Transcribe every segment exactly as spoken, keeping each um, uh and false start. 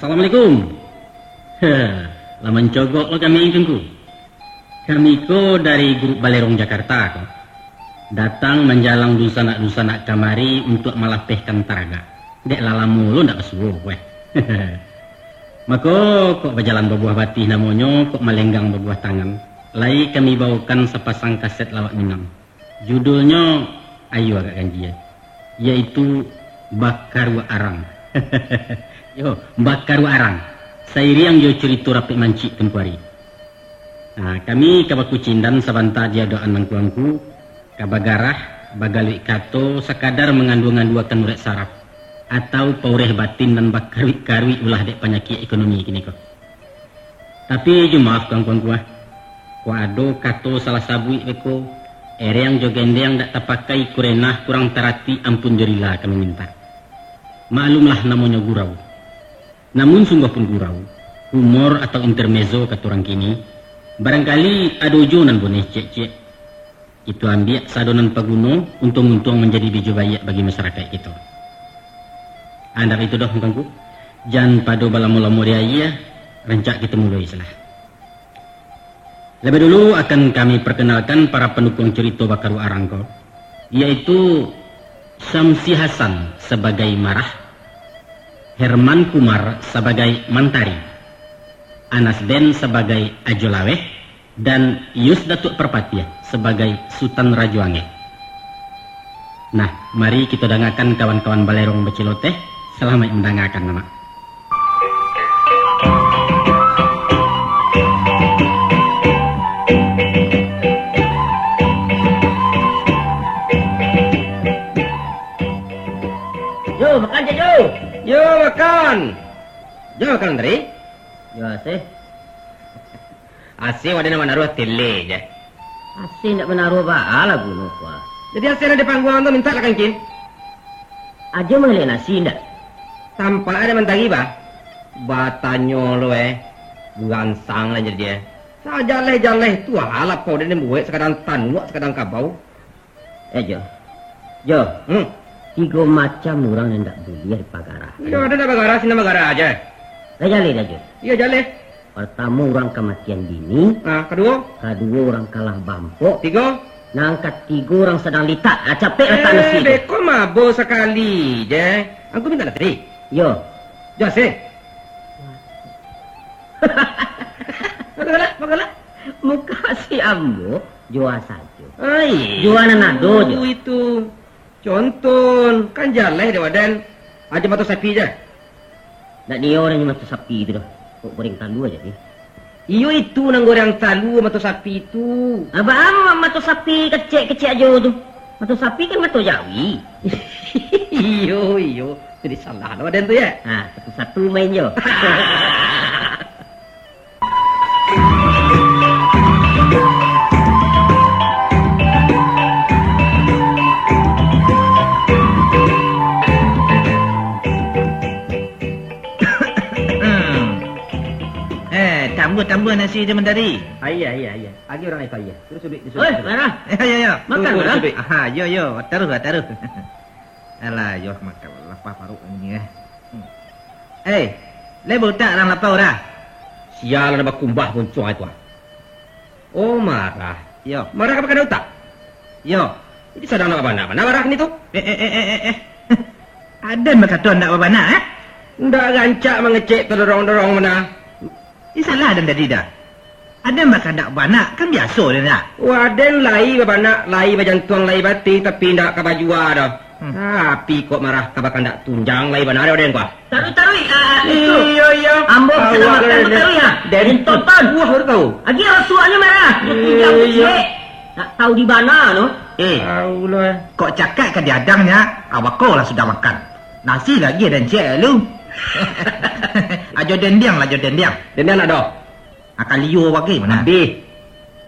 Assalamualaikum. Heh, lah mancogok lo kami, Tuanku. Kami ko dari Grup Balerong Jakarta ko. Datang manjalang dunsanak-dunsanak kamari untuak malapehkan taragak. Dek lah lamo lo ndak basuo, weh. Mako, kok bajalan babuah batih namonyo, kok malenggang babuah tangan. Lai kami bawokan sapasang kaset lawak Minang. Judulnyo, ayo agak ganjia, yaitu Bakaruak Arang. Yo, Bakaruak Arang. Sairiang jo curito rapek mancik Tuanku Ari. Nah, kami ka bakucindan sabanta di adokan angku-angku, ka bagarah, bagaluik kato, sakadar mangandua-nganduakan urek saraf, atau paureh batin nan bakaruik-karuik ulah dek panyakik ekonomi kini ko. Tapi jo maaf, angku-angku ah, kok ado kato salah sabuik beko, ereng jo gendeng dak tapakai, kurenah kurang tarati, ampun jo rila kami mintak. Maklumlah namonyo gurau. Namun sungguah pun gurau, humor atau intermezzo kato urang kini, barangkali ado juo nan boneh ciek-ciek. Itu ambiak sado nan paguno, untuang-untuang manjadi bijo baiak bagi masarakaik kito. Andak itu doh, angku-angku, jan pado balamo-lamo di aia, rancak kito muloi salah. Labiah dulu akan kami perkenalkan para pandukuang curito Bakaruak Arang ko, yaitu Samsi Hasan sabagai Marah, Herman Kumar sabagai Mantari, Anas Ben sabagai Ajo Laweh, dan Yus Datuak Parpatiah sabagai Sutan Rajo Angeh. Nah, mari kito dangakan kawan-kawan balerong baciloteh. Salamaik mandangakan, Amak. Yo, makan, Cak Jo. Yo, makan. Jo, makan, Mantari. Yo, Asih. Asih waden nan manaruah tele je. Asih ndak manaruah baa lagu no, Kua. Jadi Asih nan di pangguang tu mintak lah kangkin. Ajo mahalai nasi ndak? Tampak ado Mantari, bah. Batanyo lo, eh. Buransang lah jadi, eh. Sajaleh-jaleh tu alah kau, dia ni buek sakadang tanuak, sakadang kabau. Eh, Jo. Jo. Hmm. Tigo macam urang nan ndak buliah dipagarah. Iyo, ado ndak bagarah, sinan bagarah aja. Lah jaleh dah, Jo. Iyo, jaleh. Partamo urang kamatian bini. Ah, kaduo? Kaduo urang kalah bampok. Tigo? Nan katigo urang sadang litak. Ah, capek lah tak nasi tu. Eh, beko mabo sakali je. Angku minta nasi? Iyo. Jo, Asih. Bagolah, bagolah. Muko si ambo. Jua sajo. Ai, jua nan ado jo. Itu. Conton, kan jaleh dek waden. Ajo mato sapi je. Ndak nio nan mato sapi tu doh. Kok goreng talua aja ni. Iyo itu nan goreng talua mato sapi tu. Abah ama mato sapi kecek-kecek ajo tu. Mato sapi kan mato jawi. Iyo, iyo. Jadi salah lah waden tu ya. Ha, satu-satu main jo. Eh, tambah-tambah nasi dia mentari. Ah, iya, iya, iya. Agi orang itu, iya. Terus duduk, terus duduk, terus duduk. Marah. Ya, ya, ya. Makan, Marah. Aha, yo, yo. Taruh lah, taruh. Alah, yo, makan. Lapar paruik ni, eh. Hmm. Eh, lai bautak urang lapau dah? Sial, ada bakumbah puncuang itu, ah. Oh, Marah. Yo. Marah apa kada utak? Yo. Jadi sadang nak babanak, mana Marah ni tu? Eh, eh, eh, eh, eh, eh. Aden bakato ndak babanak, eh? Ndak rancak mangecek tadorong-dorong mana. Ih, salah Aden tadi dah. Aden bakahandak babanak, kan biaso Aden dah. Wah, Aden lai babanak, lai bajantuang, lai batih, tapi ndak ka bajua doh. Hmm. Tapi kok Marah ka bakahandak tunjang lai bana doh Aden, kuah. Taruih, taruih, ah, ah, itu. Iyo, iyo. Ambo ka sadang makan, taruih, ha. Den tonton. Wah, baru tahu. Agi rasuaknyo Marah. Iyo, iyo. Nak tahu di bana tu. Eh, kok cakak ka diadang nyo, awak ko lah sudah makan. Nasi lagi aden ciek lu. Ajo dendiang lah, ajo dendiang. Dendiang nak doh. Akan liur bagai mano? Abih.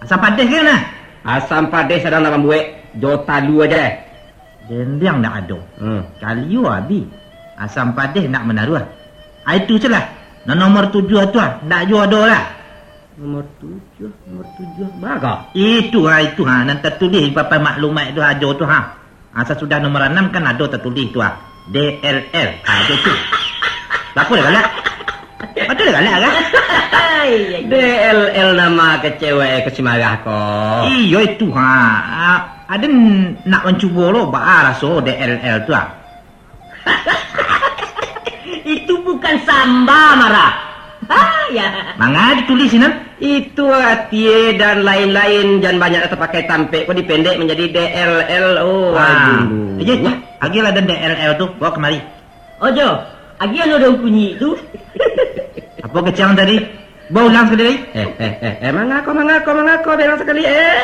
Asam padeh ke mano? Asam padeh sadang nak mambuek, jo talu aja. Dendiang ndak ado. Hmm. Kalio abih. Asam padeh ndak manaruah. Ah, itu se lah. Nan nomor tujuah tu ah, ndak juo ado lah. Nomor tujuah, nomor tujuah. Baga. Itu ha, itu ha, nan tatulih di papan maklumat tu ajo tu ha. Ha, sasudah nomor anam kan ado tatulih tu ha. D L L. Ha, ado tu. Lapo dah galak? Batua galak kan? Iya, iya. D L L nama kecewek ko si Marah ko. Iyo itu, ha. Aden nak mancubo lo, baa raso D L L tu, ah. Itu bukan samba, Marah. Ha, ya. Manga ditulis sinan? Itu aratie dan lain-lain, jan banyak tapakai tampek ko dipendek manjadi D L L. Oh, ah. Aduh. Ayo, agiahlah den D L L tu, bawa kamari. Ojo, agiah lo daun kunyik tu. Apo kecek ang tadi? Baulang sakali lai. Eh, eh, eh, eh, mangako, mangako, mangako, bilang sakali, eh.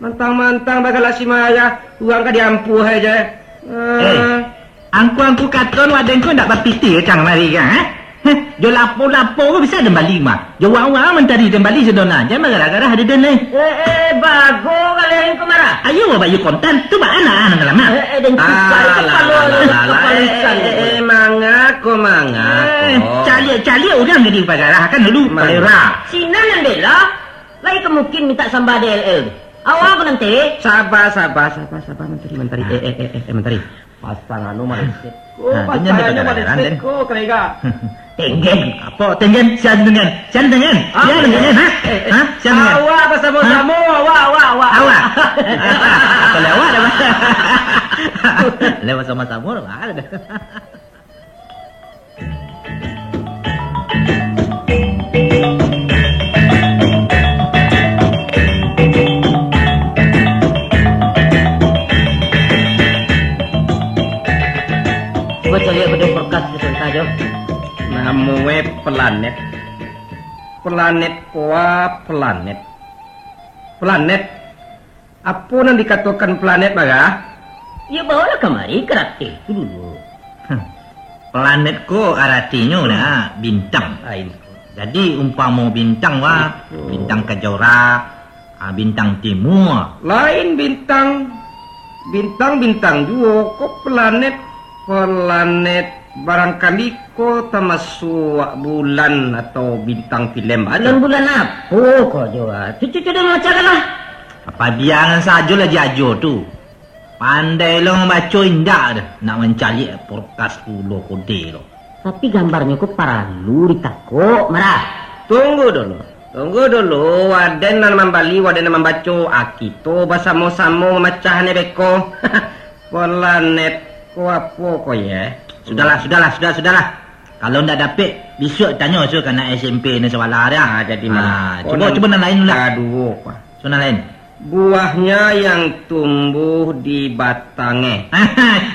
Mantang-mantang bagalak si Marah, urang ka diampuah aja. Eh, angku-angku katon waden ko ndak bapitih kang mari kang, eh? Heh, jo lapo-lapo ko bisa den bali mah. Jo wang-wang mancari den bali sadonyo, jan bagarah-garah ado den lai. Eh, eh, bago kalian ko Marah. Ayo, bayu kontan, tu baa nak, nak lama. Eh, eh, den cukai kepala, kepala ikan. Eh, eh, eh, mangako, mangako. Eh, caliak-caliak urang jadi bagarah kan dulu, Mang. Palera. Sinan nan bela, lai ka mungkin minta samba D L L tu. Awak ko nanti. Sabar, sabar, sabar, sabar, mantari, mantari. Ah. Eh, eh, eh, eh, eh, mantari. Pasang anu maleset. Oh, nah, pasang anu maleset ko, kelega. Tenggen. Apo tenggen? Sian tenggen. Sian tenggen. Ah, sian tenggen, ha? Eh, eh. Ha? Sian tenggen. Awak basamo-samo, ha? Awak, awak, awak. Awak. Kalau awak dah. Lewat sama-sama dah. Cubo caliak pado kulkas di sajo. Namonyo planet. Planet ko a planet. Planet. Apo nan dikatokan planet, Marah? Iyo, baolah kamari karateh tu dulu. Heh. Planet ko aratinyo, hmm, nah, bintang. Lain. Jadi, umpamo bintang, wah, itu. Bintang Kejora, ah, bintang Timur. Lain bintang. Bintang-bintang juo, ko planet. Planet, barangkali ko tamasuak bulan atau bintang filem baa tu. Bulan, bulan apo ko jo, ah? Cucu-cucu dah macam lah. Apa biangan sajo lah diajo tu. Pandai lo mambaco indak dah, nak mancaliak kulkas pulo kode lo. Tapi gambarnyo ko paralu ditakok, Marah. Tunggu dulu, tunggu dulu, waden nan mambali, waden nan mambaco, ah, kito basamo-samo mamacah ni beko. Planet ko apo ko ye? Sudahlah, sudahlah, sudah, sudahlah. Kalau ndak dapek, bisuak tanyo suruah ka anak S M P ni sabalah dah. Ah, jadi mano? Ah, cubo, cubo nan lain lah. Kaduo, Pak. Cubo nan lain. Buahnya yang tumbuh di batangnya.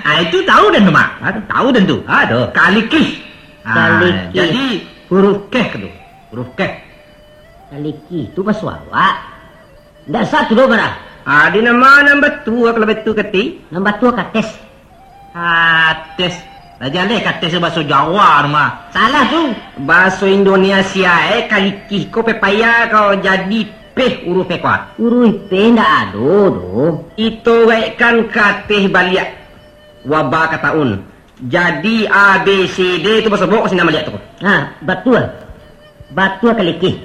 Ah, itu tahu den tu, Mak. Aduh. Tahu den tu. Aduh. Kalikih. Ah, kalikih. Jadi huruf keh tu. Huruf keh. Kalikih tu baso awak. Ndak sah tu doh, Marah. Ah, di nama nan batua kalau batua kati? Nan batua kates. Kates. Lah jaleh kates tu baso Jawa tu mah. Salah tu. Baso Indonesia, eh, kalikih ko pepaya ko jadi peh uruh pekua. Uruh peh ndak ado doh. Ito gaekkan kateh baliak. Waba ka taun. Jadi A B C D tu basobok sinan baliak tu. Ha, batua. Batua kalikih.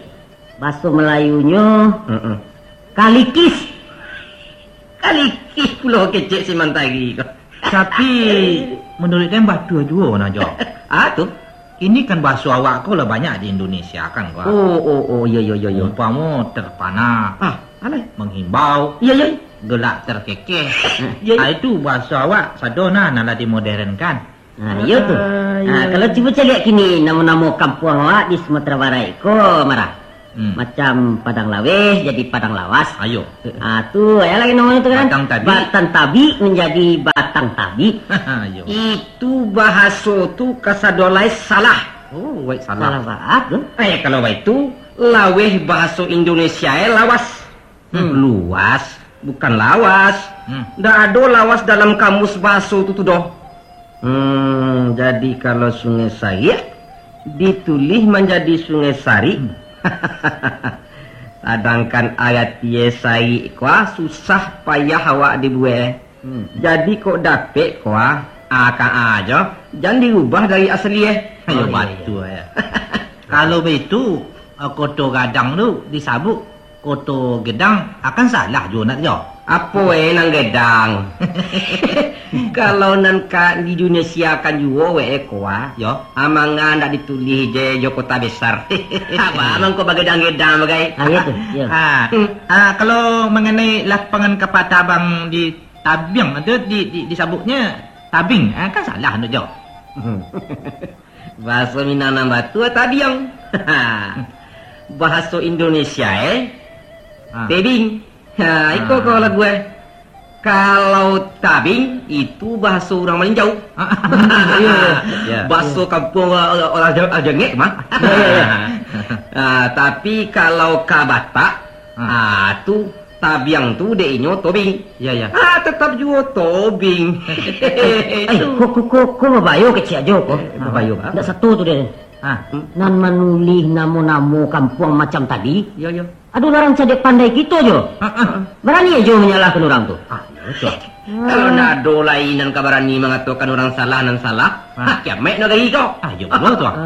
Baso Malayunyo, mm-mm, kalikis. Kalikih pulo kecek si mantari ko. Tapi, manuruik den batua juo nah, Jo. Ah, tu. Kini kan baso awak ko lah banyak di Indonesia kan, ko. Oh, oh, oh, iyo, iyo, iyo, iyo. Umpamo terpana, ah, alai, menghimbau, iyo, iyo, gelak terkekeh. Iyo, iyo. Ah, itu baso awak sado nah, nan lah dimodernkan. Nah, iyo tu. Ah, iyo. Nah, kalau cubo caliak kini, namo-namo kampuang awak di Sumatera Barat ko, Marah. Hmm. Macam Padang Laweh jadi Padang Lawas. Ayo. Ah, tu, ado lai namonyo tu kan. Batang Tabik. Batang Tabik manjadi Batang Tabik. Ayo. Itu bahaso tu kasado lai salah. Oh, wai salah. Salah baat tu. Eh, kalau baitu, laweh bahaso Indonesia e lawas. Hmm. Luas, bukan lawas. Hmm. Ndak ado lawas dalam kamus bahaso tu, tu doh. Hmm, jadi kalau Sungai Sarik ditulih manjadi Sungai Sarik. Hmm. Sadangkan aratie sarik ko, ah, susah payah awak dibuek. Hmm. Jadi kok dapek ko, ah, ah, ka ajo, jan dirubah dari asli, eh. Ayo, oh, iyo, batua, iyo, ya. Kalau baitu, ah, Koto Gadang tu disabuik Koto Gedang, akan salah juo nak jo. Apo, eh, nan gedang? Kalau nan ka diindonesia-kan juo, wek e ko, ah. Yo. Amang ndak ditulih je jo kota besar. Apa amang ko bagedang-gedang bagai? Ah, iyo tu, iyo. Ah, ah, kalau mengenai lapangan kapal tabang di Tabiang tu di, di, disebutnya tabing. Ah, kan salah tu, Jo. Bahaso Minang nan batua tabiang. Bahaso Indonesia, eh? Ah. Tebing. Ha, iko Ah. ko lagu, eh. Kalau tabing, itu bahaso urang Malinjau. Ah, iyo, iyo. Bahaso kampuang orang, orang, orang jangek mah. Iyo, iyo, iyo. Ah, tapi kalau ka Batak, Ah. ah, tu tabiang tu dek inyo tobing. Ya, ya. Ah, tetap juo tobing. Eh, ko, ko, ko, ko babayo kecek ajo ko. Eh, babayo, ah. Ndak sato tu deh. Ah. Nan manulih namo-namo kampuang macam tadi, Ya, ya. ado urang cadiak pandai kito jo. Ah, ah. Barani ajo manyalahkan urang tu. Ah, ya, betul. Ah. Kalau ndak ado lai nan ka barani mangatokan urang salah nan salah, Ah. ha, kiamaik nagari ko. Ah, ya, betul tu, ah.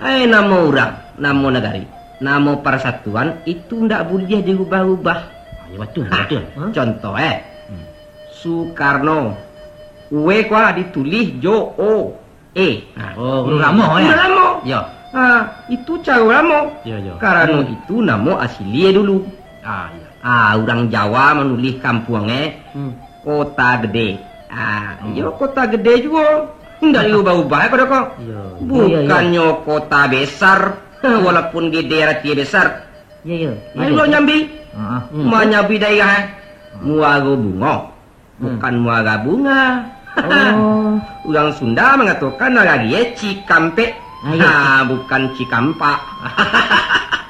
Ai, namo urang, namo nagari. Namo parsatuan itu ndak buliah diubah-ubah. Ah, ya, batua, Ha, batua. Contoh, eh. Hmm. Sukarno. Ue ko ditulih jo O, E. Ha. Oh, huruf Hmm. lamo, eh? Huruf lamo. Yo. Ha, itu caro lamo. Yo, yo. Karano Hmm. itu namo asilie dulu. Ah, yo. Ah, urang Jawa manulih kampuang, eh. Hmm. Kota Gede. Ah, Hmm. yo, Kota Gede juo. Ndak diubah-ubah, eh, ko. Yo. Bukannyo kota besar. Walaupun gede arati besar. Iyo, iyo. Ayo lo nyambi. Heeh. Hmm. Manyambi daerah, eh. Muaro Bungo. Hmm. Bukan Muara Bunga. Oh. Urang Sunda mangatokan nagari e Cikampek. Ah, iyo. Ha, bukan Cikampak.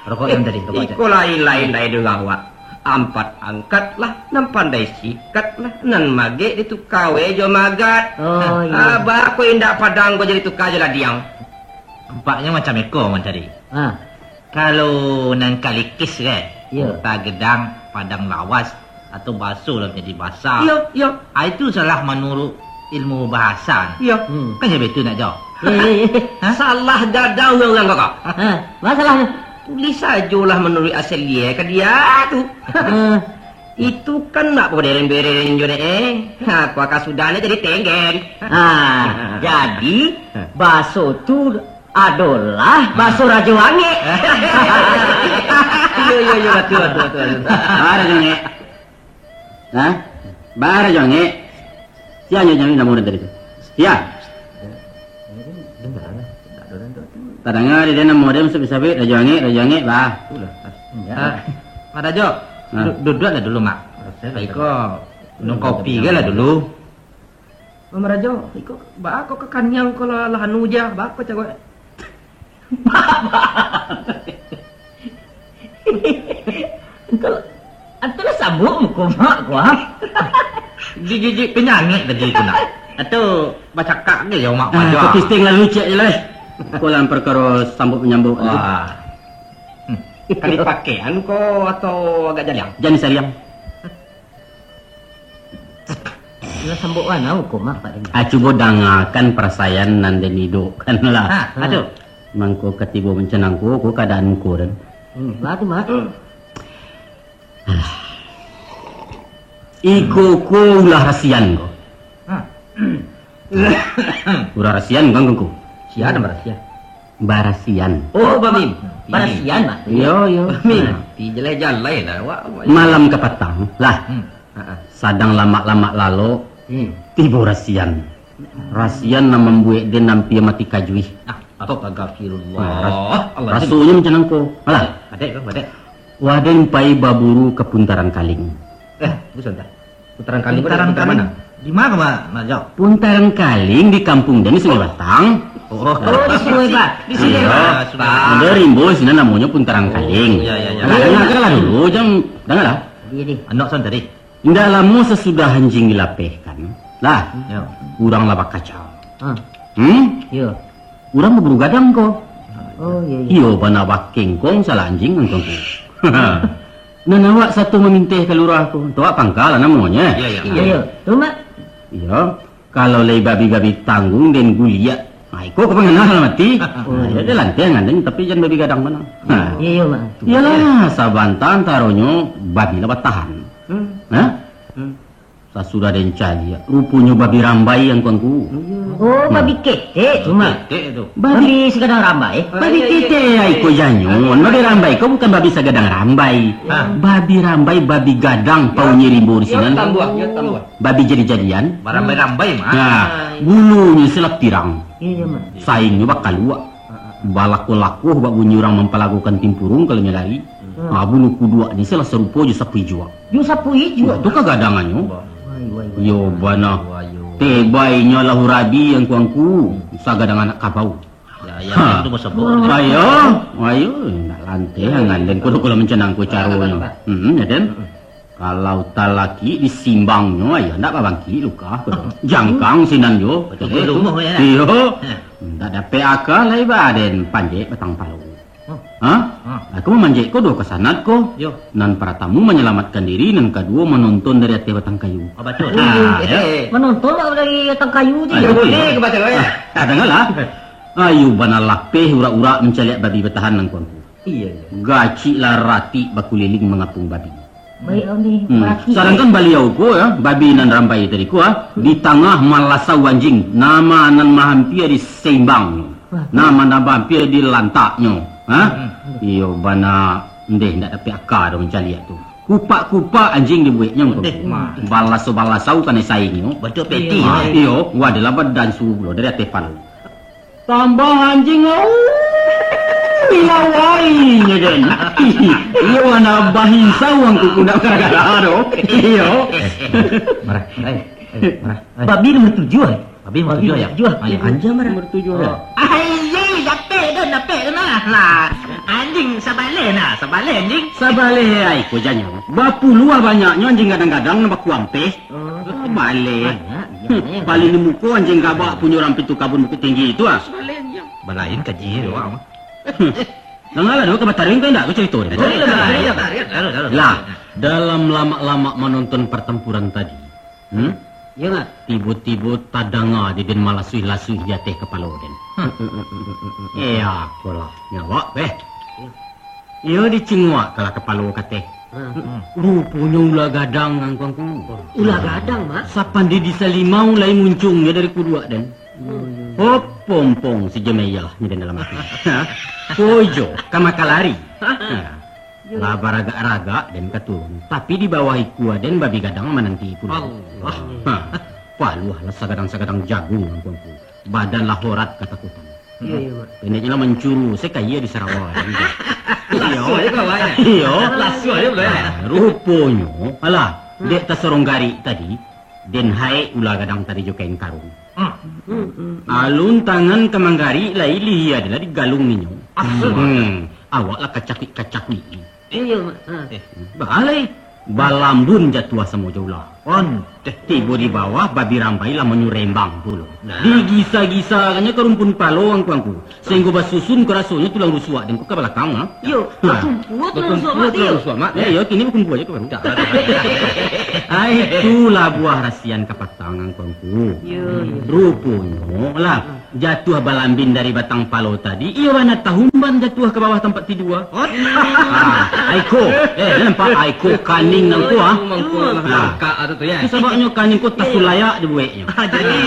Rokok nan tadi, rokok tadi. Iko lain-lain dari dulu awak. Ampat angkatlah, nan pandai sikatlah, nan magek dituka we jo magat. Oh, iyo. Ah, baa ko indak padang ko jadi tuka jo ladiang. Nampaknyo macam iko mancari. Ah. Kalau nan kalikis kan, Iyo. Kota Gedang, Padang Lawas, atau baso lah jadi basa. Iyo, iyo. Ah, itu salah manurut ilmu bahasa. Iyo. Hmm. Kan jadi betul nak jawab? Iyo, iyo, iyo. Hah? Salah gadang urang-urang kau. Ha, masalahnya? Tulis sajolah manurut asal dia ka dia tu. Ha. Itu kan nak bereng-bereng jo dek, eh. Ha, kau akan sudah ni jadi tenggen. Ha, jadi baso tu adolah baso Rajo Angek. Iyo, iyo, iyo, batua, batua, batua, batua. Baa Rajo Angek? Ha? Baa Rajo Angek? Sia nyo jawab namo urang tadi tu. Sia. Tadanga dek den namo den sabik-sabik, Rajo Angek, Rajo Angek, baa. Ha, Mak Rajo, Ha? du-, duduaklah dulu, Mak. Iko minum kopi ge lah dulu. Mama Rajo, iko baa kok kakaniang ko lah, lah anu je, baa kok cawek? Antah, antahlah sabuk muko mak ko, ah. Gigi penyangik tadi tu nak. Atau bacakak ge yo mak Ah, Rajo. Kok kisting lalu cek je lah, eh. Ko dalam perkara sambut menyambut tu. Wah. Hmm. Kali pakaian ko atau agak jaliang? Jan sariang. Lah sambok bana ko, Mak, Pak Dani. Ah, cubo dangakan parasaian nan den idokkan lah. Ha, ha. Aduh. Mangko katibo mancang ko, ko kaadaan ko dan. Hmm, lah tu, Mak. Alah. Iko ko ulah rasian ko. Ha. Ulah rasian kan ko. Sia nan barasian? Barasian. Oh, Bamim. Barasian, Mak. Iyo, iyo. Bamim. Nah. Ti jalai-jalai lah awak, awak. Malam kapatang lah. Hmm. Ha, ha. Sadang lamak-lamak lalok, Hmm. tibo rasian. Rasian nan mambuek den ampia mati kajuih. Ah, astagfirullah. Nah, ras-, Allah. Rasonyo mancang ko. Alah. Padek ko, padek. Waden pai baburu ka Puntaran Kaling. Eh, busan dah. Puntaran Kaling. Puntaran Kaling. Di mana, Mak, Mak Jok? Puntaran Kaling di kampung den di Sungai Batang. Oh, oh. Oh, di Sungai Batang. Di sini. Iya. Ah, sudah. Ada rimbo di sini namonyo Puntaran Kaling. Oh, iya, iya, iya. Nah, dangakanlah dulu, jan, dangalah. Iya, deh. Anak santri. Indak lamo sasudah anjiang dilapehkan. Lah, Ya. urang lah bakacau. Ah. Hmm? Iya. Urang baburu gadang ko. Oh, iya, iya. Iyo, bana bakengkong salah anjiang nonton ko. Nan awak sato maminteh ka lurah ko. Tu awak pangka lah namonyo. Iya, iya. Iya, iya. Tu, Mak. Iyo. Kalau lai babi-babi tangguang den guliak, ha, iko ka pangana lah mati. Oh. Ha, iyo, den lanteh ngan den, tapi jan babi gadang bana. Ha. Iyo, iyo, Mak. Iyolah, sabanta antaronyo babi lah batahan. Hmm. Ha? Hmm. Sasudah den caliak, ruponyo babi rambai, angku-angku. Oh, babi ketek tu, Mak. Ketek tu. Babi Babi sagadang rambai. Babi ketek, ai ko janyo. Babi rambai ko bukan babi sagadang rambai. Ha. Babi rambai, babi gadang, paunyo rimbo di sinan. Babi jadi-jadian. Barambai-rambai, Mak. Nah, bulunyo salah pirang. Iyo, Mak. Saingnyo bakaluak. Balakoh-lakoh bak bunyi urang mampalagokan timpuruang kalau nyo lari. Hmm. Ah, bulu kuduak ni salah sarupo jo sapu ijuak. Jo sapu ijuak? Wah, tu kagadangannyo. Wah. Wai, wai, wai. Iyo, bana. Wah, yo. Tebainyo lah urabi, angku-angku. Hmm. Sagadang anak kabau. Ya, ya, ha. Itu masa bawah. Ayo, ayo, nak lanteh angan den, kodo kalau mancanang ko caronyo. Hmm, ya, den. Kalau talakik disimbangnyo, ayah ndak babangkik luka, kodo. Jangkang sinan jo. Betul, betul, rumah, ya. Iyo. Ha. Ndak dapek aka lai ba den panjek batang palo. Oh. Ha? Ha. Aku mamanjek ko duo kasanat ko. Yo. Nan paratamu manyalamatkan diri, nan kaduo manonton dari ateh batang kayu. Oh, batua. Ha, yo. Manonton dari batang kayu tu. Ayo, yo. Boleh ke batang kayu? Ah, ah, dangalah. Ayo bana lapeh urak-urak mancaliak babi batahan nan kuangku. Iyo, iyo. Gaciklah ratik bakuliling mangapung babi. Baik, Om, ni, hmm. Sadangkan baliau ko, ya, babi nan rambai tadi ko, ah, di tangah malasau anjing, nama nan mahampia di seimbang. Wah. Nama nan mahampia di lantaknyo, ha? Hmm, hmm. Iyo, bana, ndeh, ndak dapek aka doh mancaliak tu. Kupak-kupak anjing dibueknyo. Ndeh, ko. Mah. Balasau-balasau kanai saingnyo. Batua peti, iyo. Iyo, wadalah badansu pulo dari ateh palo. Tambah anjing, au, ilawai nyo den. Iyo, anak bahinsau angku kunak gara-gara tu. Iyo. Eh, marah. Eh, eh, marah. Eh. Babi nomor tujuh, eh? Babi nomor tujuh, ya? Tujuh. Ah, ya. Anjing marah. Nomor tujuh, ya? Oh. Ai, dapek dah, dapek dah, nah. Lah, anjing sabaleh, nah. Sabaleh, anjing. Sabaleh, ai, ko janyo. Bapuluah banyaknyo anjing gadang-gadang nan bakuampeh. Oh. Baleh. Banyak, banyak. Hmm, paling di muko anjing gabak punyo urang Pitu Kabun Bukittinggi tu, ah. Balain kaji tu, ah. Hmm. Dangalah dulu, ka bataruih ko indak, ko carito ni. Taruih, taruih, taruih, taruih, taruih. Lah, dalam lamak-lamak manonton partampuran tadi, hmm? Iyo, Mak. Tibo-tibo tadanga di den malasuih-lasuih di ateh kapalo den. Hmm. Eh, apolah, nyo awak, beh. Iyo. Iyo, dicinguak kalah kapalo ka ateh. Hmm. Ruponyo ula gadang, angku-angku. Ula gadang, Mak? Sapandai di salimau lai muncuang nyo dari kuduak den. Hmm. Hop, pompong si Jemeyah nyo den dalam ati. Ha? Kojo, ka makalari. Ha? Lah baragak-ragak den ka turun. Tapi di bawah ikua den babi gadang mananti pulo. Allah. Ha. Paluah lah sagadang-sagadang jagung, angku-angku. Badan lah horat katakutan. Iyo, iyo, Mak. Pendeknyo lah mancuru, sakaia di Sarawa. Lasuah je kawan, ya? Iyo. Lasuah je, bro, ya? Ah, ruponyo, alah, hmm, dek tasorong garik tadi, den haek ula gadang tadi jo kain karung. Hmm. Hmm, hmm, hmm. Alun tangan ka manggarik lai, lihia adalah digalung ninyo. Asuh. Hmm. Awak lah kacakuik-kacakuik. Iyo, Mak. Ha. Eh, baa lai. Balambun jatuah samo jo ula. On. Eh, tibo di bawah, babi rambai lah manyurembang pulo. Nah. Digisa-gisakannyo ka rumpun palo, angku-angku. Sahinggo basusun ko rasonyo tulang rusuak den ko ka balakang, ha? Iyo, ha, batumpua tulang rusuak, Mak. Batumpua tulang rusuak, Mak. Eh, iyo, kini bakumpua ajo ko baru. Ai, itulah buah rasian kapatang, angku-angku. Iyo, iyo. Ruponyo lah, jatuah balambin dari batang palo tadi, iyo bana tahumban jatuah ka bawah tampat tidua. Oh. Ah, ai ko, eh, nampak ai ko kaning nan ko, ah. Mangko lah. Ah. Langkak tu, tu, ya. Tu sababnyo kaning ko tasulayak dibueknyo. Ah, jadi,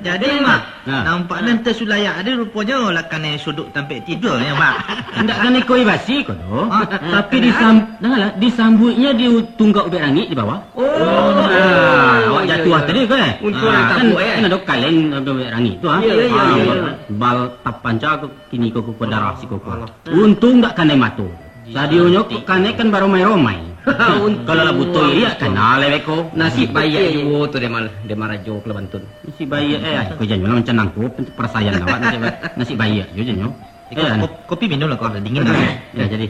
jadi, Mak, ah, nampak nan tasulayak tadi ruponyo lah kanai suduk tampek tidua, ya, Mak. Indak kanai koi basi ko doh. Ah, tapi disam-, dangalah, disambuiknyo di tunggak ubek rangik di bawah. Oh, nah, awak jatuah tadi ko, eh? Untuang kan, kan ado kaleng, ado rangik tu, ah. Iyo, iyo, iyo. Bal tapanca ko, kini ko, ko darah siko ko. Alah. Untuang dak kanai mato. Sadionyo ko kanai kan baromai-romai. Kalau lah buto iriak, kanai lah beko. Nasib baiak juo tu, Demar, Demar Rajo Kelabantun. Nasib baiak, eh, ko janyo lah mancanang ko, parasaian awak nasib ba-, nasib baiak juo janyo. Eh, ko-, kopi minum lah, ko lah dingin lah. Ya, jadi.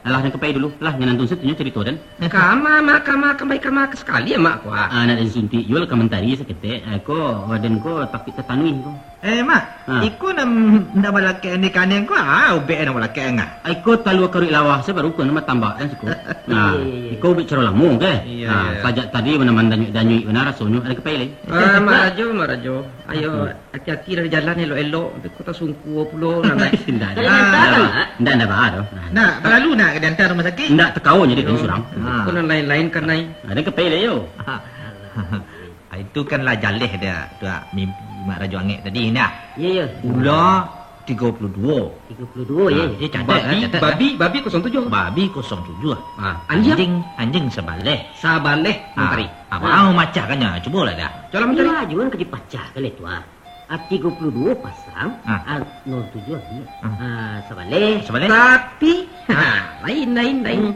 Alah, den ka pai dulu. Lah, nyo nantun satunyo carito den. Kama, ma, kama, kambai, kama, ka sakali, Mak, ko, ah. Ah, nak den suntik juo lah ka mantari saketek. Eh, ko, badan ko takuik tatanuih ko. Eh, Mak, Ha. iko nan ndak balakek ni kaneng ko, ah, ubek nan balakek ngah. Ah, iko talua karuik lawa, saya baru pun nama tambak kan siko. Nah, Iya, iya, iya. iko ubek caro lamo ke? Iya, Nah, iya. sajak tadi mana mandanyuik-danyuik, mana rasonyo ada kepai lai. Ah, Mak Rajo, Mak Rajo. Ayo, Hmm. hati-hati dari jalan elok-elok, sampai kota sungkua pulo, nah, Mak. Indak, Kalau indak. datang, Mak. Indak, indak bah, doh. Nah. Nak, balalu nak ka diantar rumah sakit? Indak, takao nyo dek Yo. surang. Ha. Kok nan lain-lain kan, Nai? Ada kepai lai yo. Ah, itu kan lah jaleh dah, tu, ah, mimpi Mak Rajo Angek tadi, nah. Iya, iya. Ula tigo puluh duo. Tigo puluh duo, Ah, ya. dia catat, Babi, catat, babi, babi kosong tujuh. Babi kosong tujuh. Ah, anjing? Anjing, anjing sabaleh. Sabaleh, Ah, Mantari. apa Ah. mau macahkannya? Cubolah dah. Jalan, Mantari. Iya, juan ka dipacahkan itu, ah. Ah, tigo puluh duo pasang, Ah. ah, nol tujuh dia. Ah. Ah, sabaleh. Sabaleh? Tapi, ha, lain, lain, lain. Hmm.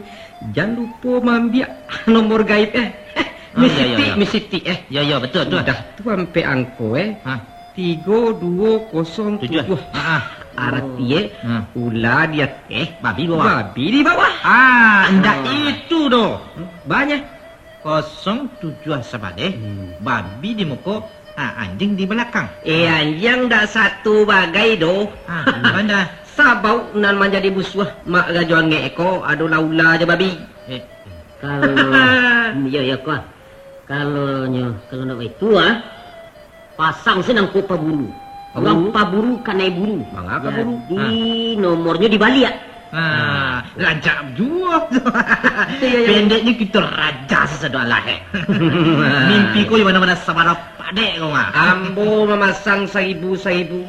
Jan lupo maambiak nomor gaib, eh. Eh, Oh, iya, iya, Misiti, iya. Misiti, eh. Iya, iya, betul, betul. Sudah tu ampek angko, eh. Ha. Tigo duo kosong tujuh. Tujuh. Ha, ha. Arati, eh, Ha. ula di ateh, Babi bawah. babi di bawah. Ah, indak Hmm. itu doh. Hmm, banyak. Kosong tujuah sabaleh, Hmm. babi di muko, ah, anjing di balakang. Eh, anjing ndak satu bagai doh. Ah, bana. Sabab nan manjadi musuah Mak Rajo Angek ko adolah ula jo babi. Eh. Kalau, iya, iya, ko. Kalau nyo, kalau ndak baitu, ah, pasang se nangko paburu. Urang Paburu? paburu kanai buru. Manga paburu? Jadi, Ha. nomornyo dibaliak. Ha, rancak juo. Iya, iya. Pendeknyo kito raja sasado alah, eh. Mimpi ko di mano-mano sabana padek ko mah. Ambo mamasang saribu-saribu.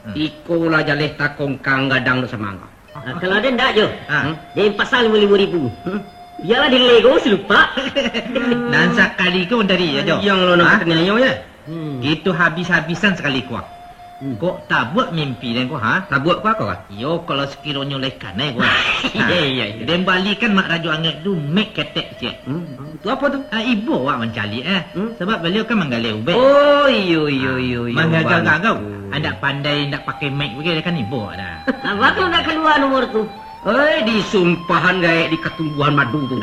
Hmm. Iko lah jaleh takongkang gadang dek samangga. Ah, kalau ado ndak, Jo? Ah. Hmm? Den pasang limo-limo ribu. Hmm? Bialah dilego silupak. Nan sakali ko dari, ya, Jo? Yang lo nak Ah? katanya, ya? Hmm. Itu habis-habisan sakali ko. Hmm. Kok tabuak mimpi den ko, ha? Tabuak ko ako, ha? Iyo, kalau sakironyo lai kanai ko, ha? Iya, iya, iya. Den balikan Mak Rajo Angek tu mik ketek ciek. Hmm. Tu apo tu? Ah, ibo awak mancaliak, eh. Hmm? Sabab baliau kan manggaleh ubek. Oh, iyo, iyo, Ah, iyo, iyo, manggaga-gaga. bagus. Andak pandai, andak pakai mic bagai, kan ibo awak dah. Nah, baa tu ndak kalua nomor tu? Oi, disumpahan gaek di katumbuhan madu tu.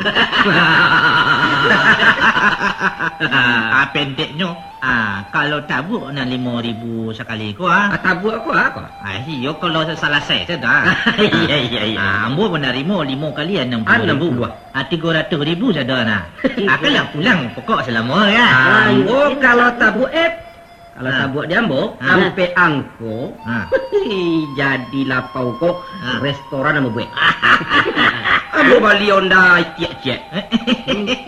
Ah, pendeknyo, ah, kalau tabuak nan limo ribu sakali ko, ah. Ah, tabuak ko, ah, ko? Ah, iyo, kalau salasai sajo dah. Iya, iya, iya. Ah, ambo manarimo limo kali anam puluah ribu. Anam puluah. Ah, tigo ratuih ribu sajo nah. Tigo. Ah, kan lah pulang pokok salamo kan. Ah, ambo kalau tabuak, eh, kalau Ah. tabuak di ambo, Ah. ampek angko, Ah. jadi lapau ko Ah. restoran ambo buek. Ambo bali Honda ciek-ciek.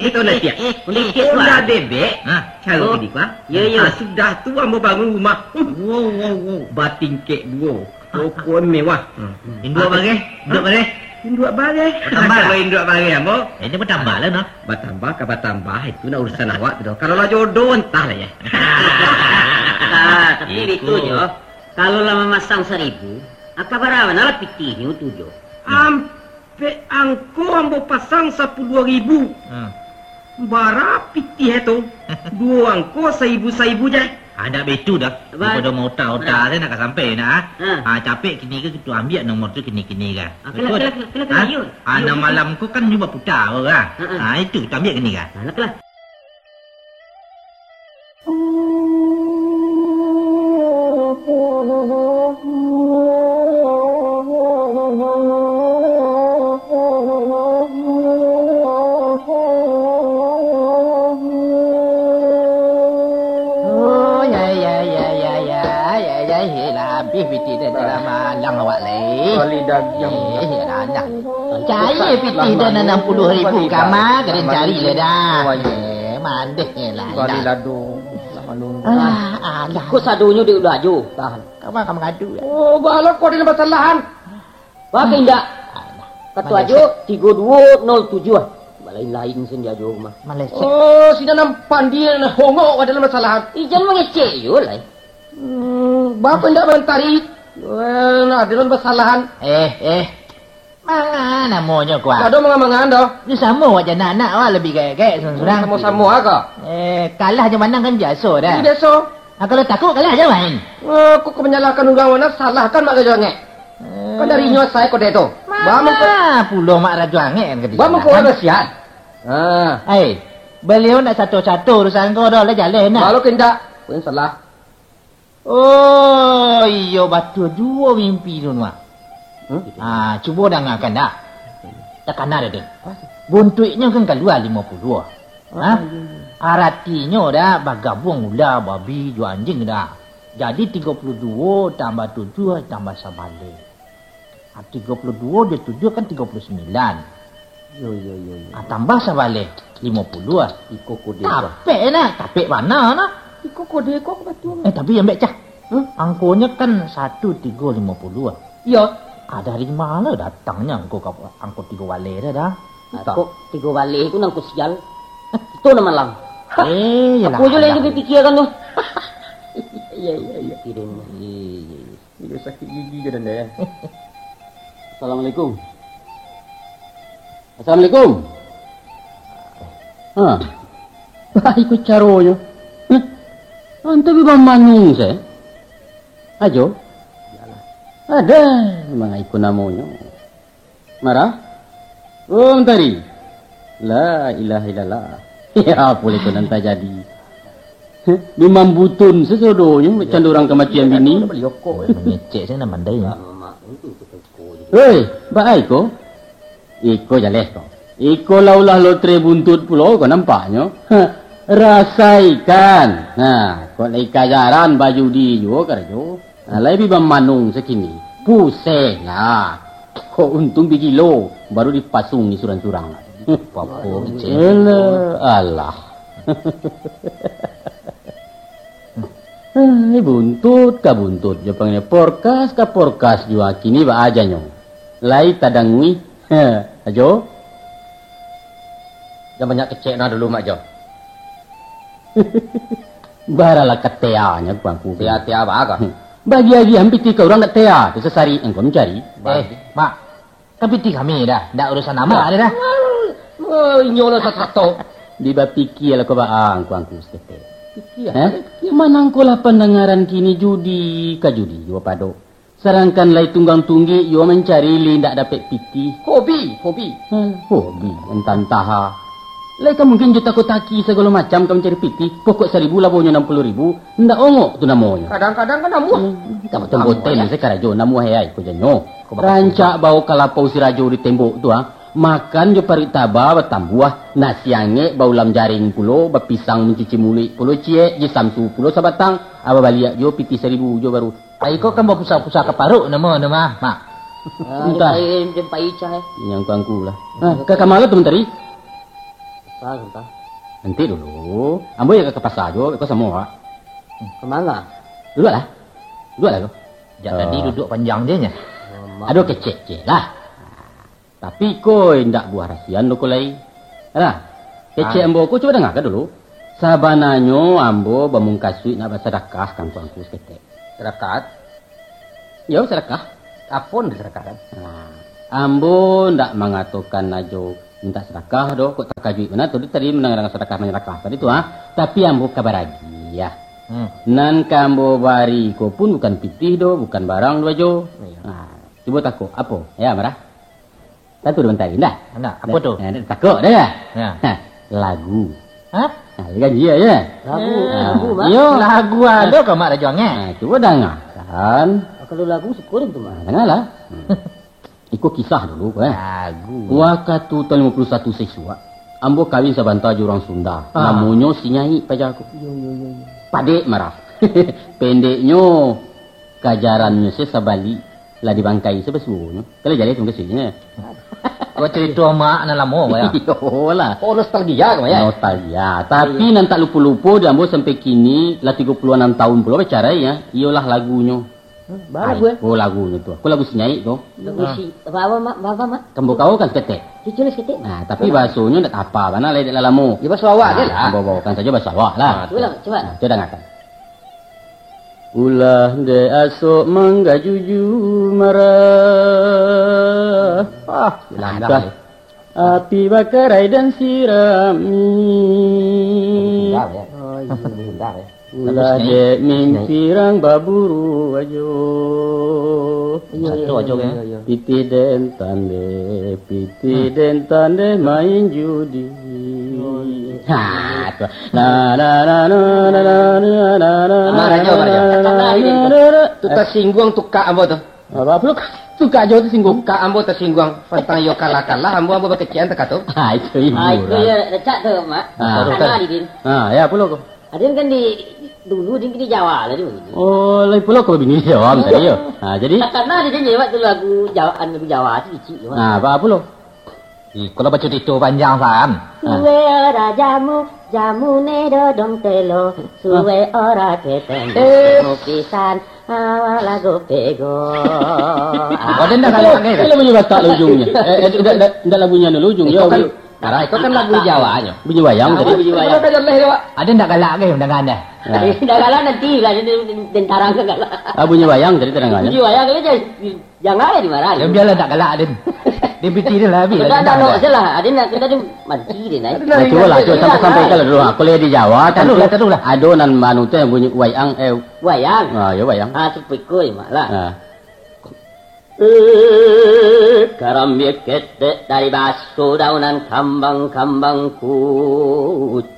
Betul lah, ciek? Honda ciek, Honda Pak. bebek. Ah. Caro Oh. kini, Pak. Yo, yo. Ah, sudah tu ambo bangun rumah. Wow, wow, wow. Batingkek duo. Pokok mewah. Hmm. Induak Ah, bareh, induak bareh. Induak bareh. Batambah. Kalau induak bareh ambo. Eh, ini batambah lah, noh. Batambah ka batambah, itu nak urusan awak tu doh. Kalau lah jodoh, entahlah ya. Ah, tapi Iku. Itu, Jo. Kalau lah mamasang saribu, aka bara bana lah pitihnyo tu, Jo? Am-, Pek angko ambo pasang sapuluah ribu. Hmm. Bara pitih tu? Duo angko saibu-saibu je. Ah, ndak baitu dah. Ba- Daripada mauta-uta Ha. tu nak ka sampai nak, ah. Ha. Ah, capek kini ke kita ambiak nomor tu kini-kini kan. Ah, kena, Betul? kena, kena, kena, Ha? iyo. Ah, Iyo, nan iyo. malam ko kan nyo baputa ko kan. Ha, ha. Ah, itu kita ambiak kini kan. Ah, nak lah. Oh, ya, ya, ya, ya, ya, ya, ya, ya, lah, habis pitih dah, dah malang awak lai. Kali dagiang. Eh, ya, dah, dah. Cari pitih dah, anam puluah ribu kama, kena cari lah dah. Eh, mandeh lah, Kali dah. lado. Alah, alah. Kok sadonyo di ulah jo. Tahan. Kau makan mengadu ya? Oh, bala kau ada basalahan. Baka indak? Alah. Kata Malaysia. Ajo tigo duo nol tujuh. Malain-lain sen di ajo mah. Malaysia. Oh, sida nan pandi nan hongok ada basalahan. Ijan mangecek yo lai. Hmm, bapa indak mantari. Eh, nah, ada basalahan. Eh, eh. Manga namonyo ko, ah? Ado manga-mangaan doh. Ni samo awak jan anak awak labiah gaek-gaek surang-surang. Samo-samo ah ko. Eh, kalah jo manang kan biaso dah. Ini biaso. Ah, kalau takuk kalah jan main. Eh, kok kau manyalahkan urang, mana salahkan Mak Gajah Angek. Eh. Kan dari inyo asai kode tu. Manga pulo Mak Rajo Angek kan kata Ba mangko salahkan. Nasihat. Ah. Ai, baliau nak sato-sato urusan kau doh lah jaleh nak. Kalau kendak, pun salah. Oh, iyo, batua juo mimpi tu, Mak. Hmm? Ah, cubo dangakan dah. Takana deh, Ding. Buntuiknyo kan kalua limo puluah. Ha? Ah, iyo, iyo. Aratinyo dah bagabuang ula, babi, jo anjiang dah. Jadi tigo puluah duo tambah tujuah tambah sabaleh. Ah, tigo puluah duo jo tujuah kan tigo puluah sambilan. Yo, yo, yo, yo. Ah, tambah sabaleh, limo puluah. Iko kode ko. Tapek nah, tapek bana nah. Iko kode ko, batua. Eh, tapi ambek cah. Hmm? Angkonyo kan satu tigo limo puluah. Iyo. Ah, dari ma lah datangnyo angko ka, angko tigo baleh dah, dah? Ah, kok tigo baleh tu nangko sial? Itu nan malang. Eh, yalah. Apo jo lah nan dipikiakan tu? Iya, iya, iya. Iyo, sakik gigi jo danda, ya. Assalamualaikum. Assalamualaikum. Ha. Bah, iko caronyo. Hah? Antah bi bamanung se. Ajo. Ada, memang iko namonyo. Marah? Oh, Mentari. La ilaha illallah. Ya, apo lai ko nan tajadi? Heh, bi mambutun sasodonyo, cando urang kamacian bini. Mangecek sajo nan mandai. Hei, baa iko? Iko jaleh ko. Iko lah ulah lotre buntut pulo ko nampaknyo. Heh, rasaikan. Nah, kok lai kajaran bajudi juo karajo. Nah, lai bi bamanung sakini. Puseh lah. Kok untung bi gilo, baru dipasuang di surang-surang. Apo kecek? Alah, alah. Hei, buntut ka buntut jo panggilnyo, porkas ka porkas juo, kini baa janyo. Lai tadanguih. Heh, Ajo. Jan banyak kecek nah dulu, Mak Jo. Baralah kateanyo, Angku. Tea-tea baa ko? Bagi-agiahan pitih ka urang ndak tea, tu sasari angko mancari. Eh, Mak, kan pitih kami dah, ndak urusan Amak dah. Oh, inyo lah sato-sato. Bi bapikialah ko baa, Angku-angku saketek. Pikia. Eh? Mano angko lah pandangaran kini judi ka judi juo pado. Sadangkan lai tunggang tunggik juo mancari lai indak dapek pitih. Hobi, hobi. Heh, hobi, antah-antah. Lai ka mungkin jo tako-taki sagalo macam ka mancari pitih, pokok saribu labonyo anam puluah ribu, indak ongok tu namonyo. Kadang-kadang kan namuah. Hmm, ka batonggoten se karajo namuah ai ko janyo. Rancak bao ka lapau si rajo di tembok tu, ah. Makan jo paruik taba batambuah, nasi angek baulam jaring pulo, bapisang mancuci muluik pulo ciek, jo samsu pulo sabatang, ah, babaliak juo pitih saribu juo baru. Ai ko kan bapusa-pusa ka paruik namo tu mah, Mak. Ah, Entah. Pai, pai cah, eh. Yang kuangku lah. Ah, ka, ka ma lo tu, Mentari? Pasar, entah. Nanti dulu. Ambo ya ka, ka pasar juo, ko samo, Wak. Ka manga? Duduak lah. Duduak lah ko. Jak tadi duduak panjang je nyo. Ado kecek je lah. Tapi ko indak buah rasian doh ko lai. Alah, kecek ambo ko cubo dangakan dulu. Sabananyo ambo bamungkasuik nak basadakah ka angku-angku saketek. Sadakah? Yo, sadakah. Apo nan disadakahkan? Nah, ambo ndak mangatokan Ajo mintak sadakah doh, kok takajuik bana tu tadi mandanga-danga sadakah-manyadakah tadi tu, ha. Tapi ambo ka baragiah. Hmm. Nan ka ambo bari ko pun bukan pitih doh, bukan barang doh, Ajo. Iyo. Nah, cubo takok, apo? Ya, Marah? Tantu dah mantari, ndak? Ndak, apo tu? Nah, ndak takok dah, ya? Ya. Ha, lagu. Hah? Ha, lagu dia, ya? Lagu, eh, lagu, Mak. Iyo. Lagu ado ka Mak Rajo Angek? Ha, cubo dangakan. Kalau lagu syukur tu, Mak. Ha, dangalah. Hmm. Iko kisah dulu, eh. Lagu. Wakatu tahun limo puluah satu sisuak, ambo kawin sabanta jo urang Sunda. Ah. Namonyo si Nyai paja ko. Yo, yo, yo, yo. Padek Marah. Pendeknyo, kajarannyo se sabalik, lah dibangkai se basuonyo. Kalau jaleh tu mukasuiknyo. Ko carito mak nan lamo, ko ya? Iyolah. Oh, nostalgia ko, ya? Nostalgia. Tapi nan tak lupo-lupo di ambo sampai kini, lah tigo puluah anam tahun pulo bacarai, ya. Iyolah lagunyo. Hmm, ba lagu, eh? Ai, ko lagunyo tu. Ko lagu si Nyai ko. Lagu si, apa, apa, Mak? Apa, apa, Mak? Kan ambo baokan saketek. Cucu lah saketek. Nah, tapi bahasonyo ndak apa bana lai, dek lah lamo. Ya, bahaso awak je lah. Ambo baokan sajo bahaso awak lah. Ah, cubolah, cubo. Nah, cubo dangakan. Ulah dek asok manggajuju marah. Ah, bilang dah. Api bakarai dan sirami. Tinggal, ya. Oh, iya, tinggal, ya. Ulah dek mimpi rang baburu ajo. Iya, iya, iya, iya, iya. Pitih den tandeh, pitih den tandeh main judi. Oh, iya. Ah, tu. Na, na, na, na, na, na, na, na, na, Marajo, marajo. na, na, na, na. Tu tasingguang tukak ambo tu. Apa, apa lo? Tukak jo tasingguang. Tukak ambo tasingguang. Pantang iyo kalah-kalah, ambo, ambo bakecekan takato. Ah, itu ibu Ah, itu lah. Ya, lecak tu, Mak. Ah. Takana, Didin. Ah, ya, apa lo ko? Adin kan di, dulu Din di Jawa lah, Din, begitu. Oh, lai pulo ko bini Jawa, misalnya, yo. Ha, jadi? Takana Din nyewa tu lagu Jawa, lagu Jawa tu kecil tu. Ha, apa, apa lo? Iko lah bacurito panjang, San. Ha. Suwe ora jamu, jamune dodong telo, suwe ora ketemu, Eh. ketemu pisan, awak lagu pego. Oh, dia ndak galak, kan? Dia lagu Batak lah ujungnya. Eh, eh, ndak, ndak, ndak lagunya dulu ujungnya. Iko kan Arah, iko kan lagu Jawanyo. Bunyi wayang tadi. Bunyi wayang. Ada ndak galak ke mendengar dah? Nah. Ndak galak nanti lah, dia, dia, dia tarang ke galak. Ah, bunyi wayang tadi terdengar. Bunyi wayang kalau jangan, jangan lah dimarah. Ya, biarlah ndak galak, Din. Dia piti dia lah habis. Sudah lah, dah, dah, dah. Salah. Ada nak kita tu manti dia, naik. Nah, cuba lah, cuba sampai, sampai kalau dulu. Ah, kalau di Jawa, taruh lah, taruh lah. Ada nan manu tu yang bunyi wayang, eh. Wayang? Ah, ya, wayang. Ah, sepikul, Mak, lah. Ah. Eh, karambia ketek dari baso daunan kambang-kambang kucuik.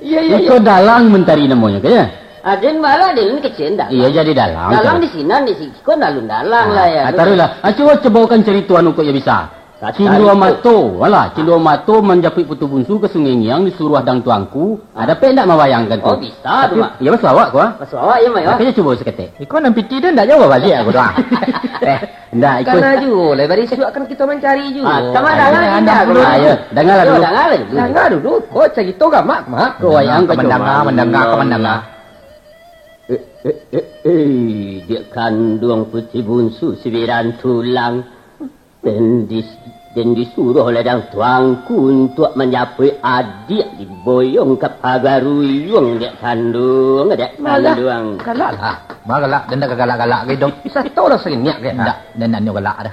Iya, iya, iya. Iko dalang mentari namonyo, kan, ya? Aden malah, aden kecil ndak. Iya, jadi dalang, dalang kan? Di sinan, di siko alun dalang lah, ya. Ah, taruhlah. Ah, cuba, cuba kan cerita anu kok ya bisa. Cindua mato, alah, cindua mato manjapuik putu bunsu ka Sungai Ngiang disuruah dang tuangku. Ada pe ndak mabayangkan tu? Oh, bisa tu, Mak. Tapi, ya, basuo awak ko, ah. Basuo awak, ya, Mak, ya. Makanya cuba saketek. Iko nan piti tu ndak jauh baliak aku tu, ah. Eh, ndak, iko. Karena juo lah, bari isuak kan kita mancari juo. Ah, sama dalam indak, Mak. Ayo, dangarlah dulu. Dangarlah dulu. Dangar dulu, ko carito gamak, Mak. Ko wayang ka mandanga, mandanga, ka mandanga. Eh, eh, eh, eh, diak kanduang puti bunsu sibiran tulang. Den dis-, den disuruah oleh dang tuangku untuak manjapuik adiak diboyong ka pagaruyuang dek kanduang, dek kanduang. Galak lah. Ma galak, den dak galak-galak gai doh. Bisa tahu lah sanginiak gai. Ndak, den ndak nyo galak dah.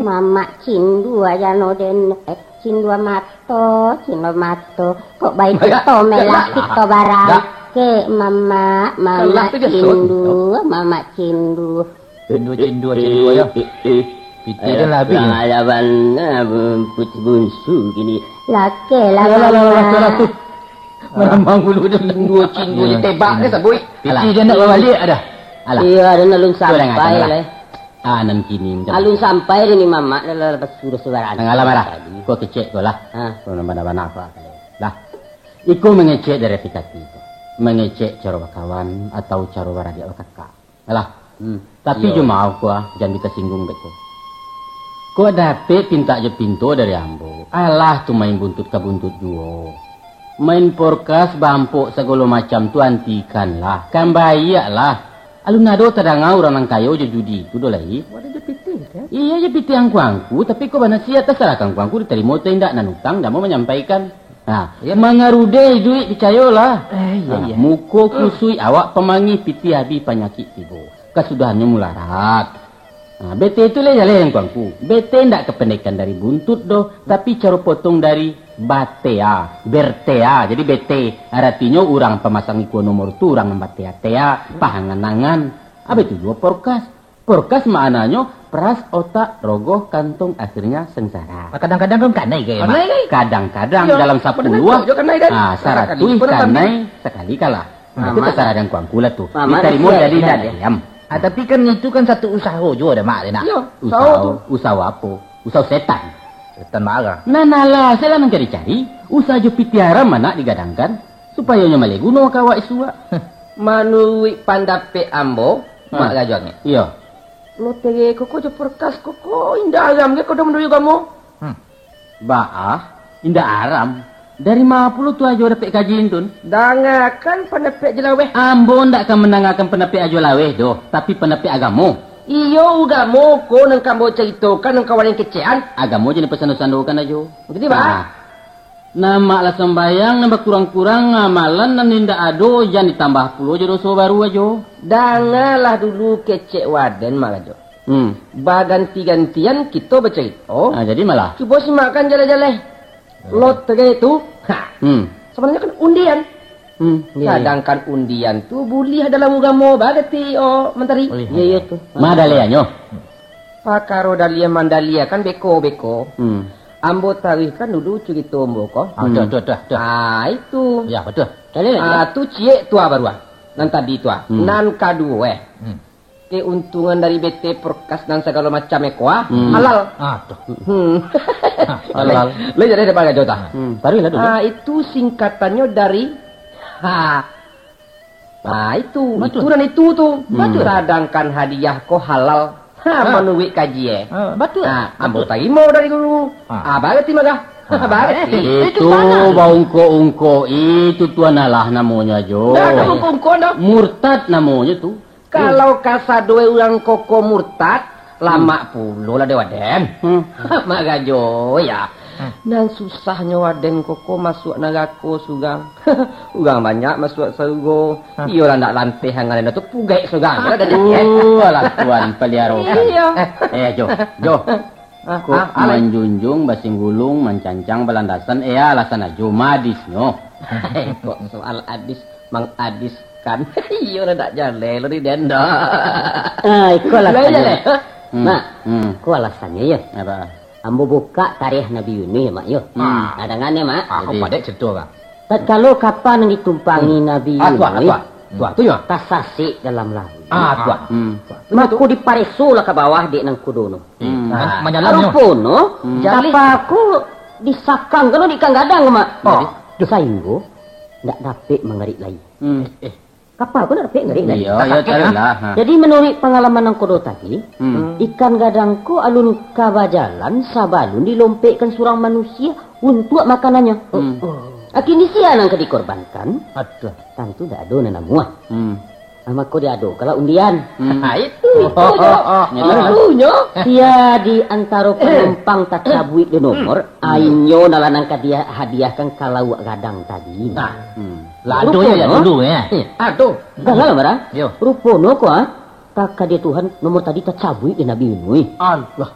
Mamak cindua jano den, eh, cindua mato, cindua mato. Kok baik kito melah kito barang. Dak. Kek mamak, mamak cindua, mamak cindua. Cindua, cindua, cindua, ya. Eh, eh, eh. Piti dah lah habis, ya. Alah, bana, puti bunsu kini. Lakeh lah, alah, alah, alah, alah, alah, tu. Maramang bulu tu. Cindua, cindua, ditebak ke, sabuik? Piti dia nak babaliak dah. Alah. Iya, dah alun sampai lah. Ah, nan kini macam alun sampai dah ni mamak, dah lah, lepas suruh suara. Tangah lah marah. Kau kecek kau lah. Ha. Kau nak bana-bana apa? Lah. Iko mangecek dari hati kati ko. Mangecek caro bakawan atau caro baradiak bakakak. Alah. Hmm. Tapi iyo. Jo maoh ko, ah, jan bi tasingguang dek ko. Ko dapek pintak jo pinto dari ambo. Alah tu main buntut ka buntut juo. Main porkas, bampok, sagalo macam tu antikanlah. Kan baiaklah. Alun ado tadanga urang nan kayo jo judi tu doh lai. Wah, ado jo pitih, kan? Iyo, jo pitih angku-angku, tapi ko banasihat, tasarah ka angku-angku ditarimo atau indak, nan utang damo manyampaikan. Nah, iyo. Mangarudeh iduik, picayolah. Eh, iyo, nah, iyo. Muko kusuik, awak pamangih, pitih abih, panyakik tibo. Kasudahannyo mularat. Nah, bete tu lai jaleh, angku-angku. Bete ndak kapandekan dari buntut doh, tapi caro potong dari batea, bertea. Jadi bete, aratinyo urang pamasang ikua nomor tu, urang nan batea-tea, pahangan-angan. Abih tu juo porkas. Porkas maknanyo peras otak, rogoh, kantong, akhirnya sengsara. Ah, kadang-kadang kan kanai, kan, Mak? Kanai, kan? Kadang-kadang iyo, dalam sapuluah, ah, saratuih kanai, sakali kalah. Nah, itu tasarah dek angku-angku lah tu. Ditarimo jadi indak diam. Ah, tapi kan itu kan satu usaho juo dah, Mak, dah nak. Iyo, usaho tu. Usaho, usaho apo? Usaho setan. Setan marah. Nah, nah lah, setan nan cari-cari. Usaho jo pitih haram anak digadangkan, supayo nyo maleh guno ka awak isuak. Manuruik pandapek ambo, Mak Rajo Angek. Iyo. Lotere ko, ko jo porkas ko, ko indak haram ge ko doh manuruik agamo? Hmm. Baa, indak haram. Dari ma pulo tu Ajo dapek kaji tu? Dangakan pandapek Ajo Laweh. Ambo ndak ka mandangakan pandapek Ajo Laweh doh, tapi pandapek agamo. Iyo, ugamo ko nan ka ambo caritokan, nan ka walian kecekan. Agamo jan dipasando-sandokan, Ajo. Jadi, Bah? Nah. Nan mak lah sambayang, nan bakurang-kurang amalan, nan indak ado, jan ditambah pulo jo doso baru, Ajo. Dangalah dulu kecek waden, Mak Rajo. Hmm. Baganti-gantian kito bacarito. Ah, jadi malah. Cubo simakkan jaleh-jaleh. Lotre tu, ha. Hmm. Sabananyo kan undian. Hmm, iya, iya. Sadangkan undian tu buliah dalam ugamo, bagati, oh, Mantari. Buliah. Iya, iya tu. Ma daliahnyo? Pakaro dalia mandalia kan beko-beko. Hmm. Ambo taruihkan dulu curito ambo ko. Ah, dah, Hmm. dah, dah, dah. Ah, itu. Ya, betul. Cari lagi, Ah, ya. tu ciek tu ah baru ah. Nan tadi tu ah. Hmm. Nan kaduo eh. Hmm. Keuntungan dari B T Perkas nan sagalo macam eko ah. Hmm. Halal. Ah, tu. Hmm. Ah, halal. Lai, lai jadi dapat gajo tah. Hmm. Taruihlah dulu. Ah, itu singkatannyo dari ha. Ah, itu, Batul. itu dan itu tu. Batul. Sadangkan hadiah ko halal. Ha, Ah. manuruik kaji eh. Ah, batul. Ah, ambo Batul. tarimo dari guru. Ah. Ah, barati magah. Ah. Barati. Eh, itu Itu panas. baungkok-ungkok, itu tuan alah namonyo ajo. Dah, dah ungkok-ungkok dah. Murtad namonyo tu. Kalau kasadoi urang koko murtad, lamak Hmm. pulo lah dek Waden. Hmm. Mak Rajo, ya. Hmm. Nan susahnyo Waden koko masuak narako surang. Urang banyak masuak sarugo. Hah? Iyolah ndak lanteh angan endo tu pugaik surang. Alah, dah, dah, eh. Aduh, alah Tuan paliarokan. Iya. Eh, eh, Jo, Jo. Ah, Kok ah, alai. manjunjung basinggulung, mancancang balandasan, eh, alasan ajo, madisnyo. Kok soal adis, mangadiskan. Iyo lah, ndak jaleh lo di den doh. Ah, ikolah Lah, iya, tanya. leh. Hmm. Mak, Hmm. ko alasannyo, yo. Apa? Ambo bukak tarikh Nabi Yunus, yo, Mak, yo. Hmm. Nah, dangan, yo, Mak. Ah, Jadi. padek cerito, Bang. Tatkalo kapa nan ditumpangi Hmm. Nabi Ah, tu, ah, Yunus, tu, ah. Tu, ah, tu, yo. tasasek dalam lauik. Ah, tu, ah. Hmm. Tu, tu. Mako diparesolah ka bawah dek nangkodo no. Hmm. Ah. Manyalam, yo. Rupono, Hmm. kapa ko disakangkan dek ikan gadang, Mak. Oh. Jadi? Sainggo ndak dapek mangarik lai. Hmm. Eh, eh. Kapa ko ndak dapek ngarik lai. Iyo, iyo, Tasasek, carilah, ha. Jadi, manuruik pangalaman nangkodo tadi, Hmm. ikan gadang ko alun ka bajalan sabalun dilompekkan surang manusia untuak makanannyo. Hmm. Akhirnyo sia nan ka dikorbankan? Aduh. Tantu ndak ado nan namuah. Hmm. Ah, mako diadokanlah undian. Hmm. Ha, itu, itu nyo. Nyo. Itunyo. Sia di antaro panumpang tacabuik di nomor, Hmm. ah, inyo nan lah nan ka dihadiahkan ka lauak gadang tadi. Nah. Hmm. Lah, Rupo, adonyo jak no? dulu, eh. Eh, ado. Dah lah, Mara. Yo. Rupono ko, ah, takadai Tuhan, nomor tadi tacabuik di Nabi Yunus. Allah.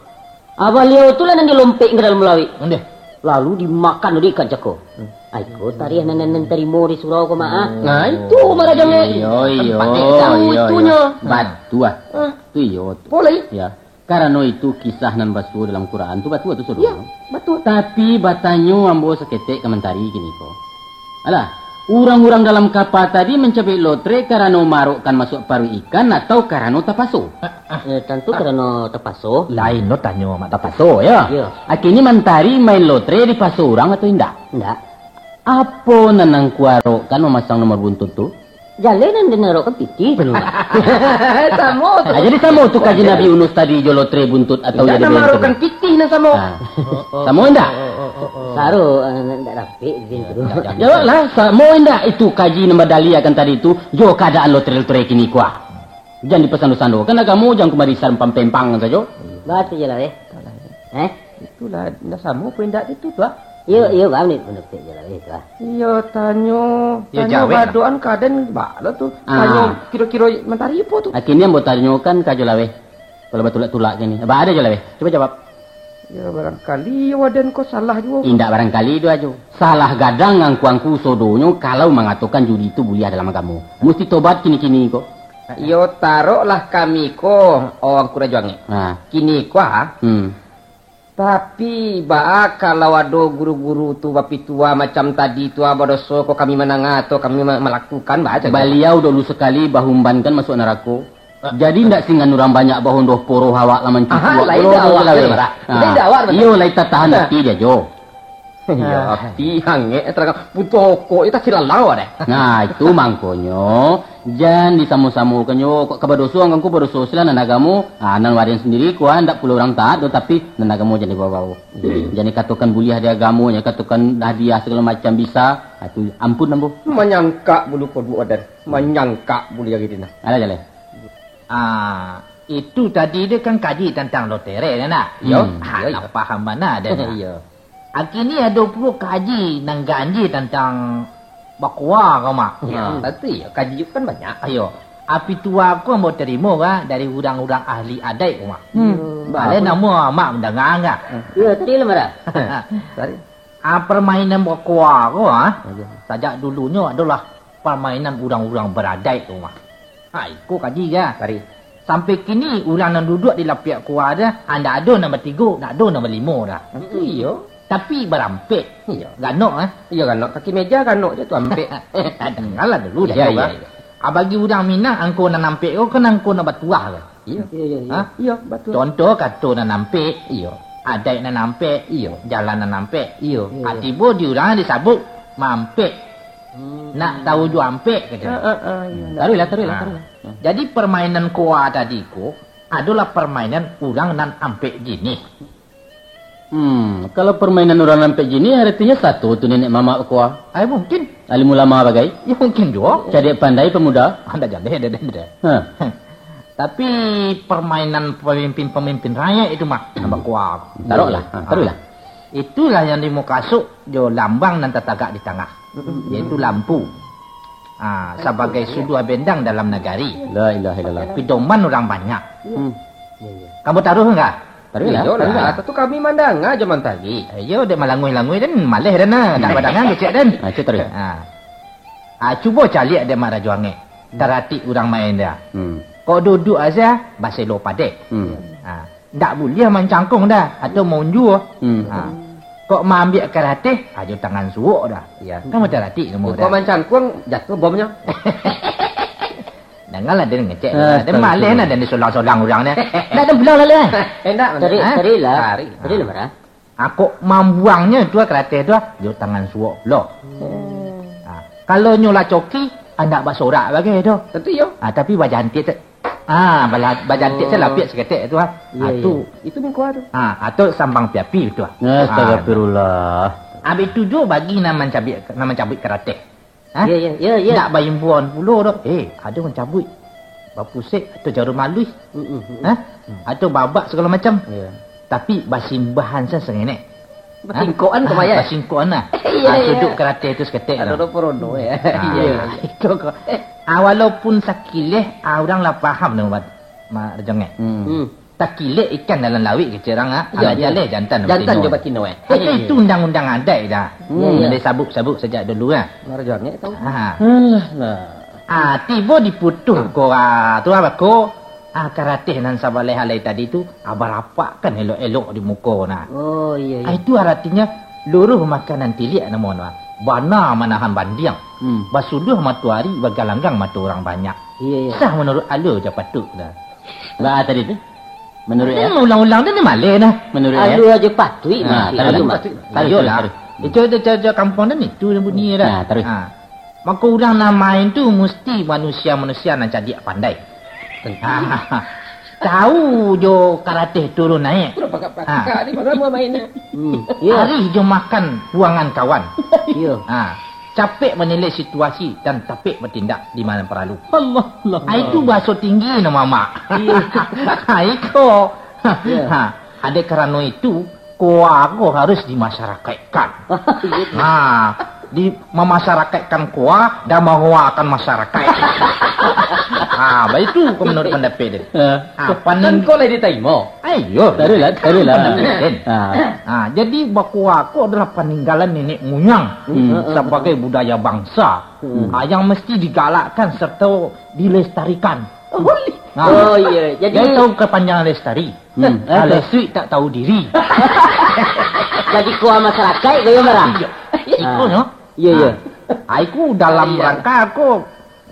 Ah, baliau tu lah nan dilompek ka dalam lauik. Ondeh. Lalu dimakan dek ikan cako. Hmm. Ai, ko tarikh nan, nan, nan tarimo di surau ko, Mak, ah. Nah, itu, Mara Jangek. Iyo, iyo, Tahu iyo, itunyo. iyo. Batua. Ah. Tu iyo tu. Boleh. Ya. Karano itu kisah nan basuo dalam Quran tu batua tu, Saudara. Iyo, batua. Tapi batanyo ambo saketek ka Mantari kini ko. Alah, urang-urang dalam kapa tadi mancabik lotre karano maarokkan masuak paruik ikan atau karano tapaso? Eh, tantu karano tapaso. Lain lo tanyo, Mak, tapaso, yo. Iyo. Akhirnyo Mantari main lotre dipaso urang atau indak? Indak. Apo nan angku arokkan mamasang nomor buntut tu? Jaleh nan den arokkan pitih tu, Mak. Samo tu. Ah, jadi samo tu kaji Nabi Yunus tadi jo lotre buntut atau Indak jadi nan bento tu? Arokkan pitih nan samo. Ah. Samo indak? Saro, eh, ndak dapek di situ. Jawablah, samo indak itu kaji nan badaliakan tadi tu jo kaadaan lotre-lotre kini ko, ah? Jan dipasando-sandokan agamo, jan kumari sampang-pempang sajo. Batua je lah, eh. Eh? Itulah, indak samo apo indak itu tu, ah? Iyo, iyo, bang, ni pandapek je lah, eh, tu, ah. Iyo, tanyo, Iyo, tanyo jawek lah. Badoan ka den, bak lo tu. Ah. Tanyo kiro-kiro Mantari apo tu? Akhirnyo ambo tanyokan ka Jolaweh. Kalau batulak-tulak kini. Ba ado Jolaweh. Cubo jawab. Yo, barangkali yo Waden ko salah juo. Indak barangkali tu, Ajo. Salah gadang angku-angku sodonyo kalau mangatokan judi tu buliah dalam agamo. Musti tobat kini-kini ko. Yo, taroklah kami ko, o Angku Rajo Angek. Ha. Kini ko, ha? Hmm. Tapi, baa kalau ado guru-guru tu bapitua macam tadi tu, ha, badoso ko kami mandanga atau kami ma-, malakukan, baa caro? Baliau dulu sakali bahumbankan masuak narako. Jadi, ndak singan urang banyak bahondoh poroh awak lah mancucuak. Aha, lain pulo dah tu awak, Jolaweh. Marah. Ha. Lain dah awak, Marah. Iyo, lai tatahan ati dia, Jo. Iyo, ati angek, tarang putuih okok, iyo, tasilalau deh. Nah, itu mangkonyo, jan disamo-samokannyo, kok ka badoso, angku badoso, silah nan agamo, ah, nan Waden sandiri, ko, ah, ndak pulo urang taat doh, tapi nan agamo jan dibawo-bawo. Jan dikatokan buliah di agamo, jan dikatokan hadiah sagalo macam bisa, ah, tu ampun ambo. Manyangkak bulu kodok Waden, manyangkak bulu jari dina. Alah, jaleh. Ah, itu tadi tu kan kaji tantang lotre, kan, nak? Iyo. Hmm. Ah, iyo, iyo. Lah paham bana den, nak? Iyo. Akhirnyo ado pulo kaji nan ganjia tantang bakoa ko, Mak. Iyo, ha. Tantu iyo, kaji kan banyak. Iyo. Api tua ko ambo tarimo, kan, dari urang-urang ahli adaik ko, Mak. Hmm. Iyo. Alai namo Mak mandanga, kan? Hmm. Iyo, tadi lah, Mara. Tadi. Ah, permainan bakoa ko, ah, Ajo. Sajak dulunyo adolah permainan urang-urang baradaik tu, mah. Ha, iko kaji, ya. Kari. Sampai kini, urang nan duduak di lapiak koa tu, ha, ndak ado nan batigo, ndak ado nan balimo doh. Itu iyo. Tapi barampek. Iyo. Ganok, eh? Iyo, ganok. Kaki meja ganok je tu ampek. Dengarlah dulu, iyo, iyo, iyo. Ah, bagi urang Minang, angko nan ampek ko kan angko nan batuah ko. Iyo. Iyo, iyo, iyo. Ha? Iyo, batua. Contoh kato nan ampek, iyo. Adaik nan ampek, iyo. Jalan nan ampek, iyo. Iyo. Ah, tibo di urang disabuik mampek. Hmm. Nak tahu jo ampek, kato. Ah, ah, ah, iyo. Taruihlah, taruihlah, taruihlah. Jadi, permainan koa tadi ko adolah permainan urang nan ampek jinih. Hmm, kalau permainan urang nan ampek jinih, aratinyo sato tu niniak mamak bakoa. Ai, mungkin. Alim ulama bagai. Yo, mungkin juo. Cadiak pandai pamuda. Ah, ndak jaleh, ndak, ndak, ndak. Ha. Tapi permainan pamimpin-pamimpin rakyat itu mah, nan bakoa. Taruihlah. Ha, taruihlah. Itulah yang dimukasuik jo lambang nan tatagak di tangah, yaitu lampu. Ah, sabagai suduah bendang dalam nagari. La ilaha illallah. Pidoman urang banyak. Hmm. Kamu taruih enggak? Taruihlah, taruihlah. Tantu kami mandanga jo mantari. Eh, iyo, dek malanguih-languih den, maleh den, ah. Ndak badangan kecek den. Ah, cubo taruih. Ah. Ah, cubo caliak dek Mak Rajo Angek. Taratik urang main dia. Hmm. Kok duduak aja, baselo padek. Hmm. Ah, ndak buliah mancangkung dah, atau maunjua. Hmm. Ah. Kok maambiak karateh, ajo tangan suok dah. Iya. Kan bataratik namo dah. Kok mancangkung, jatuah bomnyo. Dangalah den ngecek. Ah, den maleh nah den disolang-solang urang ni. Ndak den pulang lalu, eh. Eh, ndak, tarik, tarik lah. Tarik. Tarik lah, Mara. Ah, kok mambuangnyo tu karateh tu, jo tangan suok pulo. Hmm. Ah, kalau nyo lah coki, ah, ndak basorak bagai tu. Tentu iyo. Ah, tapi bajantik tu. Ah, bala-, bajantik tu lapiak saketek tu, ah. Iyo, ah, tu. Itu mingkua tu. Ah, atau sambang piapi tu, ah. Astagfirullah. Ah. Abih tu juo bagi nan mancabik, nan mancabik karateh. Ha? Iyo, iyo, iyo, iyo. Ndak baimbuan pulo doh. Eh, ado mancabuik bapusek atau jarum aluih. Mm, mm, mm. Ha? Atau babak sagalo macam. Iyo. Tapi basimbahan sa sangenek. Ha? Basingkokan kok, Mak, yo? Basingkokan lah. Iyo, ah, iyo. Suduik karateh tu saketek tu. Ado doh porono, yo. Ah, iyo. Iko kok. Ah, walaupun sakileh, ah, urang lah paham tu, Mat, Mak Rajo Angek. Hmm. Hmm. Takilek ikan dalam lauik kecek urang, ah. Iyo, alah iyo. Jaleh jantan jo batino. Jantan jo batino, eh. Itu, itu undang-undang adaik dah. Hmm. Iyo, iyo. Nan disabuik-sabuik sajak dulu, ah. Mak Rajo Angek tahu. Ha. Alah, lah. Ah, tibo diputuih ko, ah, tu apa ko? Ah, karateh nan sabaleh alai tadi tu, ah, barapakkan elok-elok di muko nah. Oh, iyo, iyo. Ah, itu aratinyo luruih makanan tiliak namo nah. Bana manahan bandiang. Hmm. Basuduah matoari, bagalanggang mato urang banyak. Iyo, iyo. Sah manuruik alua jo patuik dah. Baa tadi tu? Manuruik, yo? Ulang-ulang tu ni maleh dah. Manuruik, yo? Alua jo patuik. Nah, taruih, taruih, taruih. Iyolah. Taruih, taruih. Itu, itu, itu, itu kampuang tu ni, tu bunyi dah. Nah, taruih. Ha. Mako urang nan main tu musti manusia-manusia nan cadiak pandai. Tentu. Ha. Tahu jo karateh turun naik. Urang pakak-pakak ni, bagaimana mainnya? Hmm. Iyo. Arih jo makan buangan kawan. Iyo. Ha. Capek manilai situasi dan tapek batindak di mana paralu. Allah, Allah. Ah, itu bahaso tinggi namo, Mak. Iyo. Ah, iko. Iyo. Ha, adek karano itu, koa ko harus dimasarakaikkan. Iyo. Ha, di, mamasarakaikkan koa dan mahoakan masarakaik. Ha, baitu ko manuruik pandapek den. Eh. Ha, paning- Kan ko lah ditaimo. Ayo. Taruihlah, taruihlah. Benar, kan? Ah. Ah, jadi bakoa ko adalah paninggalan nenek muyang, hmm, sabagai budaya bangsa, hmm, ah, yang mesti digalakkan serta dilestarikan. Oh, li-, ah, oh, iyo. Jadi, jadi tahu kepanjangan lestari? Hmm. Ah, lesuik tak tahu diri. Jadi koa masarakaik, ko yo, Mara? Iyo. Iko, ah, no? Iyo, iyo. Ah. Ah, iko dalam, iyo, rangka ko,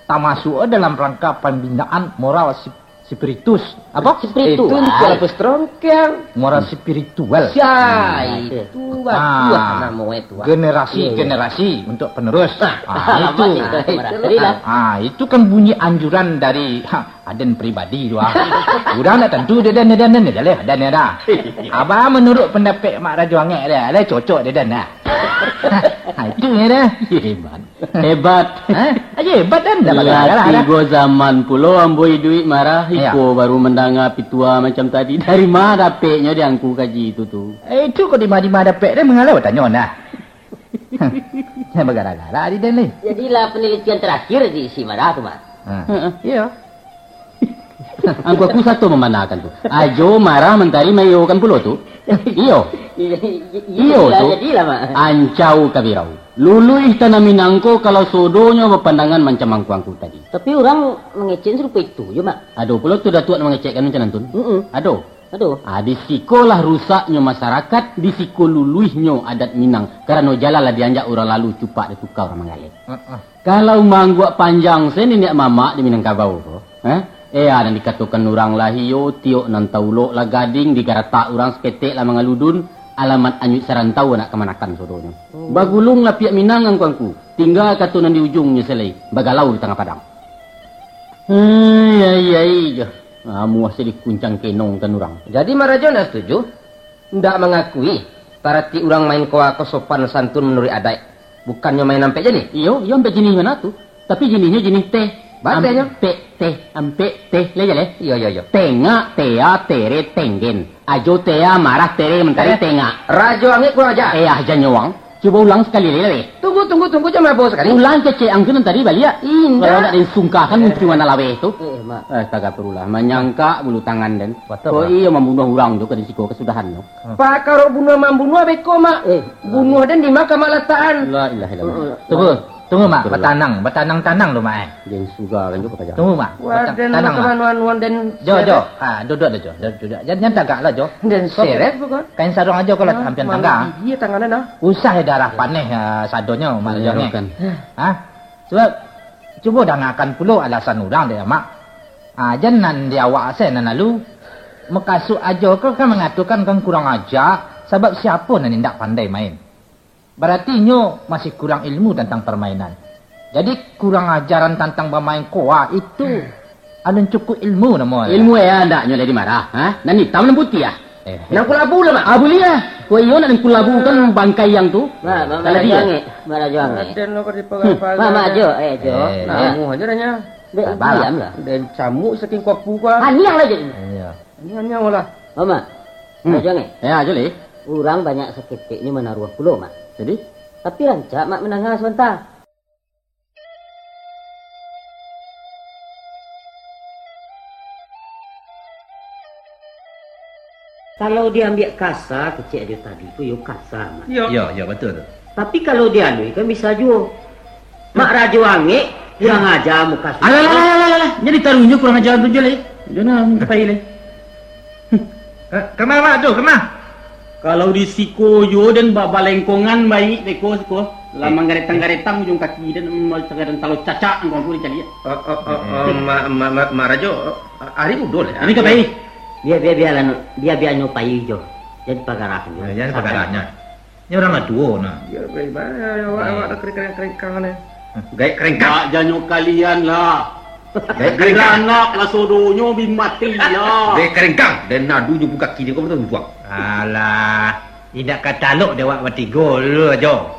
tamasuak dalam rangka pembinaan moral si-, spiritus. Apa? Spiritu. Itu, ah, kalau pestrongkeang. Moral spiritual. Sia, hmm, itu. Batua, ah, namo itu, ah. Generasi, iya, iya, generasi untuk penerus. Ah, ah, itu. Itu, itu, itu, itu. Ah, itu kan bunyi anjuran dari, ha, aden pribadi tu, ah. Urang ndak tantu, aden, aden, aden, aden, aden, aden. Abah manuruik pandapek Mak Rajo Angek dia, dia cocok, aden, dah. Ha, itu yo dah. Hebat. Hebat. Hah? Aja hebat kan? Dah bagara-gara dah. Lah tigo zaman pulo ambo iduik, Mara. Iyo. Iko baru mandanga pitua macam tadi. Dari ma dapeknyo di angku kaji itu tu? Eh, itu kok di ma-di ma dapek deh, mangalah batanyo nah. Jangan bagara-gara di den ni. Jadilah penelitian terakhir di si Mara tu, Mak. Ha. Heeh. Iyo. Angku aku sato mambanarkan tu. Ajo Mara mantari maiyokan pulo tu. Iyo. Iyo, iyo, iyo, iyo tu. Jadilah, Mak. Ancau kabirau. Luluih tanah Minang ko kalau sodonyo bapandangan mancam angku-angku tadi. Tapi urang mangecek sarupo itu jo, Mak. Ado pulo tu Datuak nan mangecekkan macam nan tu. Mm-mm. Ado. Aduh. Ah, di sikolah rusaknyo masarakat, di siko luluihnyo adat Minang. Karano jalan lah dianjak urang lalu, cupak dituka urang manggaleh. Heeh. Kalau maangguak panjang se niniak mamak di Minangkabau ko, eh? Eh, ah, nan dikatokan urang lah iyo, tiok nan taulok lah gading, digaratak urang saketek lah mangaludun, alamat anyuik sarantau anak kamanakan soronyo. Oh. Bagulung lah piak Minang angku-angku, tingga kato nan di ujungnyo se lai, bagalau di tangah padang. Ai, ai, ai, jo. Amuah se dikuncang kenong kan urang. Jadi Marajo ndak setuju? Ndak mangakui, barati urang main koa ko sopan santun manuruik adaik, bukannyo main ampek jinih? Iyo, iyo, ampek jinih bana tu. Tapi jinihnyo jinih teh. Ba teh nyo? Ampek teh, ampek teh, lai jaleh. Iyo, iyo, iyo. Tengak, tea, tere, tenggen. Ajo tea, marah, tere, mantari, eh, tengak. Rajo Angek kurang aja. Eh, ah, janyo wang. Cubo ulang sakali lai, laweh. Tunggu, tunggu, tunggu, jan mabo sakali. Ulang kecek ang tu nan tadi baliak. Indak. Kalau ndak disungkahkan muncuang nan laweh tu. Eh, Mak. Astagfirullah, manyangkak bulu tangan den. Batua, Ko Mak. Iyo mambunuah urang tu ka di siko kasudahannyo. Pakaro bunuah-mambunuah beko, Mak. Eh. Bunuah den di ma ka Mak latakan? La ilaha illallah. Heeh. Tunggu, tunggu, Mak. Astagfirullah. Batanang, batanang-tanang dulu, Mak, eh. Den sugakan jo paja. Tunggu, Mak. Wah, bata-, den tanang, Mak. Makaman wan-wan den Jo, seret. Jo. Ah, duduak dah, Jo. Duduak, duduak. Jan, jan tagak lah, Jo. Den seret bukan? Kain sarung ajo kalau hampir tangga. Gigi tangan dah. Usah darah paneh, ah, sadonyo, Mak Rajo Angek. Hah? Sabab, cubo dangakan pulo alasan urang dek, Mak. Ah, jan nan di awak se nan lalu. Makasuik ajo ko kan mangatokan kan kurang aja, sabab siapo nan indak pandai main. Barati inyo masih kurang ilmu tantang parmainan. Jadi, kurang ajaran tantang bamain koa itu alun cukuik ilmu namo e. Ilmu e andaknyo lai dimarah, ha? Nan itam, nan putiah. Eh. Nan kulabu lah, Mak. Ah, buliah. Ko iyo nak nan kulabu kan bangkai yang tu. Mak, Mak, Kalau Mak dia. Rajo Angek, Mak Rajo Angek. Aden lo ka dipagai-pagai. Mak, Mak, Jo, eh, Jo. Eh, Mak. Namuah aja dah nya. Sabar lah. Den camuk saking kuapu kua. Haniang lah je. Iya. Haniang-haniang lah. Mak, Mak. Hmm. Rajo Angek. Ya, Juli. Urang banyak saketeknyo manaruah pulo, Mak. Jadi? Tapi rancak Mak mandanga sabanta. Kalau diambiak kasa, kecek ajo tadi tu, yo kasa, Mak. Yo. Yo, yo, batua tu. Tapi kalau dianuikan bisa juo. Mak Rajo Angek, kurang aja muka sudah. Alah, alah, alah, alah, alah. Jadi taruhnyo kurang aja tu je, leh. Jangan minta pai, leh. Hmm. Eh, kama, Mak, tu, kama? Kalau di siko yo den ba-, balengkongan baik beko siko. Lah manggaretang-garetang ujung kaki den, mm, tagadan talo cacak angkau tu dicaliak. Oh, oh, oh, oh, Mak, Mak, Mak, Mak Rajo, oh, ari mudo lah. Ini ka pai? Bia, bia, bialah, bia, bianyo pai jo. Jan pagarah jo. Eh, jan pagarah nyo. Nyo urang lah tuo nah. Yo, bagaimana awak, awak dah kerengkang-kerengkang ni? Gaek kerengkang. Nak janyo kalian lah. Gaek kerengkang. Biranak lah sodonyo bi mati lah. Gaek kerengkang. Dan nadu nyo buka kini kau betul buang. Alah, indak ka talok dek awak batigo dulu ajo.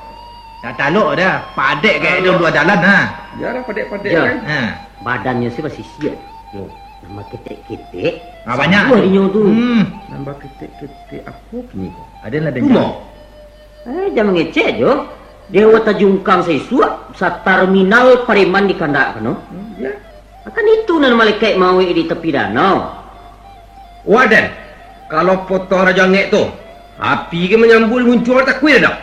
Tak talok dah, padek gaek tu dua dalan ha. Biarlah padek-padek kan. Ha. Badannyo si masih siat. Yo. Nambah ketek-ketek. Ah, banyak tu. Dinyo tu. Hmm. Nambah ketek-ketek apo kini ko? Ada lah dengar. Rumah. Eh, jan mangecek jo. Dewa tajungkang saisuak, satarminal pareman di kandak kano. Hmm, ya. Akan itu nan malaikat mauik di tapi danau. Wadan, kalau potong Rajo Angek tu, api ke manyambut muncul takuik dah.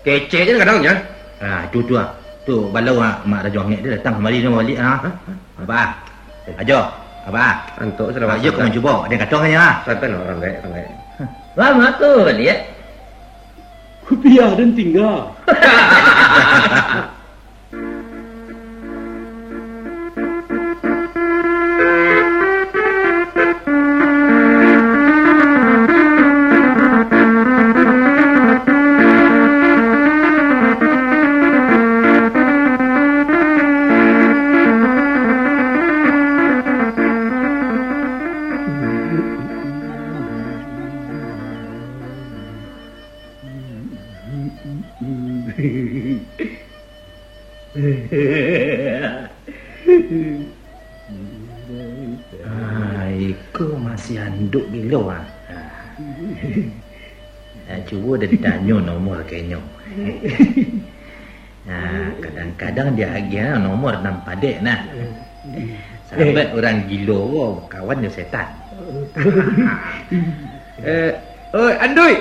Kecek je kadang nya. Ah, tu tu ah. Tu balau ah, Mak Rajo Angek dia datang kemari dia balik ah. Apa? Ajo, apa? Antok sudah. Ajo kau cubo, dia kata hanya ah. Sampai orang gaek, orang gaek. Lama tu balik. Kupiah dan tinggal. Ah, iko masih anduk gilo ah. Ah. Ah, cubo den tanyo nomor kenyo. Ah, kadang-kadang dia agiah nomor nan padek nah. Sahabat urang gilo ko bakawan jo setan. Eh, oi, Andui!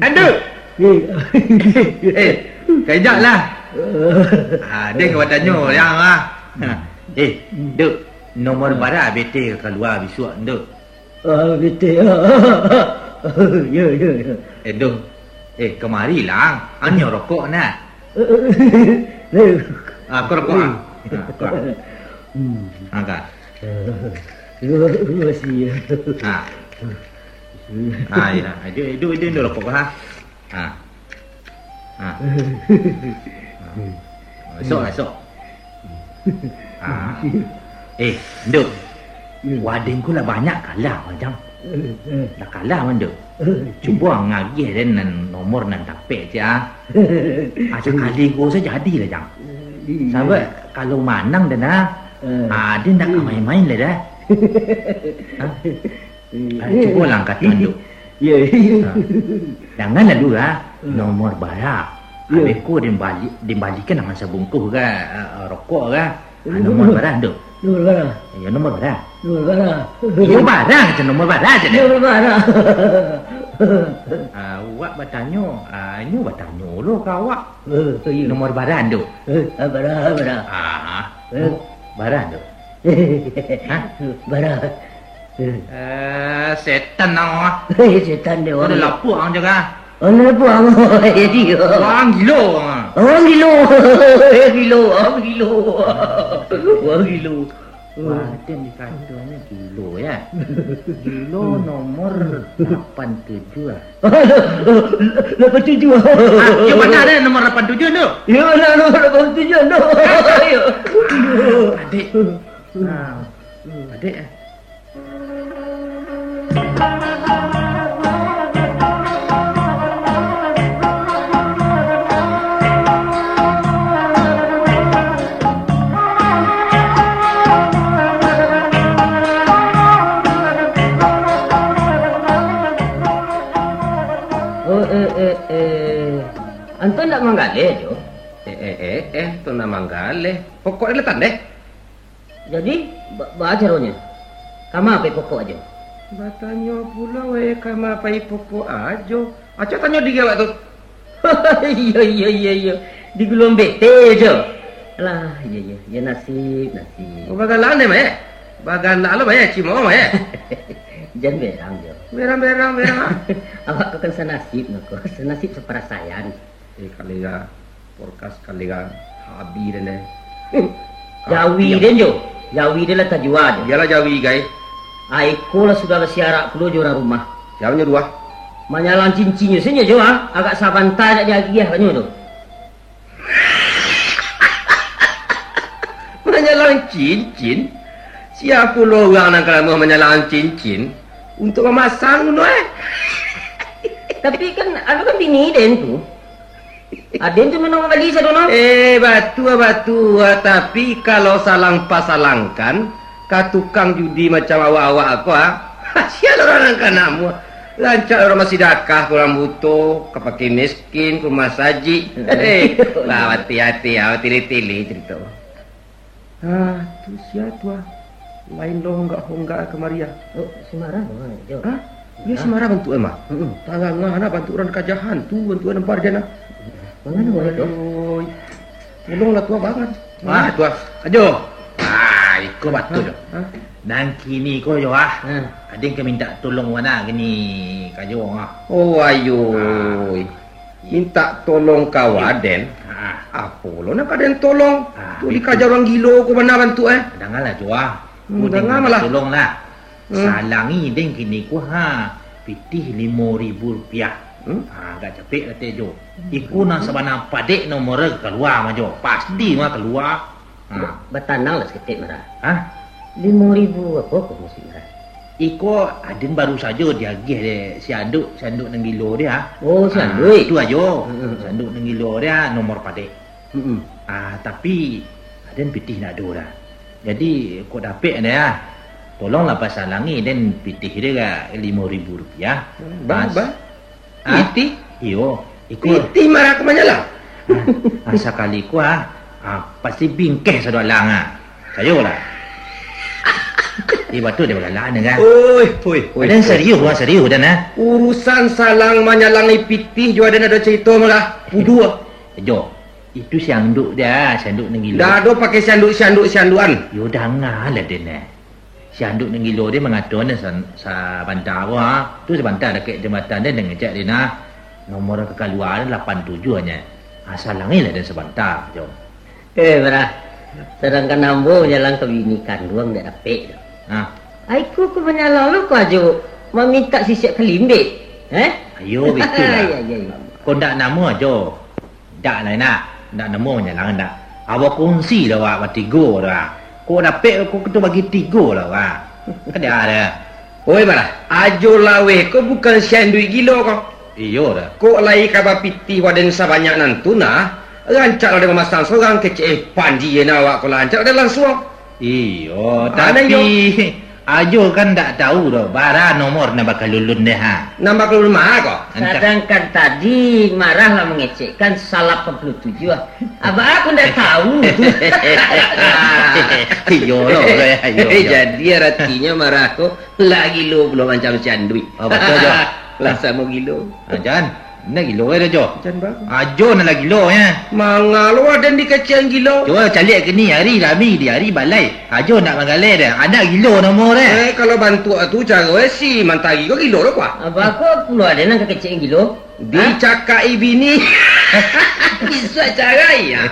Andui! Eh, kajak lah. Ah, deh kawan tanyo yang ah. Eh, Duk, nomor bara B T ka kalua bisuak, Duk. Ah, betul. Yo, yo, yo. Eh, Dong. Eh, kamari lah. Iko rokok nah. Ah, ko rokok, ah. Ah, ko. Hmm. Ah, ka. Terima kasih. Ah. Ah, ya. Iduik, iduik, iduik, iduik rokok, ha. Ah. Ah. Ah. Masuk, masuk. Ah. Eh, Nduk. Hmm. Waden ko lah banyak kalah, Jang. Hmm. Lah kalah, Nduk. Hmm. Cubo ang agiah den nan nomor nan dapek, cek, ah. Ah, sakali ko sajo jadilah, Jang. Hmm. Sabab kalau manang den, ah, hmm, ah, den ndak ka main-main lai, dah. Hmm. Ah, cubolah angkatan tu. Yo, yo. Ha. Jangan lalu, ha. Hmm. Nomor bara. Yo. Habis ko den bali-, den balikan dengan sabungkuh ka, ah, ah, rokok ka. Ah, nomor bara tu. Nomor bara. Yo, nomor bara. Nomor bara. Yo, bara, macam nomor bara sajo. Nomor bara. Ah, awak batanyo, ah, inyo batanyo lo ka awak. Eh, yo. Nomor bara tu. Eh, ah, bara, bara. Ah, eh, bara tu. Hah? Bara. Eh, setan ang, ah. Eh, setan dek. Kau dah lapuak ang jaga. Oh, lapuak ang. Jadi, oh. Wang gilo ang. Wang gilo. Gilo, wang gilo. Wang gilo. Wah, den dikatonyo gilo, ya. Gilo nomor lapan tujuh, ah. Lapan tujuh. Ah, yo bana deh nomor lapan tujuh tu. Yo, bana nomor lapan tujuh tu. Yo. Adik. Ah, adik, eh. Oh, eh, eh, eh. Anto ndak manggaleh, Jo? Eh, eh, eh, eh, anto ndak manggaleh. Pokok dek letan deh. Jadi, ba-, baa caronyo? Kama pai pokok ajo? Batanyo pulo, eh, kama pai pokok ajo. Acok tanyo diri awak tu. Iyo, iyo, iyo, iyo. Di guluang bete jo. Alah, iyo, iyo. Yo nasib, nasib. Oh, bagalak deh, Mak, eh? Bagalak lo, Mak, eh? Cimo, Mak, eh? Jan berang, Jo. Berang, berang, berang. Awak ko kan sanasib, no, ko. Sanasib saparasaian. Eh, kali ya. Porkas kali ka, habi den deh. Hmm. Jawi den jo. Jawi den lah tajua jo. Iyolah jawi, gai. Ah, iko lah sudah basiarak pulo jo urang rumah. Sia nyo duo? Manyalang cincinnyo sajo jo, ah. Agak sabanta dak diagiah kanyo tu. Manyalang cincin? Sia pulo urang nan ka namuah manyalang cincin? Untuak mamasang tu, eh? Tapi kan, anu kan bini den tu. Aden tu mano bali sado no? Eh, batua, batua. Tapi kalau salang pasalangkan, ka tukang judi macam awak-awak ko, ah. Sia urang nan ka namuah. Rancak urang basidakah ka urang buto, ka fakir miskin, ka rumah sajik. Hei, lah, hati-hati, ah, tili-tili carito. Ah, tu sia tu, ah. Lain lo honggak-honggak kamari, ah. Oh, si Marah, Bang, jo. Hah? Iyo, si Marah bantuak e mah. Mm-mm. Tangah-tangah nah bantuak urang kajahan tu, bantuak e nampar jan nah. Mangano, Bang, tu? Aduh. Tolonglah, Tuah, bangat. Ah, Tuah. Ajo. Ah, iko batua jo. Hah? Nan kini ko jo, ah. Hmm. Aden ka mintak tolong wak nah kini ka jo, ah. Oh, ayo. Ah. Mintak tolong ka waden. Ha. Apo lo nan ka den tolong? Ha, tu dikaja urang gilo ko bana bantuak, eh. Dangalah jo, ah. Hmm, danga malah. Tolonglah. Hmm. Salangi den kini ko, ha, pitih limo ribu rupiah. Hmm? Ha, agak capek lah te jo. Hmm. Iko nan sabana padek nomor kalua mah jo. Pasti mah kalua. Ha. Ba-, batananglah saketek, Marah. Hah? Limo ribu apo ko mukasuik, Marah? Iko aden baru sajo diagiah dek si Anduk, si Anduk nan gilo tu, ha. Oh, si Anduk. Ha, tu ajo. Hmm. Si Anduk nan gilo tu, ha, nomor padek. Hmm. Ah, tapi aden pitih ndak ado dah. Jadi, kok dapek dah, ha. Tolonglah pasalangi den pitih tu ka limo ribu rupiah. Hmm, bang, bang. Ah, pitih? Iyo, iko. Pitih Marah ka manyalang? Ah, ah, sakali ko, ah, ah, pasti bingkeh sado alang, ah. Sayolah. Eh, batua dek bagalak ni, kan? Oi, oi, oi, oi. Aden serius, wah, serius, aden, ah. Urusan salang manyalangi pitih jo aden ado carito, Marah. Pudua. Jo, itu si Anduk dah, si Anduk nan gilo. Dah ado pakai si Anduk, si Anduk, si Andukan. Yo, dangalah, den, eh. Si Anduk nan gilo tadi mangato ni sa-, sabanta ko, ha. Tu sabanta dakek jambatan den, den ngecek den, ha. Nomor nan ka kalua ni lapan tujuah nyo. Ha, salangi lah den sabanta, Jo. Eh, Barah. Sadangkan ambo manyalang ka bini kanduang dak dapek tu. Ha. Ai, ko, ko manyalang lo ko Ajo mamintak sisiak kalimbek. Eh? Iyo, betul lah. Iyo, iyo, iyo. Ko ndak namo Ajo. Dak lah, nak. Ndak namo manyalang, ndak. Awak kongsi lah, awak batigo lah. Ko dapek, ko kito bagi tigo lah, awak. Kan dak ado. Oi, Barah, Ajo Laweh ko bukan si Anduk gilo ko. Iyo, dah. Kok lai ka bapitih waden sabanyak nan tu, nah? Rancak lah den mamasang sorang kecek, eh, Panji je nah awak ko lah, rancak lah den langsuang. Iyo, ah, tapi Ajo kan ndak tahu doh, bara nomor nan bakalulun deh, ha. Nan bakalulun ma ko? Antah. Sadangkan tadi Marah lah mangecekkan salapan puluh tujuah, ah. Abah aku ndak tahu tu. Iyo lo, iyo, iyo. Jadi, aratinyo Marah ko lah gilo pulo macam si Anduk. Oh, batua, Jo. Lah samo gilo. Ah, jan. Nan gilo, eh, dah, Jo. Jan baru. Ajo nan lah gilo, ya. Mangalo aden dikecek gilo. Cubo caliak kini, hari rami di hari balai. Ajo nak manggaleh dah. Anak gilo namo deh. Eh, kalau bantuak tu caro, eh, si Mantari ko gilo doh, kuah. Abah ko pulo aden nan kakecek gilo? Dicakak-i bini. Bisuak carai, ya.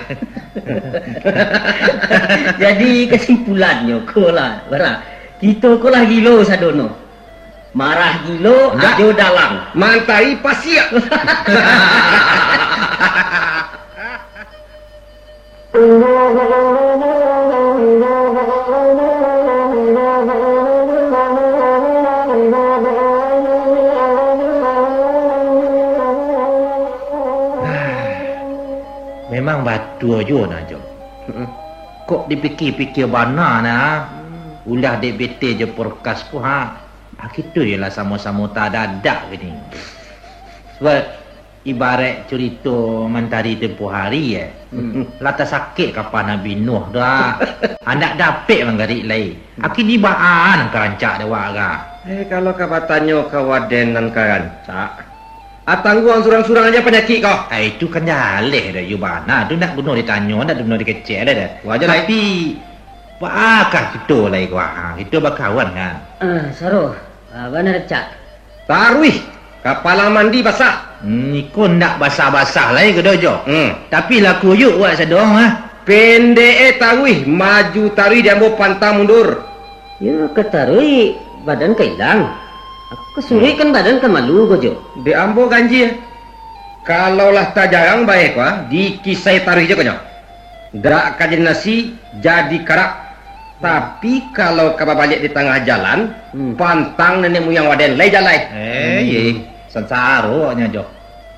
Jadi, kesimpulannyo ko lah, Barah. Kito ko lah gilo sadono. Marah gilo, Ajo dalang. Mantari pasiak. Memang batua juo nah, Jo. Mm-mm. Kok dipikia-pikia bana nah, ulah dek bete jo porkas ko, ha. Ah, kito je lah samo-samo tadadak kini. Sabab, ibaraik curito Mantari tempo hari, eh. Hmm. Lah tasakik kapa Nabi Nuh tu, ah. Andak dapek manggarik lai. Hmm. Aki ni baa nan ka rancak dek awak, ah? Eh, kalau ka batanyo ka waden nan ka rancak, ah, tangguang surang-surang aja panyakik ko. Ah, itu kan jaleh dah, iyo bana. Tu ndak guno ditanyo, ndak guno dikecek dah, dah. Wajar lai. Tapi, Baa kah kito lai ko, ha? Kito bakawan kan? Ah, saro. Ah, bana rancak. Taruih, kapalang mandi basah. Hmm, iko ndak basah-basah lai ko doh, Jo. Hmm. Tapi lah kuyuak wak sadonyo, ha? Pendek, eh, taruih, maju taruih di ambo pantang mundur. Yo, ka taruih, badan ka ilang. Ka suruik kan badan ka malu ko, Jo. Dek ambo ganjia. Kalau lah tajarang bae ko, ah, dikisai taruih je ko nyo. Dak ka jadi nasi, jadi karak. Tapi, kalau ka babaliak di tangah jalan, hmm, pantang nenek muyang waden lai jalai. Eh, hmm, ye. Sansaro nyo, Jo.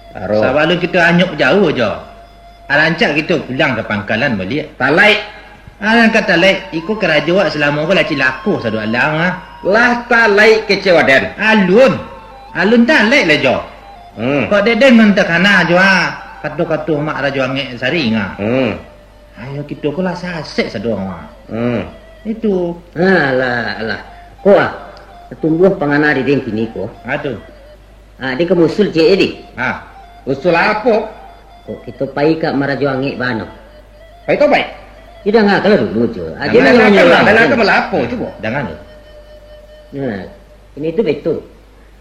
Saro. Sabalun kito anyuik jauah, Jo. Arancak kito pulang ka pangkalan baliak. Talaik. Alah, angkat talaik. Iko karajo wak salamo ko lah cilako sado alang, ah. Lah talaik kecek waden. Alun. Alun talaik lah, Jo. Hmm. Kok dek den nan takana, Jo, ah. Kato-kato mak Rajo Angek Saring, ah. Hmm. Ayo, kito ko lah sasek sado, ah. Hmm. Itu. Alah, alah. Ko, ah. Tumbuah pangana di den kini ko. Ah, tu. Ah, den ka musul ciek, eh, di. Ah. Usul apo? Kok kito pai ka Marajo Angek bano? Pai tobaik? Yo, dangakan lah dulu, Jo. Ajo dangakan lah, dangakan lah apo, cubo. Dangakan. Nah, ini tu betul.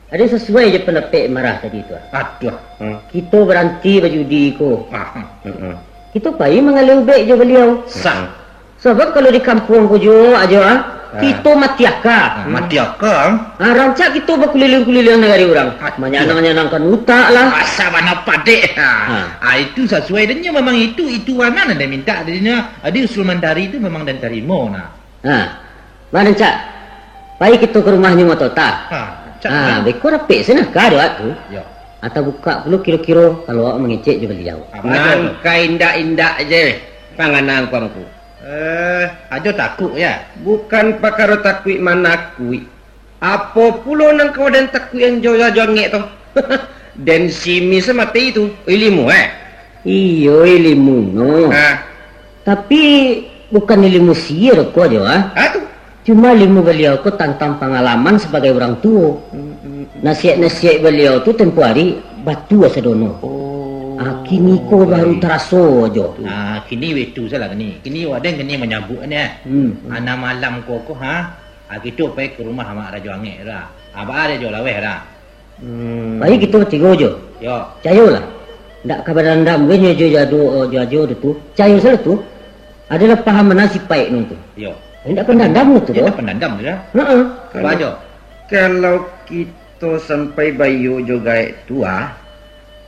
Ado sasuai jo pandapek Marah tadi tu, ah. Aduh. Hmm. Kito baranti bajudi ko. Ah. Hmm. Kito pai manggaleh ubek jo baliau. Sah. Sabab kalau di kampuang ko juo, Ajo, ah, ah, kito mati aka. Ah, mati aka. Ah, rancak kito bakuliliang-kuliliang nagari urang. Aduh. Manyanang-nyanangkan utak lah. Asa bana padek. Ah. Ah, itu sasuai dan nyo memang itu, itu wanan nan minta dari nyo. Adi usul Mantari tu memang dan tarimo nah. Ah. Bana rancak. Pai kito ka rumahnyo Matota. Ah, rancak. Ah, beko dapek sanah ka doat tu. Yo. Atau buka pulo kiro-kiro kalau awak mangecek jo baliau. Ah, nan ka indak-indak je panganang kuangku. Eh, Ajo takuik, ya? Bukan pakaro takuik manakuik. Apo pulo nan ka waden takuik an jo Rajo Angek tu? Den simis mati tu, ilimu, eh? Iyo, ilimu no. Ha. Tapi, bukan ilimu sihir ko, Jo, ah. Ha, tu? Cuma ilimu baliau ko tantang pangalaman sabagai urang tuo. Hmm, hmm, hmm. Nasihat-nasihat baliau tu tempo hari batua sadono. Oh. Ah, kini ko baru taraso, Jo. Ah, kini itu salah kini. Kini waden kini manyabuik ni, eh. Hmm, hmm. Ana malam ko, ko, ha? Ah, kito pai ka rumah Mak Rajo Angek tu lah. Ah, baa dek jo laweh dah. Hmm. Pai kito tigo jo. Yo. Cayolah. Ndak ka badandam gai nyo jo, jo, jo, jo tu tu. Cayo salah tu. Adalah pahaman nasib paik nu tu. Yo. Ndak pandandam nu tu. Yo, doh. Ndak pandandam tu dah. Heeh. Kalau, Bajo. Kalau kito sampai bayo jo gaek tu ah,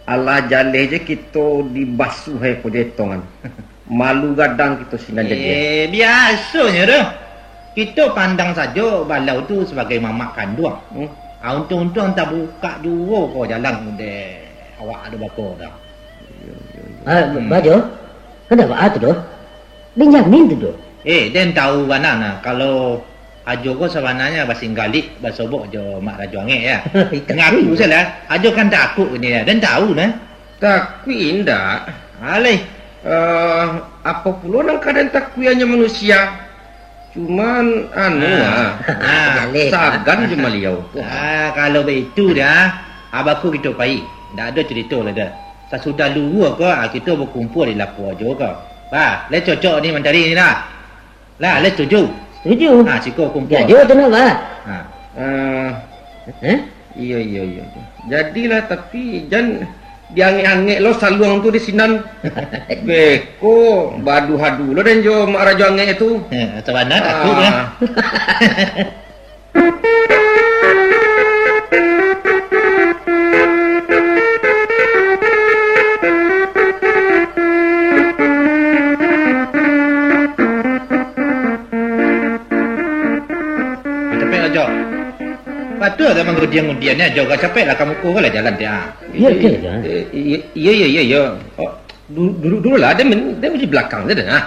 alah jaleh je kito dibasuah ai ko jo etongan. Malu gadang kito sinan jadi. Eh, biasonyo tu. Kito pandang sajo balau tu sabagai mamak kanduang. Hmm. Ah, untuang-untuang tabukak juo ko jalan dek awak ado bako tu. Iyo, iyo, iyo. Ah, hmm. Bajo, kan dak baa tu doh? Benjamin tu doh. Eh, den tahu bana nah, kalau Ajo ko sabananyo basinggalik, basobok jo Mak Rajo Angek, ya. Ngaku salah, Ajo kan takuik ko ni, ya. Den tahu nah. Takuik indak. Alai. Eh, apo pulo nan ka den takuik, hanyo manusia. Cuman, anu, ah, ah, ah, sagan jo maliau tu. Ah, kalau baitu dah, abako kito pai. Ndak ado carito lai dah. Sasudah luhua ko, ah, kito bakumpua di lapua Ajo ko. Bah, lai cocok ni mantari ni dah. Lah, lai setuju? Setuju. Ha, siko kumpul. Jadi, tu nak, bah? Ha. Eh, eh? Iyo, iyo, iyo, iyo. Jadilah, tapi jan diangek-angek lo saluang tu di sinan. Beko, badu-hadu lo den jo Mak Rajo Angek tu. Eh, sabana takut lah. Capek lah, Jo. Patut lah manggudiang-ngudiang ni, Jo. Kau capek lah, kamu ko lah jalan dia. Iya, iya, iya. Eh, iya, iya, iya, iya. Oh, du-, duduk dulu lah. Dia men-, dia di belakang saja, nah.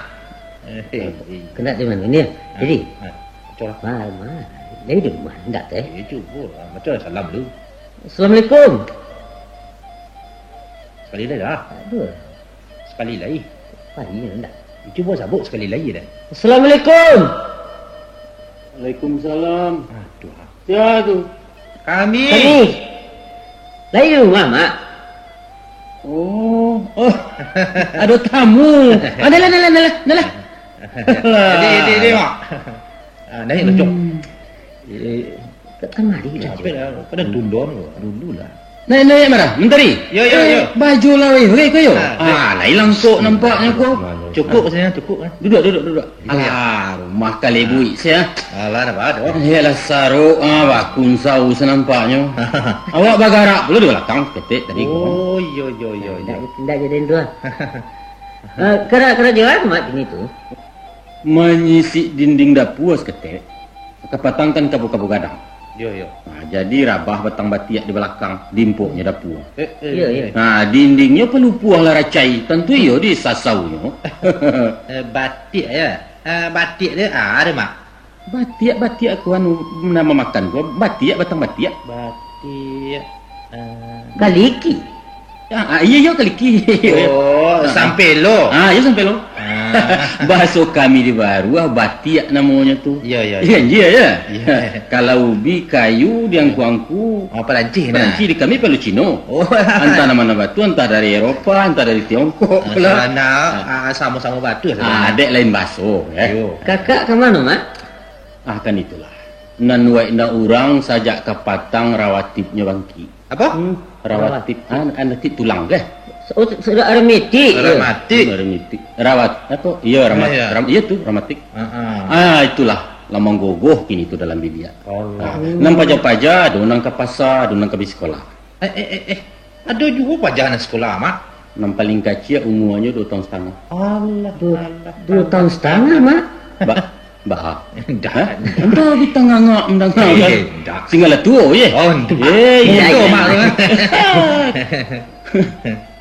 Eh, eh, eh. Kena di mana ni? Ah, jadi? Ah, betul lah. Mahal, mahal. Jadi di rumah, enggak, teh? Eh, cuba lah. Macam salam dulu. Assalamualaikum. Sekali lai lah. Aduh. Sekali lai. Sekali lai, ndak? Cubo sabut sekali lai dah. Assalamualaikum. Waalaikumsalam. Aduh. Sia tu? Kami. Kami. Lai di rumah, Mak. Oh, oh. Ado tamu. Ah, nalah, nalah, nalah, nalah. Jadi, jadi, jadi, Mak. Ah, naik lah, Cok. Hmm. Eh, Kat kamari lah, Cok. Capek lah, kadang tundon ko. Dulu lah. Naik, naik, Mara. Mentari. Yo, yo, eh, yo. Baju lah, weh. Weh, ko yo. Ah, ah, lai langkok nampaknyo ko. Cukup sajo, cukup lah. Duduk, duduk, duduk. Iya. Alah, rumah kali buik sia. Alah, dah bado. Iyolah, saruk, ah, bakun saus nampaknyo. Awak bagarak pulo di balakang, ketek tadi ko. Oh, iyo, iyo, iyo, iyo. Ndak, ndak jadi tu lah. Eh, kara-, karajo apo, Mak, kini tu? Manyisik dinding dapua saketek, kapatangkan kabu-kabu gadang. Yo, yo. Nah, jadi rabah batang batiak di balakang, dimpoknyo dapua. Eh, eh, iya, iya. Eh. Nah, dindingnyo palupuah lah racai, tantu iyo disasaunyo. Eh, batiak, ya? Eh, batiak dia, ah, ada, Mak? Batiak, batiak ko anu, nama makan ko, batiak, batang batiak. Batiak, eh. Kaliki. Ah, ah, iyo, iyo, kaliki. Oh, ah, sampelo. Ah, iyo, sampelo. Ah. Bahaso kami di Baruah, batiak namonyo tu. Iyo, iyo, iyo. Iyo, iyo. Iyo. Kalau ubi, kayu, di angku-angku. Oh, Perancis nah. Perancis, di kami palu Cino. Oh. Antah nan mano batu, antah dari Eropa, antah dari Tiongkok lah. Ah, ah, samo-samo batu. Ah, sabananyo. Dek lain bahaso, eh. Yo. Kakak ka mano, Mak? Ah, kan itulah. Nan waiknyo urang sajak kapatang rawatibnyo bangkik. Apo? Hmm, rawatib. Rawatib. Ah, rawatib tulang, kah? Oh, se-, se-, rematik. Rematik. Hmm, rematik. Rawat-, apo? Iyo, ramat-, iyo. Ram-, iyo tu, rematik. Ah, ah. Ah, itulah. Lah manggogoh kini tu dalam biliak. Allah. Ah, nan paja-paja, ado nan ka pasa, ado nan ka bi sikolah. Eh, eh, eh, eh. Ado juo paja nan sikolah, Mak? Nan paling kaciak umuanyo duo taun satangah. Alah, duo, alah, duo taun satangah, Mak? Ba-, ba-, Ndak. Hah? Antah bi tangangak mandanga kan? Eh, ndak. Singgalah tuo, ye? Oh, ndak. Eh, iyo, Mak.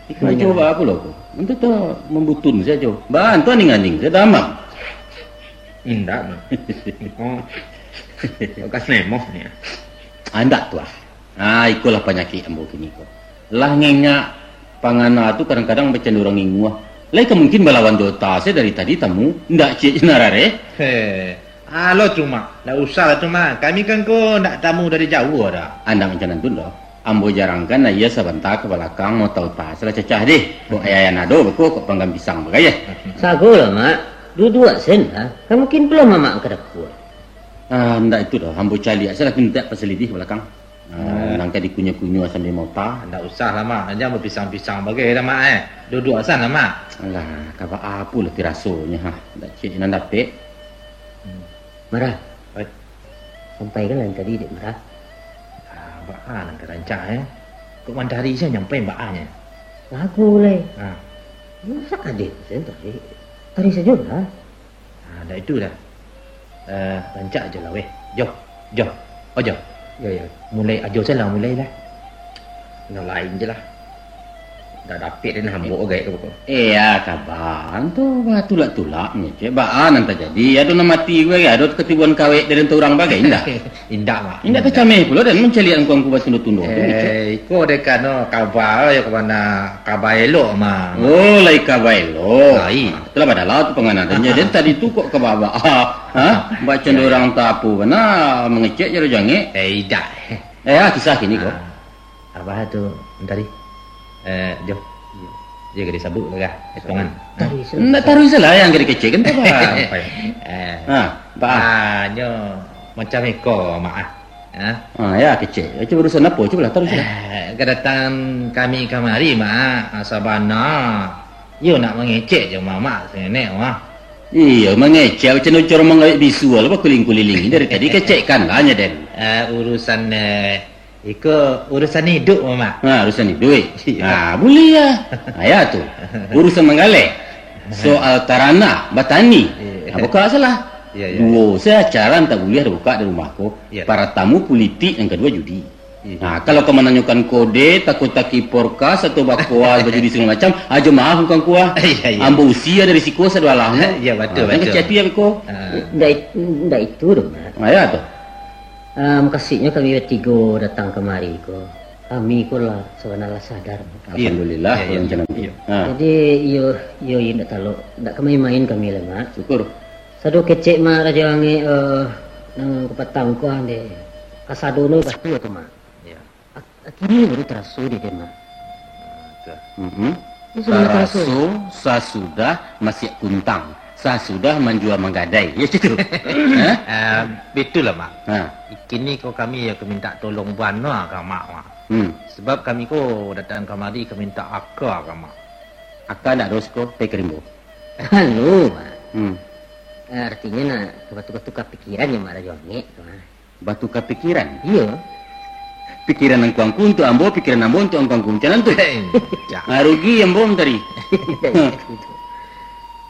Iko cubo apo lo ko? Antah tu mambutun sajo. Ba, antah aning-aning sajo, damam. Indak, Mak. Oh. Bakas nemoh ni. Ah, ndak tu ah. Ah, ikolah panyakik ambo kini ko. Lah ngengak, pangana tu kadang-kadang bacando urang inguah. Lai ka mungkin balawan jo ota se dari tadi tamu, ndak ciek je narareh? Heh, alo tu, Mak. Ndak usah lah tu, Mak. Kami kan ko ndak tamu dari jauah dah. Andak macam nan tu doh. Ambo jarangkan ayah sabanta ka balakang, mota-ota se lah cacah deh. Kok ayah nan ado beko kok panggang pisang bagayah. Sagolah, Mak. Duduak sen lah. Ka mungkin pulo mamak ka dapua. Ah, ndak itu doh, ambo caliak salah, mintak pasalidih balakang. Ah, nan ka dikunyah-kunyah sambil mota. Ndak usah lah, Mak. Jan bapisang-pisang bagai dah, Mak, eh. Duduak san lah, Mak. Alah, ka baa pulo ti rasonyo, ha. Ndak ciek nan dapek. Hmm. Marah. Oi. Sampaikan lah nan tadi, Dek Marah. Ah, baa nan ka rancak, eh? Kok mantari sajo nyampai baa nyo? Lagu lai. Ah. Masak adek sen tadi. Tadi sajo lah. Ah, dak itu dah. Eh, rancak ajo lah weh. Jo. Jo. Oh, Jo. Yo, yo. Mulai ajo sajo lah, mulai lah. Nan lain je lah. Dak dapek den hambok gaek tu pokok. Eh, ya, kaban tu batulak-tulak mangecek. Baa nan tajadi? Ado nan mati bagai, ado katibuan kawek dari urang bagai, indak? Indak, Mak. Indak tacameh pulo den mancaliak angku-angku batundo-tundo tu, mangecek. Eh, iko dek ano kaba, yo ka mano kaba elok, Mak. Oh, lai kaba elok. Lai. Itulah badalah tu panganadannyo. Den tadi tu kok ka baa-baa, ha? Bak cando urang tapu bana mangecek jo jangek. Eh, idak. Eh, ah, kisah kini ko. Ah, abah tu tadi. Eh, Jo. Iyo. Jo ka disabuik lah, potongan. Taruih salah. Ndak taruih salah yang ka dikecek kan, apa? Eh. Ha, apa? Ah, nyo macam iko, Mak, ah. Ha? Ah, ya, kecek. Kecek urusan apo? Cubolah taruih salah. Eh, kadatangan kami kamari, Mak, ah, sabana iyo nak mangecek jo mamak sangenek, Mak. Iyo, mangecek macam urang mangawek bisu lah, bakuling-kuliling. Dari tadi kecekkan lah nyo den. Eh, urusan, eh, iko urusan iduik, Mamak. Ha, urusan iduik. Iyo. Ha, buliah. Ha, ya tu. Urusan manggaleh. Soal taranah, batani. Iyo. Ha, buka salah. Iyo, iyo. Duo se acara nan tak buliah dibukak di rumah ko. Iyo. Paratamu pulitik, yang kaduo judi. Iyo. Nah, kalau kau mananyokan kode, takutaki porkas atau bakoa bajudi sagalo macam, ajo maaf, Ngku Angku ah. Iyo, iyo. Ambo usia dari siko sadoalahnyo. Iyo, batua, ah, batua. Kecek api abih ko. Ah. Ndak it-, ndak itu doh, Mak. Ah, ya tu. Ah, mukasuiknyo kami batigo datang kamari ko. Kami ko lah sabana lah sadar, Mak. Iyo. Alhamdulillah, iyo, iyo, kalau macam itu. Iyo. Ah. Jadi, iyo, iyo, iyo ndak talok, ndak ka main-main kami lah, Mak. Syukur. Sado kecek, Mak, Rajo Angek, eh, nan kapatang ko, ande. Kasado no batu tu, Mak. Iyo. Ak-, kini baru taraso dek den, Mak. Ah, tu. Mm-mm. Iyo, sudah taraso. Taraso sasudah masiak kuntang, sasudah manjua manggadai. Iyo, cak tu. Hah? Eh, bitulah, Mak. Ha. Kini ko kami yo ka mintak tolong bana ka Mak, Mak. Hmm. Sabab kami ko datang kamari ka mintak aka ka Mak. Aka ndak doh siko, pai ka rimbo. Anu, Mak. Hmm. Artinyo nak batuka-tuka pikiran jo Mak Rajo Angek tu, Mak. Batuka pikiran? Iyo. Pikiran Angku Angku untuak ambo, pikiran ambo untuak Angku Angku, macam nan tu. Cak. Ah, rugi ambo mantari.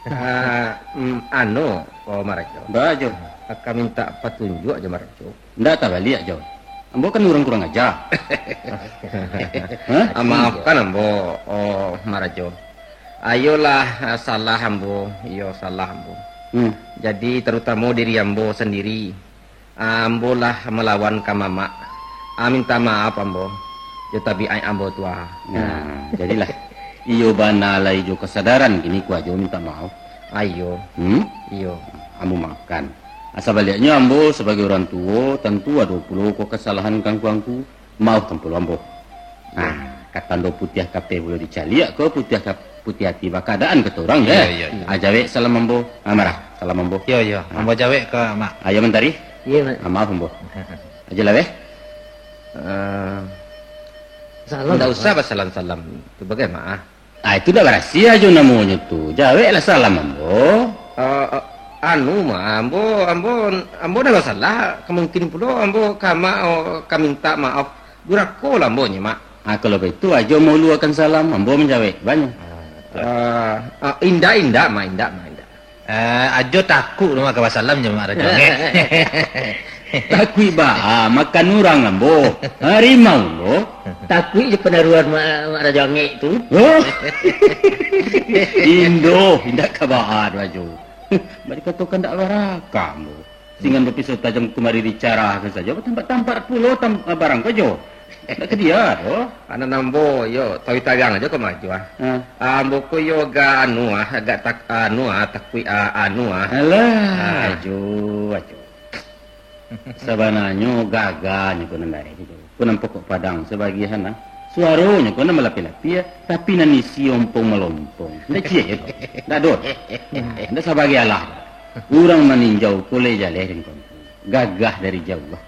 Ah, mm, anu, oh, Mak Rajo. Ba, Jo. Aka mintak patunjuak jo, Mak Rajo. Ndak tabaliak, Jo. Ambo kan urang kurang aja. Hah? Ah, maafkan ambo, oh, Mak Rajo. Ayolah, ah, salah ambo, iyo salah ambo. Hmm. Jadi, tarutamo diri ambo sandiri. Ah, ambo lah malawan ka mamak. Ah, minta maaf ambo. Jo tabiaik ambo tu, ah. Nah, jadilah. Iyo bana lai jo kasadaran kini ko ajo minta maaf. Ayo. Hmm? Iyo. Ambo maafkan. Asa baliaknyo ambo sabagai urang tuo, tantu ado pulo ko kasalahan ka angku-angku. Maafkan pulo ambo. Iyo. Nah, ka tando putiah kapeh pulo dicaliak ko, putiah ka-, putiah ati bakaadaan kato urang, iyo, kan? Iyo, iyo. Ah, jawek salam ambo. Ah, Marah, salam ambo. Iyo, iyo. Ah. Ambo jawek ka Mak. Ayo mantari. Iyo, Mak. Ah, maaf ambo. Ajo lah, weh. Eh, salam, ndak usah basalam-salam. Tu bagai, Mak, ah. Ah, itu ndak barasiah jo namonyo tu. Jaweklah salam ambo. Ah, ah, anu, Mak, ambo, ambo, ambo ndak basalah. Ka mungkin pulo ambo ka Mak, oh, ka mintak maaf. Durako lah ambo nyo, Mak. Ah, kalau baitu, ajo mauluakan salam, ambo manjawek. Banyak. Ah, ah, indak, indak, Mak, indak, Mak, indak. Eh, ajo takuik lo, Mak, ka basalam jo Mak Rajo Angek. Takuik baa, makan urang ambo. Harimau lo. Takuik jo panaruan Mak, Mak Rajo Angek tu. Oh. Indoh, indak ka baa doh, Ajo. Bak dikatokan ndak barakah ambo. Singan bapiso tajam kamari dicarahkan sajo, batampat-tampat pulo tam-, barang ko, Jo. Ndak ka dia doh. Anak ambo, yo, tawi tarang ajo ka maju, ah. Ha. Ah, ambo ko yo agak anu, ah, agak tak-, anu, ah, takuik, ah, anu, ah. Alah, ah. Ajo, Ajo. Sabananyo gagah nyo ko nan bareh tu. Ko nan pokok padang sabagian, ah. Suaronyo ko nan malapeh-lapeh, tapi nan isi ompong malompong. Ndak ciek, yo. Ndak doh. Ndak sabagai alah. Urang maninjau ko lai jaleh den ko. Gagah dari jauah.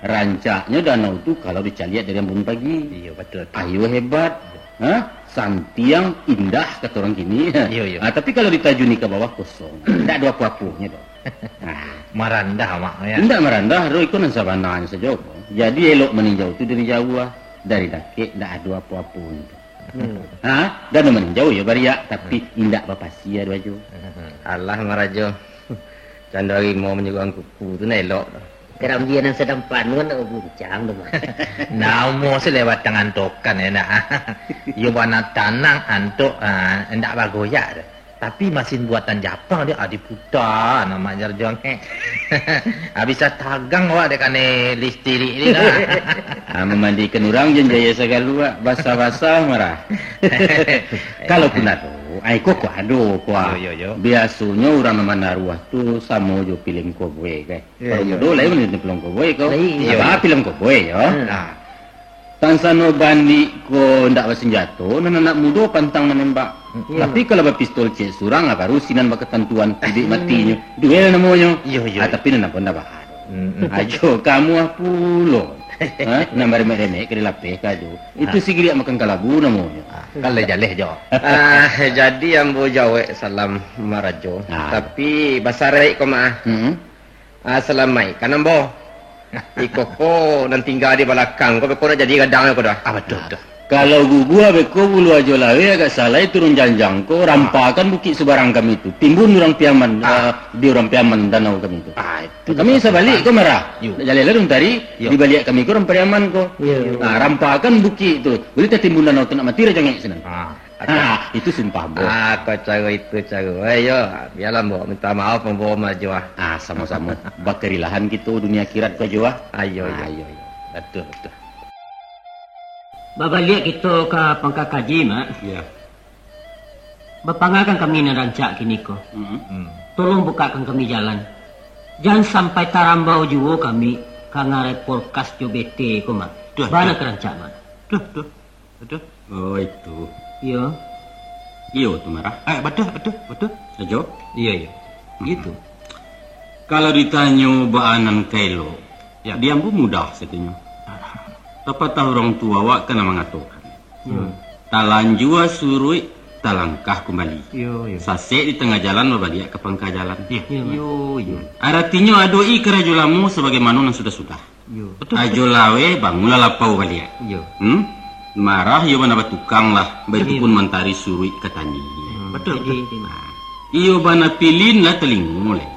Rancaknyo danau tu kalau dicaliak dari ambun pagi. Iyo, batua tu. Ayo hebat. Ha? Santiang, indah, kato urang kini. Iyo, iyo. Ah, tapi kalau ditajuni ka bawah, kosong. Ndak ado apo-aponyo doh. Ah. Marandah, Mak, ya. Indak marandah, doh, iko nan sabananyo sajo. Jadi, elok maninjau tu dari jauah, dari dakek ndak ado apo-aponyo. Hmm. Ha? Dan maninjau yo bariak, tapi indak bapasia doh, Ajo. Alah, Marajo. Cando harimau manyuguang kuku tu nan elok tu. Karambia nan sadang panuah ndak baguncang tu, Mak. Namo se lewat tangan tokan, ya, nak. Iyo bana tanang antok, ah, ndak bagoyak tu. Tapi masin buatan Japang dia, ah, diputa, nama jarjong, eh. Ah, bisa tagang awak dek kanai listrik ni, nah. Ah, mamandikan urang jan jaya sagalo, ah, basah-basah marah. Kalaupun ado, ai, ko, ko ado, ko, ah. Yo, yo, yo. Biasonyo urang nan manaruah tu samo jo pilem koboi, kan. Iyo, iyo. Kalau mudo lain mah pilem koboi ko. Lain. Iyo. Apa pilem koboi, yo? Hmm. Ah. Tansano bandik ko ndak basanjato, nan anak mudo pantang manembak. Iyo. Tapi kalau bapistol ciek surang, ah, baru sinan bakatantuan, hiduik matinyo. Duel namonyo. Iyo, iyo. Ah, tapi nan apo ndak bahas. Hmm. Ajo kamu ah pulo. Ha? Nan baremek-remek ka dilapeh ka Ajo. Itu sigiliak makan kalabu namonyo. Ah, kan leh jaleh jo. Ah, jadi ambo jawek salam marajo. Ah. Tapi basaraik ko mah. Hmm. Ah, salamaik kan ambo. Iko ko nan tingga di balakang ko, beko nak jadi gadang ko dah. Ah, batua, batua. Kalau gugua beko bulu Ajo Laweh agak salai turun janjang ko, rampakan bukik subarang kami tu. Timbun urang Piaman, ah, di urang Piaman danau kami tu. Ah, itu kami sabalik ko marah. Yo. Nak jaleh lah dong tari, yo, di baliak kami ko urang Piaman ko. Yo. Ah, rampakan bukik tu. Buliah tatimbun danau tu nak mati rajangek sinan. Ah. Ha, itu sumpah, Bo. Ah, kok caro itu caro. Eh, yo, bialah, Bo. Minta maaf, Bo, marajo, ah. Ah, samo-samo. Bakarilahan kito dunia akhirat ko, Jo, ah. Ayo, ah, iyo. Ayo, iyo. Batua, batua. Babaliak kito ka pangka kaji, Mak. Iyo. Bapangakan kami nan rancak kini ko. Hmm. Hmm. Tolong bukakan kami jalan. Jan sampai tarambau juo kami ka ngarai polkas jo B T ko, Mak. Tuh, bana tuh. Ka rancak, Mak. Tuh, tuh. Batua? Oh, itu. Iyo. Iyo tu, Marah. Eh, batua, batua, batua. Ajo? Iyo, iyo. Gitu. Kalau ditanyo baa nan ka elok, ya, di ambo mudah satunyo. Tapatah urang tuo awak kan lah mangatokan, hmm, "Talanjua suruik, talangkah kumbali. Iyo, iyo. Sasek di tangah jalan, babaliak ka pangka jalan." Iyo. Iyo, iyo. Aratinyo, adok-i karajo lamo sabagaimano nan sudah-sudah. Iyo. Batua, batua. Ajo Laweh, bangunlah lapau baliak. Iyo. Hmm? Marah iyo bana batukang lah, baitu pun mantari suruik ka tani. Hmm. Batua, batua. Iyo bana pilinlah talingo lai.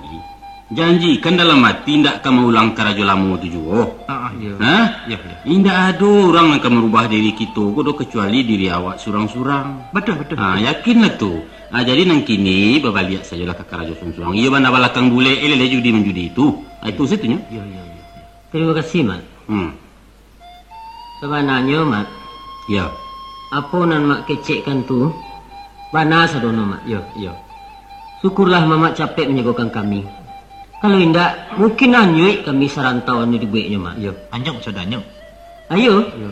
Janjikan dalam ati indak ka maulang karajo lamo tu juo. Ah, ah, iyo. Hah? Iyo, iyo. Indak ado urang nan ka marubah diri kito ko doh, kacuali diri awak surang-surang. Batua, batua, batua. Ah, yakinlah tu. Ah, jadi nan kini babaliak sajolah ka karajo surang-surang. Iyo bana balakang bulek, eh, leleh judi manjudi tu. Ah, itu satunyo. Iyo, iyo, iyo. Tarimo kasih, Mak. Hmm. Sabananyo, Mak, yo, apo nan Mak kecekkan tu, bana sadono, Mak. Yo, yo. Syukurlah Mamak capek manjagokan kami. Kalau indak, mungkin anyuik kami sarantau anu dibueknyo, Mak. Yo, anyuik maksud anyuik. Ayo. Yo.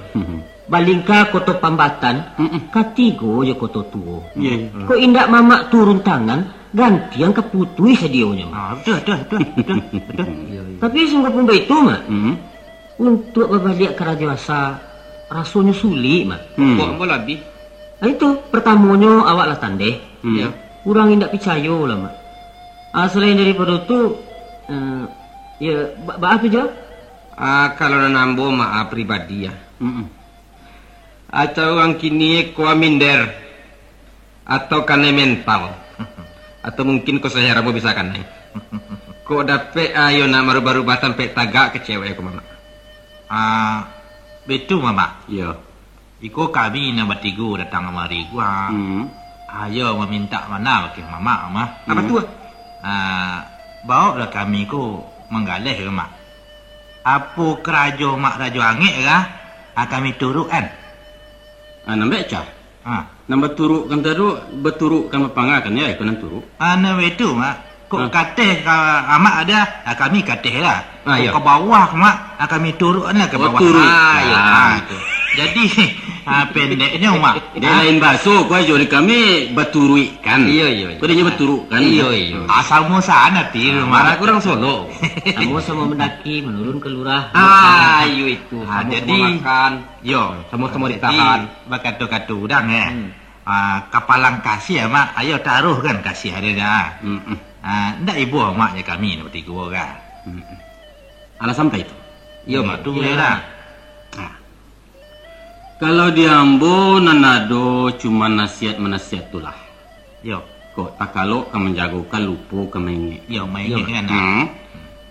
Balingka Koto Pambatan, mm-mm, katigo jo Koto Tuo. Yo, yo. Kok indak Mamak turun tangan, gantiang ka putuih sadionyo, Mak. Ah, batua, batua, batua, batua, batua. Yo, yo. Tapi sungguahpun baitu, Mak. Mm-mm. Untuak babaliak karajo asa, rasonyo sulik, Mak. Hmm. Pokok ambo lah abih. Ah, itu, partamonyo awak lah tandeh. Hmm. Yo. Urang indak picayo lah, Mak. Ah, salain daripado tu, eh, yo, ba-, baa tu, Jo? Ah, kalau nan ambo, Mak, ah, pribadi, ah. Mm-mm. Atau urang kini ko minder, atau kanai mental, atau mungkin ko sajarah ambo bisa kanai. Kok dapek ayo nak marubah-rubah tampek tagak ka cewek ko, Mamak? Ah, baitu, Mamak. Iyo. Iko kami nan batigo datang kamari ko, ah. Hmm. Ayo mamintak bana bakeh Mamak, Mamak. Apa tu? Ah, baoklah kami ko manggaleh ka Mak. Apo karajo Mak rajo angek ka, ah, kami turuik, kan? Ah, nan baiak, Cah. Ah. Nan baturukkan tadu, baturukkan bapangakan, yo, iko nan turuk. Ah, nan baitu, Mak. Kok kateh ka Amak ado, ah, kami kateh lah. Ah, iyo. Kok ka bawah ka Mak, ah, kami turuikkan lah ka bawah. Oh, turuik. Ah, iyo. Ah, itu. Jadi, ah, pendeknyo, Mak. Dia lain baso, kau ajo di kami baturuik kan. Iyo, iyo, iyo. Kau dia baturuik kan. Iyo, iyo. Ah, samo sana ti, Mak. Marah kurang Solo. Samo-samo mendaki, menurun ke lurah. Ah, iyo itu. Ah, Samo-samo jadi, makan. Yo. Samo-samo Jadi, ditahan. Bakato-kato urang, ya. Hmm. Ah, kapalang kasih, Mak. Ayo taruhkan kasih ada dah. Mm-mm. Ah, ndak ibo, Mak, je kami ni batigo orang. Mm-mm. Alah sampai tu. Iyo, Mak, tu Iyolah. Dah. Ah. Kalau di ambo nan ado cuma nasihat-manasihat tu lah. Yo. Kok takalok ka manjagokan, lupo ka maingek. Yo, maingek Yo. Kan, ah. Hmm.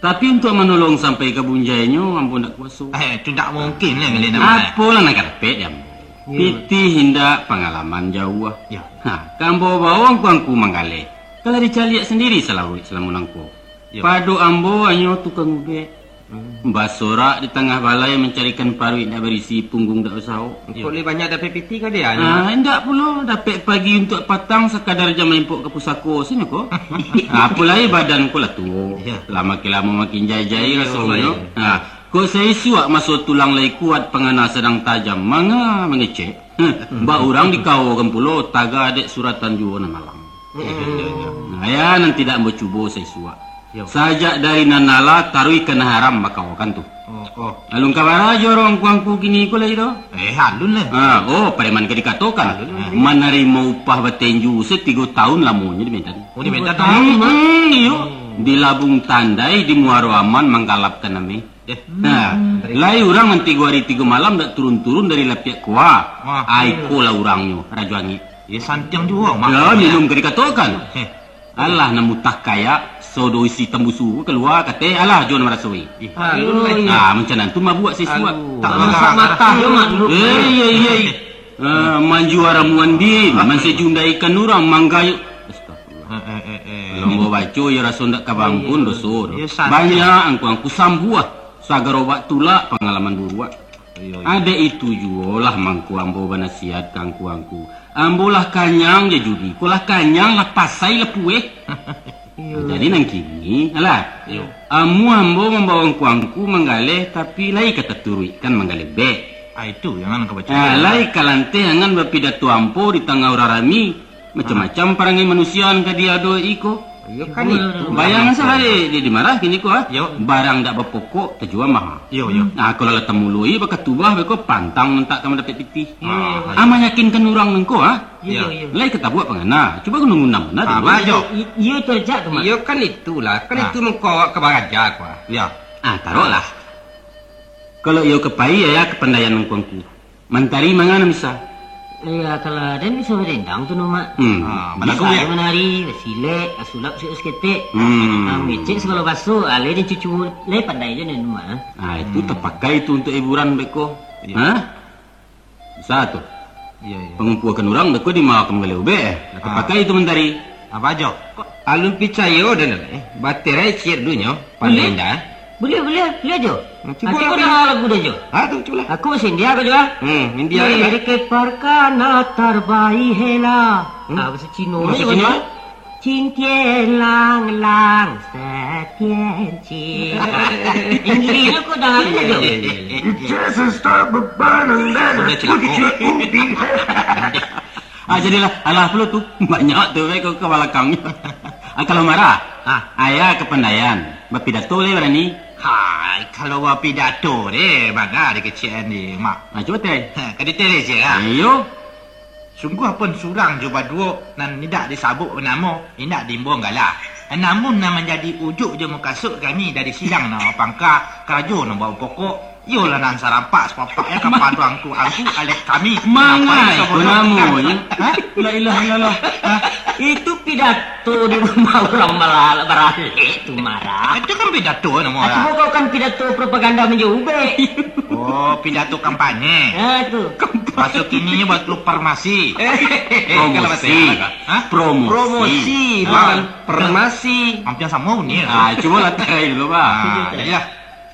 Tapi untuak manolong sampai ka bunjainyo, ambo ndak kuaso. Eh, tu ndak mungkin lah, Milena. Apolah nan ka dapek di ambo. Yo. Pitih indak, pangalaman jauah. Yo. Ha, ka ambo bawo angku-angku manggaleh. Kalau dicaliak sandiri salaruik salamo nangko. Yo. Pado ambo hanyo tukang ubek. Hmm. Basorak di tangah balai mancarikan paruik nak barisi, punggung dak basaok. Kok Yo. Lai banyak dapek pitih ka dia, Ah, indak pulo, dapek pagi untuak patang sakadar jam maimpok ka pusako, sino ko. Apo lai badan ko lah tuo. Yo. Lah makin lamo makin jai-jai Yo, rasonyo. Yo. Ha, kok saisuak maso tulang lai kuat, pangana sadang tajam, manga mangecek. Hmm. Bak urang dikawokan pulo, taga dek suratan juo nan malang. Hmm. Nah, ya, nan tidak ambo cubo saisuak. Yo. Sajak dari nan alah taruih ka nan haram bakawokan tu. Oh, oh. Alun ka bara jo urang angku-angku kini ko lai doh. Eh, alun lah. Ha, oh, pareman ka dikatokan. Alun lah. Manarimo upah batenju satigo taun lamonyo di Medan. Oh, di Medan. Hmm, iyo. Hmm. Di Labuang Tandai, di Muaro Aman manggalapkan ameh. Eh. Nah, Hmm. Lai urang nan tigo ari tigo malam dak turun-turun dari lapiak ko. Wah. Ai ko lah urangnyo, Rajo Angik. Ya, santiang juo, Mak. Ya, minum ka dikatokan. Eh. Alah, nan mutah kayak, sodo isi tambusu kalua, kateh, alah, jo nan marasoi. Ih, alun, Mak. Ah, macam nan tu mabuak saisuak. Aduh. Tak Masak masak matah yo, Mak, dulu. Eh, iya, iya. Ah, manjua ramuan din, mansajundaikan urang, manggayo. Astagfirullah. Eh, eh, eh, eh. Lombo baco, ya raso ndak ka bampun, Iya. Doso tu. Ya, santiang. Banyak angku-angku sambuah. Sagarobak tulak pangalaman buruak. Iyo, iyo. Dek itu juo lah mangko ambo banasihat ka angku-angku. Ambo lah kanyang jo judi ko, lah kanyang, lah pasai, lah pueh. Iyo. Jadi nan kini, alah. Iyo. Amuah ambo mambawo angku-angku manggaleh, tapi lai ka taturuikkan manggaleh bek. Ah, itu yang nan ka baco. Ah, lai ka lanteh angan bapidato ambo di tangah urang rami. Macam-macam parangai manusia nan ka diado iko. Iyo kan itu. Bayang sajo, di, di marah kini ko, ah. Yo. Barang dak bapokok, tajua maha. Yo, yo. Nah, kalau lah tamuloi bakatubah beko, pantang mantak ka mandapek pitih. Iyo, iyo. Ah, ah, mayakinkan urang nangko, ah. Iyo, iyo. Lai ka tabuak pangana. Cubo nunggu nan bana dulu. Apo, Jo? I-, iyo, itu aja tu, Mak. Iyo kan itulah. Kan itu mangko awak ka baraja ko, ah. Yo. Ah, taruhlah. Kalau iyo ka pai, ya, kapandaian angku-angku. Mantari manga nan bisa? Iya, kalau den bisa badendang tu, no, Mak. Hmm. Ah, bisa balagu, ya? Manari, basilek, basulap, sik saketek. Hmm. Ah, mangecek sagalo baso, alai den cucu, lai pandai jo den, Mak. Ah, itu tapakai tu untuk hiburan beko. Iya. Hah? Bisa tu. Iya, iya. Pangumpuakan urang beko di makan manggaleh ubek, eh. Nah, tapakai tu mantari. Apo, Jo? Alun picayo den, eh. Baterai ciek dunyo. Pandai ndak? Buliah, buliah, buliah, Jo. Hmm, cubo lah, Jo. Nanti kau danga lagu dah, Jo. Ah, tu, cubolah. Aku basendia ko, Jo, ah. Hmm, India lah. Diri ke parkana tarbai hela. Hmm. Ah, bahasa Cina. Bahasa Cina? Cintien lang lang, setien cin. Inggris ko danga lagu dah, Jo. Iya, iya, iya, iya. Just stop a burning letter. Sudah cilako. Put your ubi. Ah, jadilah, alah pulo tu, banyak tu, eh, ka, ka balakang. Ah, kalau marah, ah, ayah kapandaian, bapidato lai barani. Hai, kalau bapidato deh, bana dikecekan deh, Mak. Ah, cubo teh. Ha, ka ditereh je lah. Iyo. Sungguah pun surang jo baduo nan indak disabuik banamo, indak diimbau galah. Namun nan manjadi ujuik jo mukasuik kami dari sidang nan bapangka, karajo nan bapokok, iyolah nan sarampak sapapaknyo kapado angku-angku alek kami. Mangai ko namonyo? Hah? La ilaha illallah. Hah? Itu pidato di rumah urang bala-, baralek tu, Marah. Itu kan pidato namo lah. Aku kau kan pidato propaganda manjubek. Oh, pidato kampanye. Ah, tu. Baso kininyo baso farmasi. Promosi. Hah? Promosi. Promosi, bukan farmasi. Hampir samo bunyi. Ah, cubolah tarai dulu, Bah. Ah, jadilah.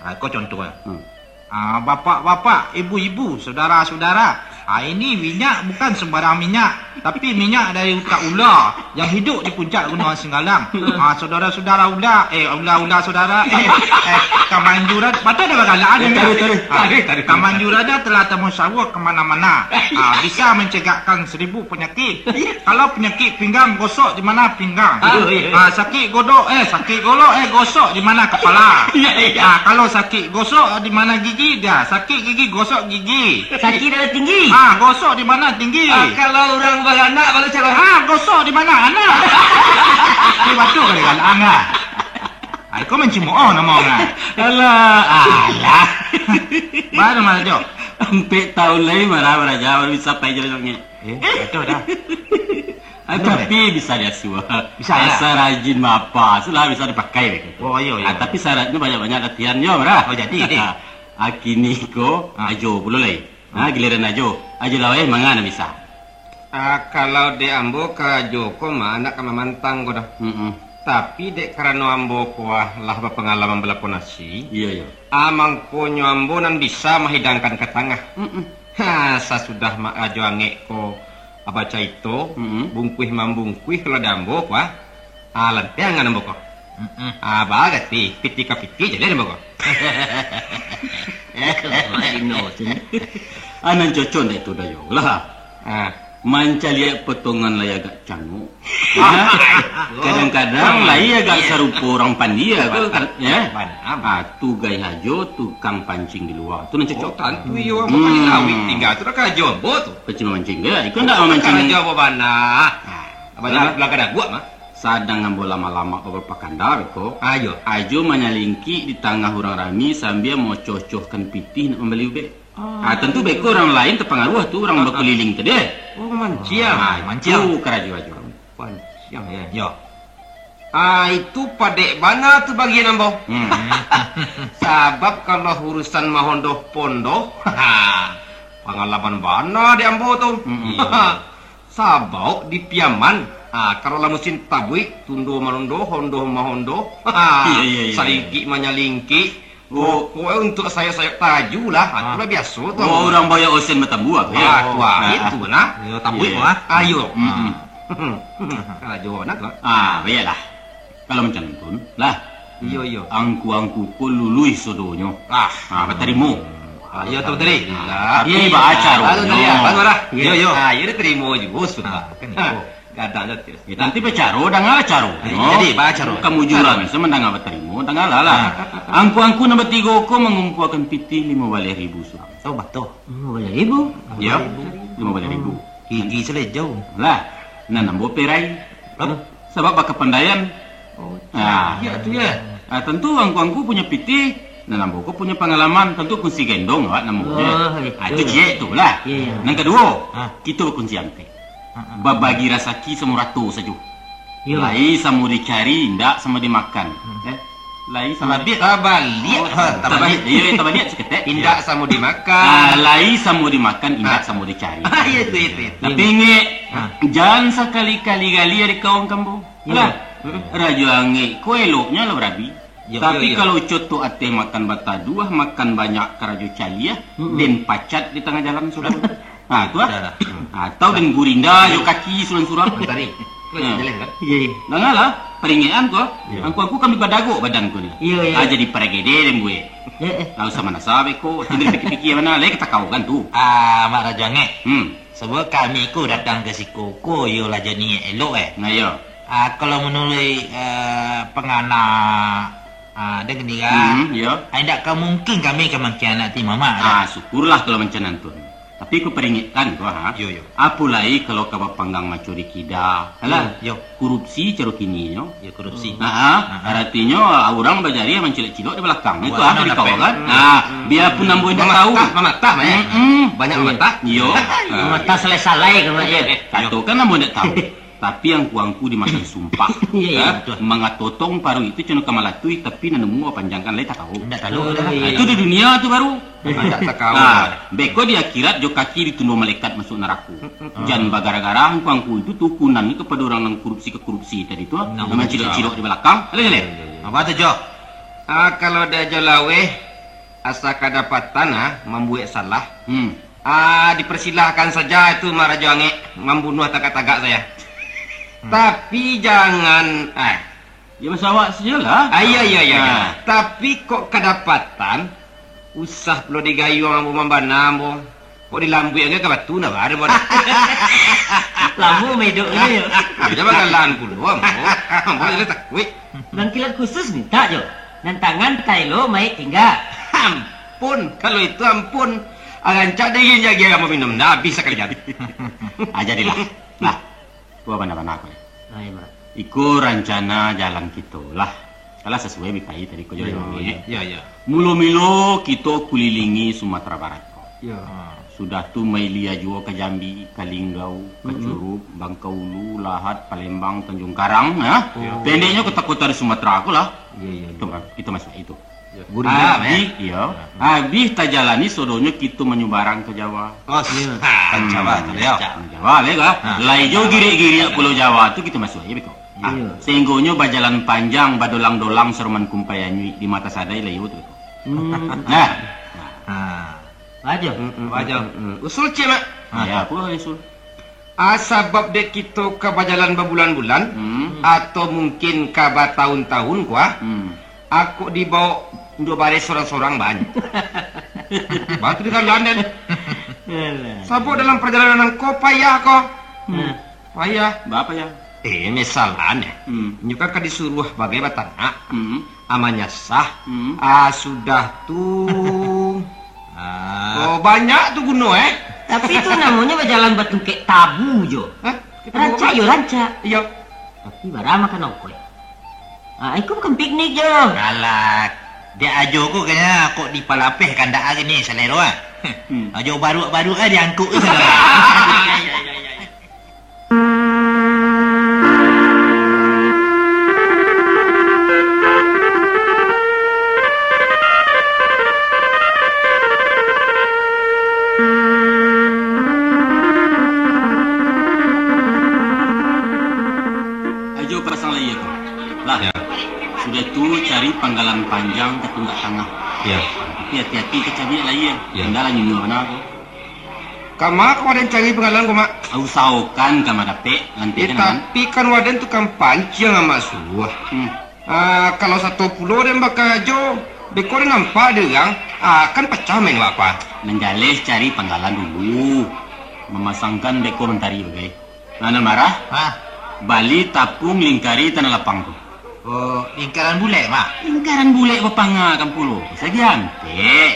Ah, ko contoh lah. Hmm. Ah, bapak-bapak, ibu-ibu, saudara-saudara, Ah, ini minyak bukan sembarang minyak, tapi minyak dari utak ula yang hidup di puncak Gunung Singgalang. Ah, saudara-saudara ula, eh, ula-ula saudara, eh, eh, kamanjuran, patah dah bagalaan. Eh, tarik, tarik, Ah, tarik, tarik, tarik. Kamanjurannya telah termusawar kemana-mana. Ah, bisa mencegahkan seribu penyakit. Kalau penyakit pinggang, gosok di mana pinggang. Ah, iya, iya. Ah, sakit godok, eh, sakit golok, eh, gosok di mana kepala. Iya, iya. Ah, kalau sakit gosok di mana gigi, dah. Sakit gigi, gosok gigi. Sakit darah tinggi. Ah, gosok di mana tinggi. Ah, kalau urang baranak, baru calon. Ah, gosok di mana anak. Ini batul kali kan, Angah? Ah, kau mancimok, oh, nama Angah. Alah, alah. Baru malah, Jok. Ampek tahun lai marah, marah, jauh, bisa pai jalan sangat. Eh, betul dah. Ah, tapi bisa diasuah. Bisa, ya? Asa rajin bapa, sudah bisa dipakai, begitu. Oh, iyo, iyo. Ah, tapi syaratnya banyak-banyak latihan, yo, Mara. Oh, jadi, deh. Ah, kini ko, Ah. Ajo pulo lai. Ah, giliran Ajo. Ajo Laweh, manga nak bisa. Ah, kalau dek ambo ka Ajo ko mah, nak ka mamantang ko dah. Mm-mm. Tapi dek karano ambo ko, ah, lah bapangalaman balakon nasi. Iyo, iyo. Ah, mangkonyo ambo nan bisa mahidangkan ka tangah. Mm-mm. Ha, sasudah Mak Rajo Angek ko bacaito, Mm-mm. bungkuih mambungkuih kalau di ambo ko, ah. Ah, lantiangan ambo ko. Mm-mm. Ah, barati piti ka piti jaleh ambo ko. Anan cocok dek tu, Dayo, lah. Ah. Mancaliak potongan lai agak cangok. Ah. Kadang-kadang lai agak Iya. sarupo urang pandia ko, Bana, ya. bana. Ah, tu gai hajo tukang pancing di lua. Tu nan Oh, cocok. tantu iyo, ambo Hmm. kan di lawik tingga tu dah karajo ambo tu. Pancing mamancing dia. Iko ndak mamancing. Karajo ambo bana. Ah. Abang Bana. Jalan pulang ka Daguak mah. Sadang ambo lamak-lamak babarapa kanda beko. Ah, iyo. Ajo manyalingkik di tangah urang rami sambia maocoh-ocohkan pitih nak mambali ubek. Ah. Ah, tantu beko urang lain tapangaruah tu, urang Ah, ah. bakuliling tadi. Oh, manciang. Ah, Manciang. tu karajo Ajo. Panciang, ya. Yo. Ah, itu padek bana tu bagian ambo. Hmm. Sabab kalau urusan mahondoh pondoh, pangalaman bana di ambo tu. Hmm. Iyo. Sabab di Piaman, ah, kalau lah musim tabuik, tundo manondoh, hondoh mahondoh, Iyo, iyo, iyo, iyo. salingkik manyalingkik, Oh. Pokoknyo untuak sayok-sayok taju lah. Ah, Ah. itulah biaso tu. Oh, urang bayar osen batambu apa, ya? Ah, tu, ah, Ah. itu nah. Yo, tabuik, Iya. ah. Ayo. Mm-mm. Kalau jawab nak, ah. Ah, baiklah. Kalau macam tu, lah. Iyo, iyo. Angku-angku ko luluih sodonyo. Ah. Ah, batarimo. Ah, iyo, tu tadi. Tapi Iya, iya. baacara Baru tadi, ah, nyo. baru lah. Iyo, iyo. Ah, iyo, diterimo juo sudah. Ah, kan itu. Gadang dah, Tius. Ya, nanti bacaro, dangalah caro. Jadi, No. jadi, bacaro. Kamu jurang, Caro. bisa mandanga batarimo, dangalah lah. Ah. Angku-angku nan batigo ko mangumpuakan pitih limo baleh ribu surang. Oh, batua. Limo baleh ribu? Ya, limo baleh ribu. Gigi salejau. Lah, nan ambo perai. Apa? Sabab bakapandaian. Oh, Ah. iya tu ya. Ah, tantu angku-angku punyo pitih, nan ambo ko punyo pangalaman, tantu kunsi gendong awak namonyo. Oh, Ah, itu. itu ciek tu lah. Iya, iya. Nan kaduo, Ah. kito bakunsi ampek. Babagi rasaki samo rato sajo. Iyo. Lai samo dicari, indak samo dimakan. Hmm. Eh, lai samo Tabaliak, di- tabaliak, ha, Oh, tabaliak. tabaliak. Iyo, iyo, tabaliak saketek. Indak Iyo. samo dimakan. Ah, lai samo dimakan, indak Ah. samo dicari. Ah, iyo, itu, itu, itu. Tapi Iyo. ingek, Ah. jan sakali-kali gali ari kawan kambo. Iyo. Lah, Hmm. Rajo Angek ko eloknyo lah barabi. Yo, Tapi yo, yo. kalau coto ateh makan bataduah, makan banyak karajo caliah, Mm-mm. den pacat di tangah jalan sudah. Ha, tu lah. Dah, dah. Hmm. Atau den gurinda jo kaki surang-surang. Mantari. Kau Ha. jalan, kan? Iya, iya. Dangalah, paringekan ko. Iya. Angku-angku kan badagok badan ko ni. Iya, iya. Ah, jadi paragede den buek. Eh, eh. Lah usah manasa beko, tinggal pikir-pikir bana, lai katakau kan tu. Ah, Mak Rajo Angek. Hmm. Sabab kami ko datang ka siko ko, iyolah jadi niaik elok, eh. Nah, iyo. Ah, kalau manuruik, eh, pangana, ah, den kini kan, Hmm, iyo. ah, indak ka mungkin kami ka mangkhianati mamak, Ah, kan? syukurlah kalau macam nan tu. Tapi ku paringekkan ko, ha. Iyo, iyo. Apo lai kalau ka bapanggang maco di kida. Alah, Iyo, iyo. korupsi caro kininyo. Iyo, korupsi. Nah, Ah, ah. aratinyo, ah, urang bajariah mancilok-cilok di balakang. Itu Buat ah, anak di kau dapek. kan. Hmm, Nah, hmm, biarpun hmm. ambo indak Mamatah, tahu. mamatah, Mak, eh. Mm-mm. Banyak Iya. mamatah. Iyo. Ah. Mamatah salai-salai, Mak, ya. Kato kan ambo indak tahu. Tapi angku-angku dimakan sumpah. Iya, iya, Ha? betul. Mangatotong paruik itu cuma ka malatui, tapi nan nemu panjangkan lai tak tahu. Indak tahu Oh, dah. iya. Ah, itu di dunia tu baru. Indak takawa. Ah, beko di akhirat jo kaki ditundo malaikat masuk narako. Mm-mm. Jan bagara-gara angku-angku itu tukunan ni kepada orang nan korupsi ke korupsi tadi tu, ah. Nah, Memang betul. cilok-cilok di belakang. Alah, alah. Iya, iya, iya. Apa tu, Jo? Ah, kalau dia Jo Laweh, asa kadapatan, ah, mambuek salah. Hmm. Ah, dipersilahkan saja itu Mak Rajo Angek mambunuah tagak-tagak saya. Hmm. Tapi jangan, ah. Ya, maso awak sajolah. Ah, iya, iya, iya, iya. Ah. Tapi kok kadapatan, usah pulo digayuang ambo mambana ambo. Kok dilambuikan ka batu nah, baru, baru. Lamo maiduik ni, yo. Ya, jangan galahan pulo, ambo. Ambo jadi takuik. Nan kilat khusus mintak jo. Nan tangan taelo maik tingga. Ampun, kalau itu ampun. Rancak dingin jagi ambo minum. Dah habis sakali jadi. Ah, jadilah. Nah, tua bana-bana ko. Ah, iya, Mak. Iko rancana jalan kito lah. Alah sasuai bi pai tadi ko jo. Iyo, Mak, iyo. Iyo, iyo. Mulo-milo kito kulilingi Sumatera Barat ko. Iyo. Ha. Sudah tu mailia juo ka Jambi, ka Linggau, ka Mm-mm. Curup, Bangka Ulu, Lahat, Palembang, Tanjung Karang, ha? Oh. Pendeknyo kota-kota di Sumatera ko lah. Iyo, iyo, iyo. Kito ma-, kito masuak itu. Iyo. Gurila, Habih, eh? Iyo. Hmm. Habih tajalani sodonyo kito manyubarang ka Jawa. Oh, sini. Ka Jawa tu, yo. Ka Jawa, leh, ka? Ha. Lai jo giriak-giriak Pulau Jawa tu kito masuak aja beko. Iyo. Sahinggonyo bajalan panjang, badolang-dolang saroman kumpai anyuik di mata sadai lai tu. Hmm. Nah. Ha. Ajo. Mm, mm, Ajo. Mm, mm, mm. Usul, Cik, Mak. Ha, ya, apo usul? Ah, sabab dek kito ka bajalan babulan-bulan, Hmm. atau mungkin ka batahun-tahun, kua? Hmm. Aku dibawa unduak bareh sorang-sorang, banyak. Batu di kalan, den. Alah. Sabab dalam perjalanan ko payah ko. Hmm. Payah. Baa payah? Eh, misalnyo, Hmm. nyo kan ka disuruah bagai batanak. Hmm. Amanyo sah. Hmm. Ah, sudah tu. Ah. Oh, banyak tu guno, eh? Tapi tu namonyo bajalan batungkek tabu jo. Hah? Kita Rancak bawa yo, rancak. Iyo. Tapi bara makan ongkoih. Ah, iko bukan piknik jo. Alah, dek Ajo ko kayaknyo kok dipalapeh kandak ari ni salero, ah. Hmm. Ajo baruak-baruak, ah, diangkuk tu salah. Ajo pasang lai ko. Lah. Ya. Sudah tu cari panggalan panjang ka tunggak tangah. Ya. Tapi hati-hati ka cabiak lai, ya. Ya. Indak lah nyunyua bana ko. Kama ko waden cari panggalan ko, Mak? Usahokan kama dapek, lantikan. Eh, tapi kan waden tukang panciang, Mak Suah. Hmm. Ah, kalau sato pulo den bakarajo, beko den nampak dek urang, ah, kan pacah main wak ko. Manggaleh cari panggalan dulu. Mamasangkan beko mantari bagai. Nan marah? Hah? Bali tapuang lingkari tanah lapang tu. Oh, lingkaran bulek, Mak? Lingkaran bulek bapangakan pulo. Sagian, Tek.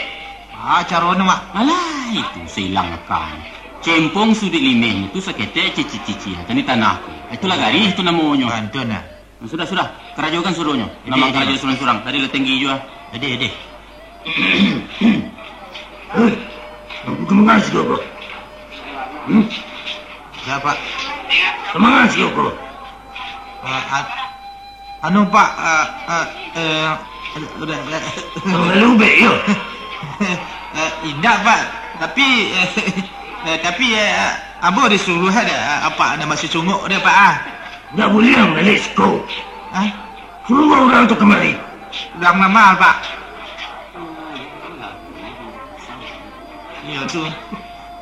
Ah, caronyo, Mak? Alah, itu sailang akan. Cempong suduik limeh tu saketek cici-cici akan di tanah tu. Itulah garih tu namonyo. Kantun, ah. Sudah, sudah. Karajokan suruahnyo. Ede, Namang ede. Karajo surang-surang. Tadi lah tinggi jua. Ede, ede. Eh, aku kemengas juga, Bro. Hmm? Ya, Pak. Kemengas juga, Bro. Eh, an-, anu, Pak, eh, eh, eh, udah, udah. Terlalu baik, yo. Eh, indak, Pak. Tapi, eh, eh, tapi, eh, ambo disuruah ada, apa, ada masih sungguh dia, Pak, ah. Ndak buliah manggaleh siko. Hah? Suruah urang tu kamari. Urang mama, Pak. Iyo tu.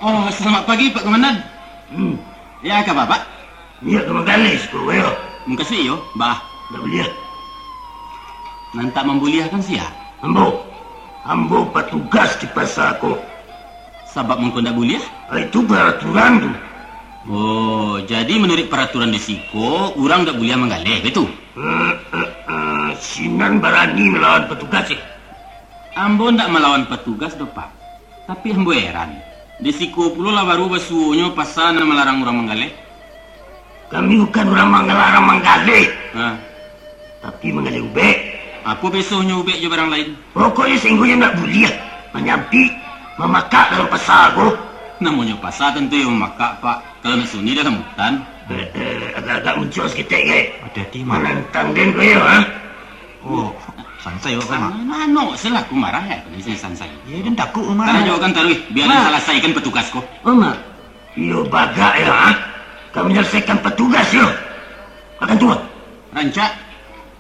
Oh, selamat pagi, Pak Komandan. Hmm. Ya, ka ma, Pak? Niat ka manggaleh siko, yo. Mukasuik iyo, baa? Ndak buliah. Nan tak mambuliahkan sia? Ambo. Ambo patugas di pasa ko. Sabab mangko ndak buliah? Ah, itu paraturan tu. Oh, jadi manuruik paraturan di siko, urang ndak buliah manggaleh, baitu? Eh, eh, eh, sinan barani malawan patugas, eh? Ambo ndak malawan patugas doh, Pak. Tapi ambo heran. Di siko pulo lah baru basuonyo pasa nan malarang urang manggaleh. Kami bukan urang manggalarang manggaleh. Ha. Tapi manggaleh ubek. Apo besohnyo ubek jo barang lain? Pokoknyo sainggonyo ndak buliah manyabik, mamakak dalam pasa ko. Namonyo pasa tantu iyo mamakak, Pak. Kalau nak sunyi dalam hutan. Eh, eh, agak-agak muncuang saketek, eh. Hati-hati, Mak. Manantang den ko iyo, ha? Oh, sansai awak ko, Mak. Manok selaku marah, eh, kami sini sansai. Iyo, den takuik, Mak. Karajokan taruih, bia den salasaikan patugas ko. Oh, Mak. Iyo bagak, iyo, ha? Ka manyalasaikan patugas, iyo. Akan tuo. Rancak.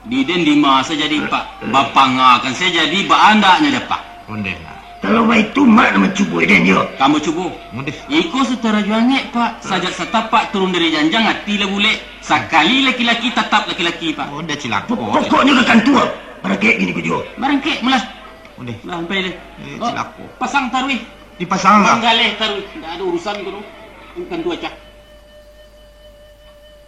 Di den dima sajo jadi, Pak. Bapangakan sajo jadi, baandaknyo dapek. Onde, nah. Kalau baitu, mak nan mancubo den, yo. Kamu cubo. Ondeh. Iko Sutan Rajo Angek, Pak. Sajak satapak turun dari janjang, ati lah bulek. Sakali laki-laki, tatap laki-laki, Pak. Ondeh, cilako. Pokoknyo ka kantua. Barangkek kini ko juo. Barangkek malah. Ondeh. Lah, sampai deh. Eh, oh, cilako. Pasang taruih. Dipasang lah. Manggaleh taruih. Ndak ado urusan ko doh. Kan tu acah.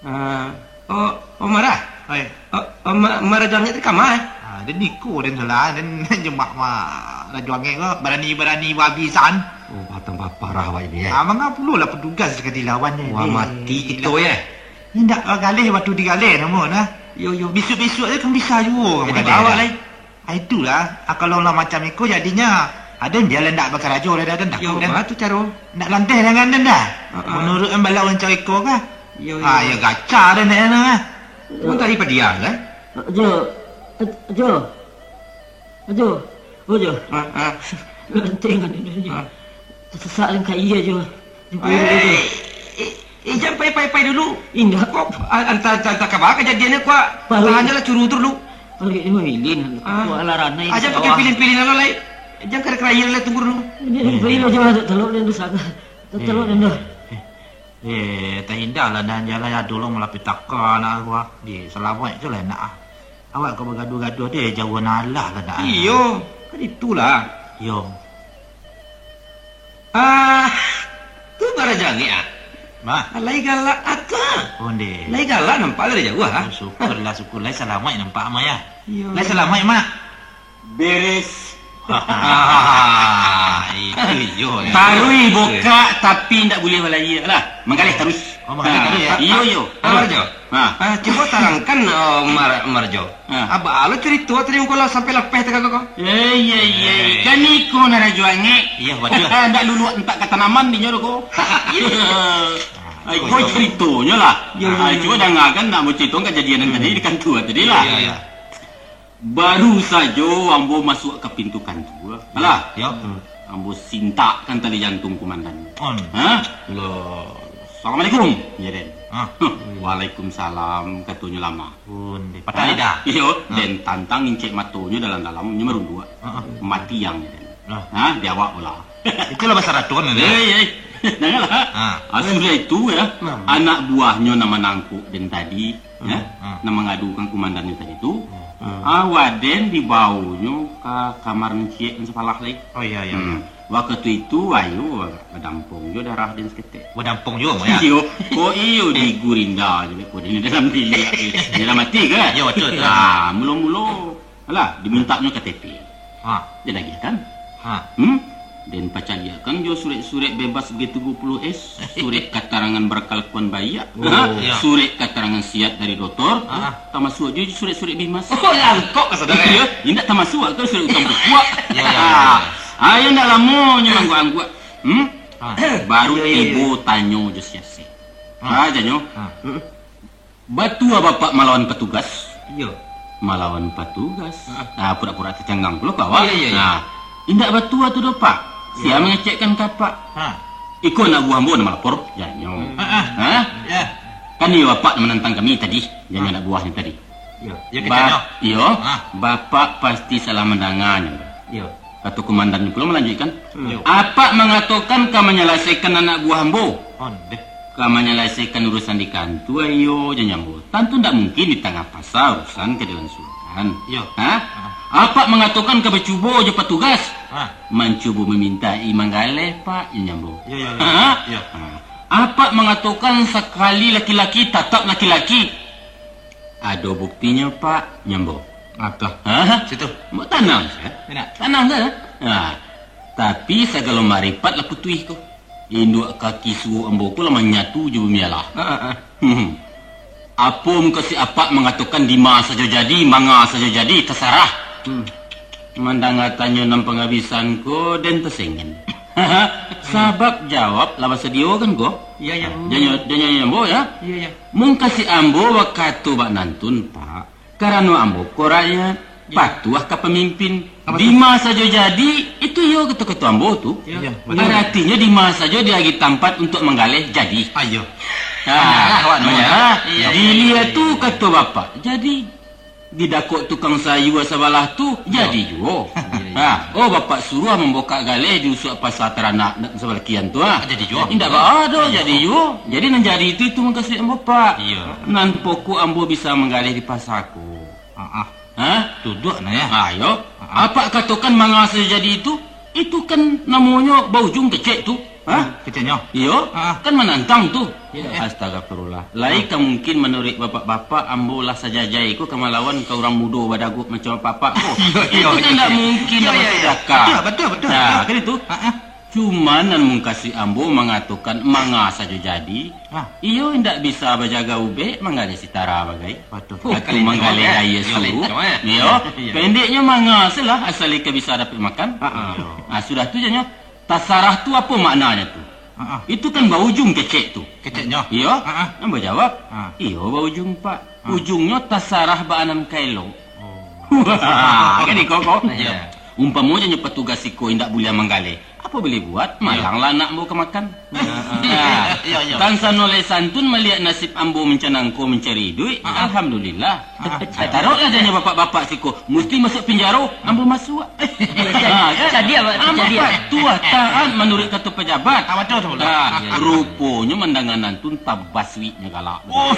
Ah, oh, oh, Mara. Oi. Oh, oh, Ma-, Mara Rajo Angek tadi kama, eh? Ah, den iko, den salah, den nyemak ma-, Rajo Angek ko, barani-barani babisan. Oh, batang paparah awak ini, eh. Ah, manga pulo lah petugas ka dilawan ni. Wah, mati kito, eh. Indak bagaleh, wakatu digaleh namo nah. Yo, yo. Bisuak-bisuak je kan bisa juo. Jadi, bagaleh awak dah. Lai. Ah, itulah, ah, kalau lah macam iko jadinyo, aden bialah ndak bakarajo lah, den, den. Yo, takuik den. Baa tu caro? Ndak lanteh dengan den dah. Ha, ha. Manuruik an bala urang caro iko kah? Yo, yo. Ah, yo gaca den, den, den, ah. Cuma tadi padiam, kan? Ajo, Ajo, Ajo, Ajo. Ha, ha. Lanteh dengan den, Ajo. Ha. Tasasak den ka iya, Ajo. Eh, eh, eh, jan pai-pai-pai dulu. Indak. Kok, a-, antah, antah, antah kaba kajadiannyo, kok. Baru. Tahan lah, curu tu dulu. Baru ini mah ilin. Ah. Kok alah ranai. Jan pakai pilin-pilin lah, lai. Jan kara-kara iya lah, tunggu dulu. Ini, ini, ini, Ajo, talok den tu saga. Talok den tu. Eh, eh, tahinda lah, nan jan lah ado lo malapetaka nak gua. Di salamaik tu lah nak ah. Awak ka bagaduah-gaduah deh, jauah nan alah lah nak ah. Iyo, kan itulah. Iyo. Ah, tu Barajo Angek, ah. Mah. Lai galak, ah, tu, ah. Ondeh. Lai galak nampak dari jauah, ah. Oh, syukurlah, syukurlah. Salamaik nampak, Mak, ya? Iyo. Lai salamaik, Mak? Beres. Itu iyo, ya. Taruih bukak, tapi ndak buliah balayia lah. Manggaleh taruih. Oh, manggaleh taruih, ya? Iyo, iyo. Ah, Marjo. Ah. Ah, cubo tarangkan, oh, Mar-, Marjo. Ah. Baa lo carito tadi mangko lah sampai lapeh tagak ko? Eh, iya, iya. Eh. Kan iko nan Rajo Angek. Iya, batua. Ndak luluak entak ka tanaman dinyo tu ko. Ai, ko caritonyo lah. Iya, iya, iya. Cubo dangakan nak bacarito kajadian nan tadi di kantua tadi lah. Iya, iya. Baru sajo ambo masuak ka pintu kantua. Alah. Yo. Ambo sintakkan tali jantuang kumandan. On. Ha? Lo. "Assalamualaikum," jar den. Ah. "Waalaikumsalam," katonyo lamo. Ondeh. Patah lidah. Iyo, den tantang incek matonyo dalam-dalam, nyo marunduak. Ah, ah. Mati ang, jar den. Ah. Ha, di awak pula. Itulah bahasa Raton, ya. Eh, eh. Janganlah. Ah. Ah, sudah itu, ya, anak buahnyo nan manangkok den tadi, ya, nan mangadukan kumandannyo tadi tu, ah, waden dibaonyo ka kamar nan ciek nan sapalah lai. Oh, iya, iya, iya. Wakatu itu, ayo, badampong jo darah den saketek. Badampong juo, Mak, ya? Iyo, kok iyo di gurinda jo, kok di dalam biliak, di dalam ati, kan? Iyo, betul, betul. Ah, mulo-mulo. Alah, dimintaknyo K T P. Ha. Den agiahkan. Ha. Hmm? Den pacaliakkan jo surek-surek bebas G tigo puluh S, surek katarangan barkalakuan baiak, ha? Iyo. Surek katarangan siat dari dotor, tamasuak jo surek-surek bimas. Oh, langkok ka saudara, ya? Iyo, indak tamasuak ka surek utang pupuak. Iyo, iyo, iyo, iyo. Ha, iyo ndak lamonyo angguak-angguak. Hmm? Ha. Baru tibo tanyo jo siasek. Ha. Ha, janyo. Ha. Batua bapak malawan patugas? Iyo. Malawan patugas? Ah, pura-pura tacangang pulo ko awak. Iyo, iyo, iyo. Nah, indak batua tu doh, Pak. Sia mangecekkan ka apak? Ha. Iko anak buah ambo nan malapor, janyo. Hmm. Ha? Kan iyo bapak nan manantang kami tadi, janyo anak buahnyo tadi. Iyo. Iyo, bapak pasti salah mandanga nyo. Iyo. Kato kumandan pulo malanjuikkan, "Apak mangatokan ka manyalasaikan anak buah ambo. Ondeh. Ka manyalasaikan urusan di kantua, iyo, janyo ambo. Tantu ndak mungkin di tangah pasa urusan ka dilansuangkan." Iyo. Ha? Ha. "Apak mangatokan ka bacubo jo patugas. Ha. Mancubo mamintai manggaleh, Pak," janyo ambo. Iyo, iyo, iyo. Ha? Iyo. Ha. "Apak mangatokan sakali laki-laki, tatap laki-laki." "Ado buktinyo, Pak," janyo ambo. Atah. Ha? Situ. Ambo tanang sajo. Tanang sajo. Nah, tapi sagalo maripat lah putuih ko. Induak kaki suok ambo ko lah manyatu jo bumi alah. Ha, ha, ha. Hmm. Apo mukasuik apak mangatokan dima sajo jadi, manga sajo jadi, tasarah. Hmm. Mandanga tanyo nan pangabisan ko, den tasengen. Sabab jawab lah basadio kan ko? Iyo, iyo. Janyo, janyo, janyo ambo, ya? Iyo, iyo. Mukasuik ambo bakato bak nantun, Pak. Karano ambo ko rakyat, patuah ka pamimpin. Apo tu? Dima sajo jadi, itu iyo kato-kato ambo tu. Iyo, iyo, batua. Aratinyo dima sajo diagi tampek untuak manggaleh jadi. Ah, iyo. Ha, manyarah awak namo. Manyarah. Iyo. Dilia tu kato bapak, jadi. Didakok tukang sayua sabalah tu, iyo, jadi juo. Iyo, Ah, oh, bapak suruah mambukak galeh di usuak pasa taranak sabalah kian tu, ah. Jadi juo. Indak ba-, ado jadi juo. Jadi nan jadi itu, itu mukasuik ambo, Pak. Iyo. Nan pokok ambo bisa manggaleh di pasa ko. Ah, ah. Ha? Tuduak nah, ya. Ah, iyo. Ah, ah. Apak katokan manga sajo jadi itu, itu kan namonyo baujung kecek tu. Ha? Hmm, keceknyo. Iyo, ah, kan manantang tu. Iyo. Astagfirullah. Lai ka mungkin manuruik bapak-bapak, ambo lah sajajai ko ka malawan ka urang mudo badaguak macam apak ko. Iyo, iyo, itu kan iyo, ndak iyo. Mungkin. Iyo, ambo iyo, iyo. Sadakah. Betul, betul, betul, nah, betul. Kan itu. Ah, ah. Cuman nan mukasuik ambo mangatokan manga sajo jadi. Ah. Iyo indak bisa bajaga ubek, manggaleh sitara bagai. Betul. Atau manggaleh aia suruh. Iyo. Iyo. Pendeknyo manga salah, asal ika bisa dapek makan. Ah, ah. Iyo. Ah, sudah tu janyo. Tasarah tu apo maknanyo tu? Ha-ah. Itu kan baujung kecek tu. Keceknyo? Iyo. Ha-ah. Ambo jawab, ha. Iyo baujung, Pak. Ha. Ujungnyo tasarah baanan kaelo. Oh. Wah, kan iko ko? Iyo. Umpamo janyo patugas iko indak buliah manggaleh, apo buliah buat? Iyo. Malanglah anak ambo ka makan. Iyo. Nah, iyo, iyo. Tan sano lai santun maliek nasib ambo mancana ko mancari iduik. Ha-ah. Alhamdulillah. Ah, taruiklah janyo bapak-bapak siko, musti masuak pinjaro, ambo masuak. Ah, kan? Cadiak, Pak, ambo cadiak. Patuah, taat manuruik kato pajabat. Ah, batua tu, batua. Ah, ruponyo mandanga nan tu tabasuiknyo galak. Oh.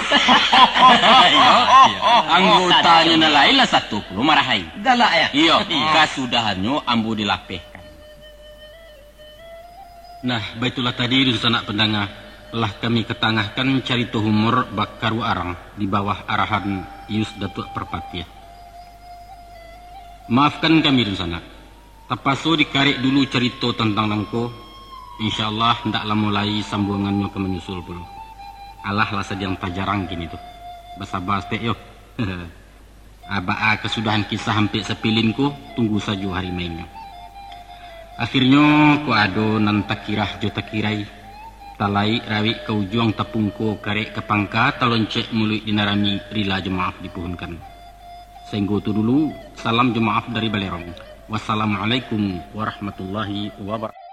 Iyo, iyo. Anggotanyo nan lain lah satu pulo marahai. Galak, ya? Iyo, iyo. Kasudahannyo ambo dilapehkan. Nah, baitulah tadi, dunsanak pandanga, lah kami katangahkan carito humor Bakaru Arang di bawah arahan Yus Datuak Parpatiah. Maafkan kami, dunsanak. Tapaso dikarek dulu carito tantang nangko. Insya Allah, ndak lamo lai sambuangannyo ka manyusul pulo. Alah lah sadiang tajarang kini tu. Basaba saketek yo. A baa kasudahan kisah Ampek Sapilin ko, tunggu sajo hari mainnyo. Akhirnyo, kok ado nan takirah jo takirai, talaik rawik ka ujuang tapungko, karek ka pangka, taloncek muluik di nan rami, rila jo maaf dipuhunkan. Sainggo tu dulu, salam jo maaf dari Balerong. Wassalamualaikum warahmatullahi wabarakatuh.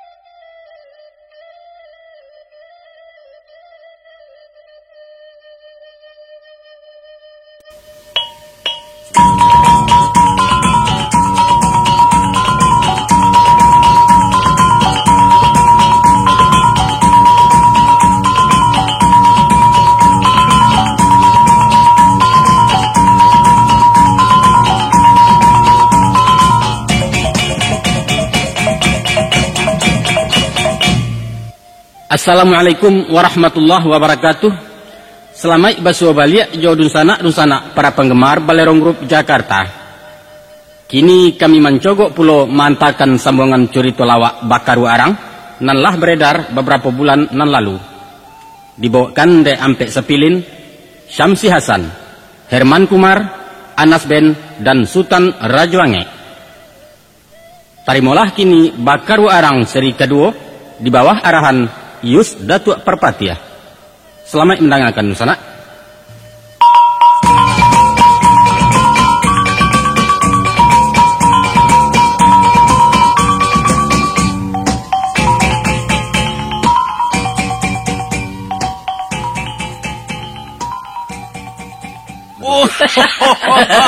Assalamualaikum warahmatullahi wabarakatuh. Salamaik basuo baliak jo dunsanak-dunsanak para panggemar Balerong Group Jakarta. Kini kami mancogok pulo maantakan sambuangan curito lawak Bakaru Arang nan lah baredar babarapo bulan nan lalu. Dibawakan dek Ampek Sapilin, Syamsi Hasan, Herman Kumar, Anas Ben, dan Sutan Rajo Angek. Tarimolah kini Bakaru Arang seri kaduo di bawah arahan Yus Datuak Parpatiah. Salamaik mandangakan, dunsanak. Oh.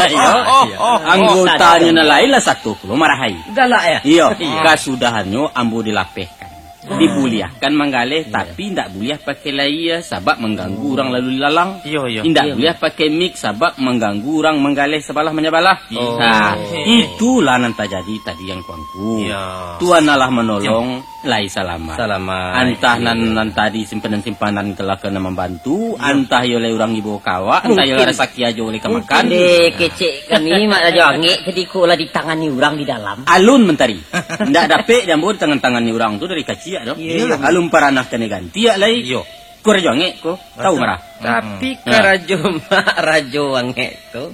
Iyo, iyo. Anggotanyo nan lain lah satu pulo marahai. Galak, ya? Iyo, iyo. Kasudahannyo ambo dilapehkan. Dibuliahkan manggaleh, iyo, tapi indak buliah pakai layar, sabab mangganggu urang lalu lalang. Iyo, iyo. Indak, iyo, buliah pakai mik, sabab mangganggu urang manggaleh sabalah manyabalah. Oh. Nah, itulah nan tajadi tadi, Angku-angku. Iyo. Tuhan Allah manolong. Lai salamaik. Salamaik. Antah nan, nan tadi simpanan-simpanan ka lah ka nan mambantu, antah iyo lai urang ibo ka awak, antah iyo lah rasaki ajo lai ka makan. Mungkin dek kecek kami, Mak Rajo Angek, tadi ko lah ditangani urang di dalam. Alun mantari. Ndak dapek di ambo ditangan-tangani urang tu dari kaciak tu. Iyo. Alun paranah kanai gantiak lai. Iyo. Ko Rajo Angek ko, tahu marah. Tapi karajo Mak Rajo Angek tu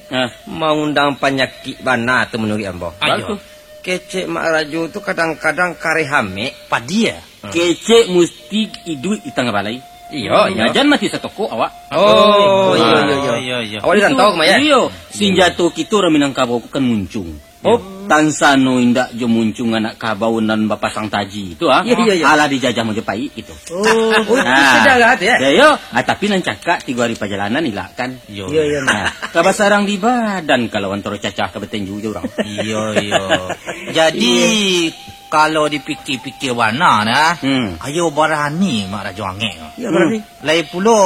maundang panyakik bana tu manuruik ambo. Ayo. Bagus. Kecek Mak Rajo tu kadang-kadang kareh amek. Padia. Hmm. Kecek musti iduik di tangah balai. Iyo, iyo. Jan mati satokok awak. Oh, iyo, iyo, iyo. Iyo, iyo. Awak di rantau kama, ya? Iyo. Sinjato kito urang Minangkabau ko kan muncuang. Oh, Tansano indak jo muncuang anak kabau nan bapasang taji tu, ah. Iyo, iyo, iyo. Alah dijajah Majapahit gitu. Oh, oh, itu Nah. sejarah tu, ya? Ya, yo. Ah, tapi nan cakak tigo hari pajalanan ilak kan. Iyo. Iyo, iyo, Mak. Nah, ka basarang di badan kalau antaro cacah ka batenju je urang. Iyo, iyo. Jadi, Iyo. kalau dipikir-pikir bana nah, Hmm. ayo barani Mak Rajo Angek. Iyo, Hmm. barani. Lai pulo,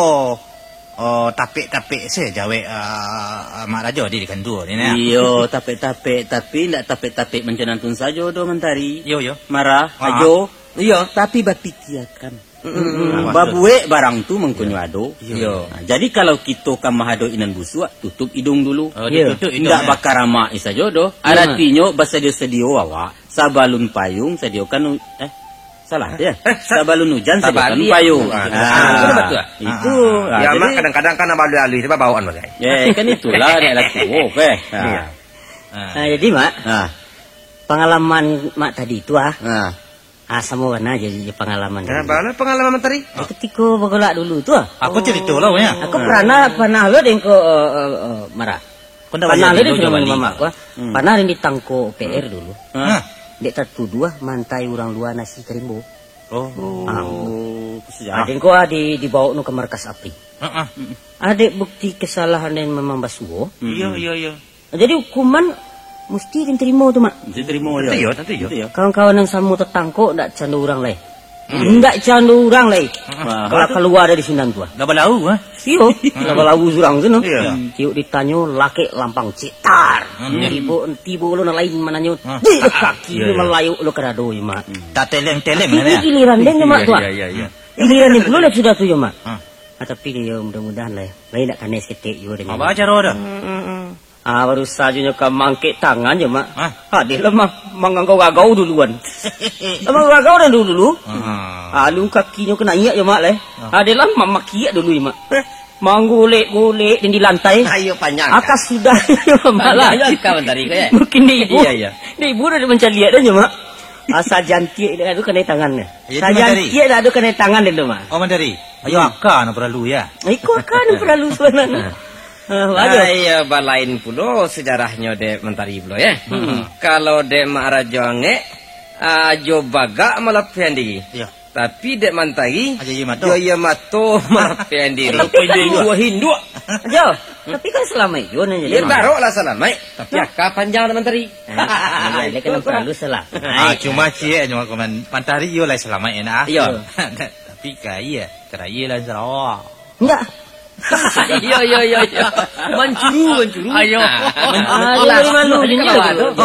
oh, tapek-tapek se jawek, ah, Mak Rajo di, di kantua ni, nah. Iyo, tapek-tapek, tapi ndak tapek-tapek mancanantun sajo doh, Mantari. Iyo, iyo. Marah, Ah. ajo. Iyo. Tapi bapikiakan. Mm-mm. Ah, babuek barang tu mangkonyo Iyo. ado. Iyo. Nah, jadi kalau kito ka mahado inan busuak, tutup idung dulu. Oh, Iyo. ditutup idung, Ndak ya. bakaramak sajo doh. Iyo, Mak. Aratinyo basadio-sadio awak. Sabalun payung, sadiokan u-, eh, salah, ya? Eh, sa-, Sabalun ujan, sadiokan tabalik. payung. Ah, Ah, ah, betul, betul. itu. Ah, Ah, Ya, Mak, jadi kadang-kadang kan abang alih-alih tu bawaan bagai. Eh, kan itulah, nek laku. Oke. Ah. Iya. Ah. Ah, jadi, Mak, Ah. pangalaman Mak tadi tu, ah. Ah. Ah, samo bana jadi pangalaman Nah, tadi. bala pangalaman tadi? Ah, ketiko bagolak dulu tu, ah. Apa cerita lah, ya? Aku Ah. pernah, pernah lo dengko, eh, eh, eh, marah. Kau ndak Pernah bajadi lo lo dulu, coba bali. mamak aku, ah. Hmm. Pernah yang ditangko P R dulu. Ah. Dek tatuduah mantai urang lua nasi ka rimbo. Oh. Ah. Oh, sejarah. Ah, dengko, ah, di, dibawa nu ka markas APRI. Ah, ah. Adek bukti kesalahan yang memang basuo. Hmm. Iya, iya, iya. Jadi hukuman musti diterima tu, Mak. Musti terima je. Tentu ya, tentu ya. Tentu ya. Kawan-kawan yang samo tetangko ndak cando urang lai. Hmm. Ndak cando urang lai. Wah, Kalau tu kalua dari sinan tu, ah. Dah balau, ah. Iyo, dah balau surang tu, no. Iya. Tiuk ditanyo, lakek lampang cetar. Hmm. Tibo, tibo lo nan lain mananyo. Ah. Di kaki Iya, iya. malayuk lo kadado, Mak. Tak teleng-teleng Tapi lah, di ya. giliran den, Mak, tu, ah. Iya, iya, iya. Giliran den pulo lah sudah tu, yo, Mak. Ah. Ah, tapi yo, mudah-mudahan lah, ya. Lain ndak kanai setek yo, den. Apa cara dah? Hmm, hmm, hmm. Ah, baru sajo nyo ka mangkek tangan jo, Mak. Hah? Adelah ma-, manggagau-gagau duluan. Manggagau-gagau dulu-dulu. Ah. Alun kakinyo ka naiak jo, Mak, leh. Ah. Adelah ma-, makiak dulu, Mak. Eh. Manggulek-gulek di lantai. Ayo, panjang. Aka sudah, Mak, lah. Panjang aka mantari ko, ya? Mungkin di ibu. Iya, iya. Di ibu dah mancaliak dah nyo, Mak. Asa jantiak dah tu kanai tangan dah. Iya, Asa cuma tadi. jantiak dah tu kanai tangan dah tu, Mak. Oh, mantari. Ayo, Hmm. aka nak perlu, ya? Iko aka nak perlu sebenarnya. Ah, bagus. Ah, iya, balain pulo sejarahnyo dek Mantari pulo, ya. Hmm. Kalau dek Mak Rajo Angek, ah, jo bagak malapihan diri. Iya. Tapi dek Mantari, Aja iya mato. jo iya mato malapihan diri. Mato pinding. Buah hinduk. Jo, tapi kan salamaik jo nan jadi. Ya, taruhlah salamaik, tapi Nah. aka panjang dek Mantari. Ah, iya, dia kena perlu salah. Ah, cuma ciek, cuma komen. Mantari yo lah salamaik, enak, ah. Iya. Tapi kaya, keraya lah Sarawak. Enggak. Iya, iya, iya, iya. Mancuru, mancuru. Ayo. Ah, dia bari malu, dia ni lah tu.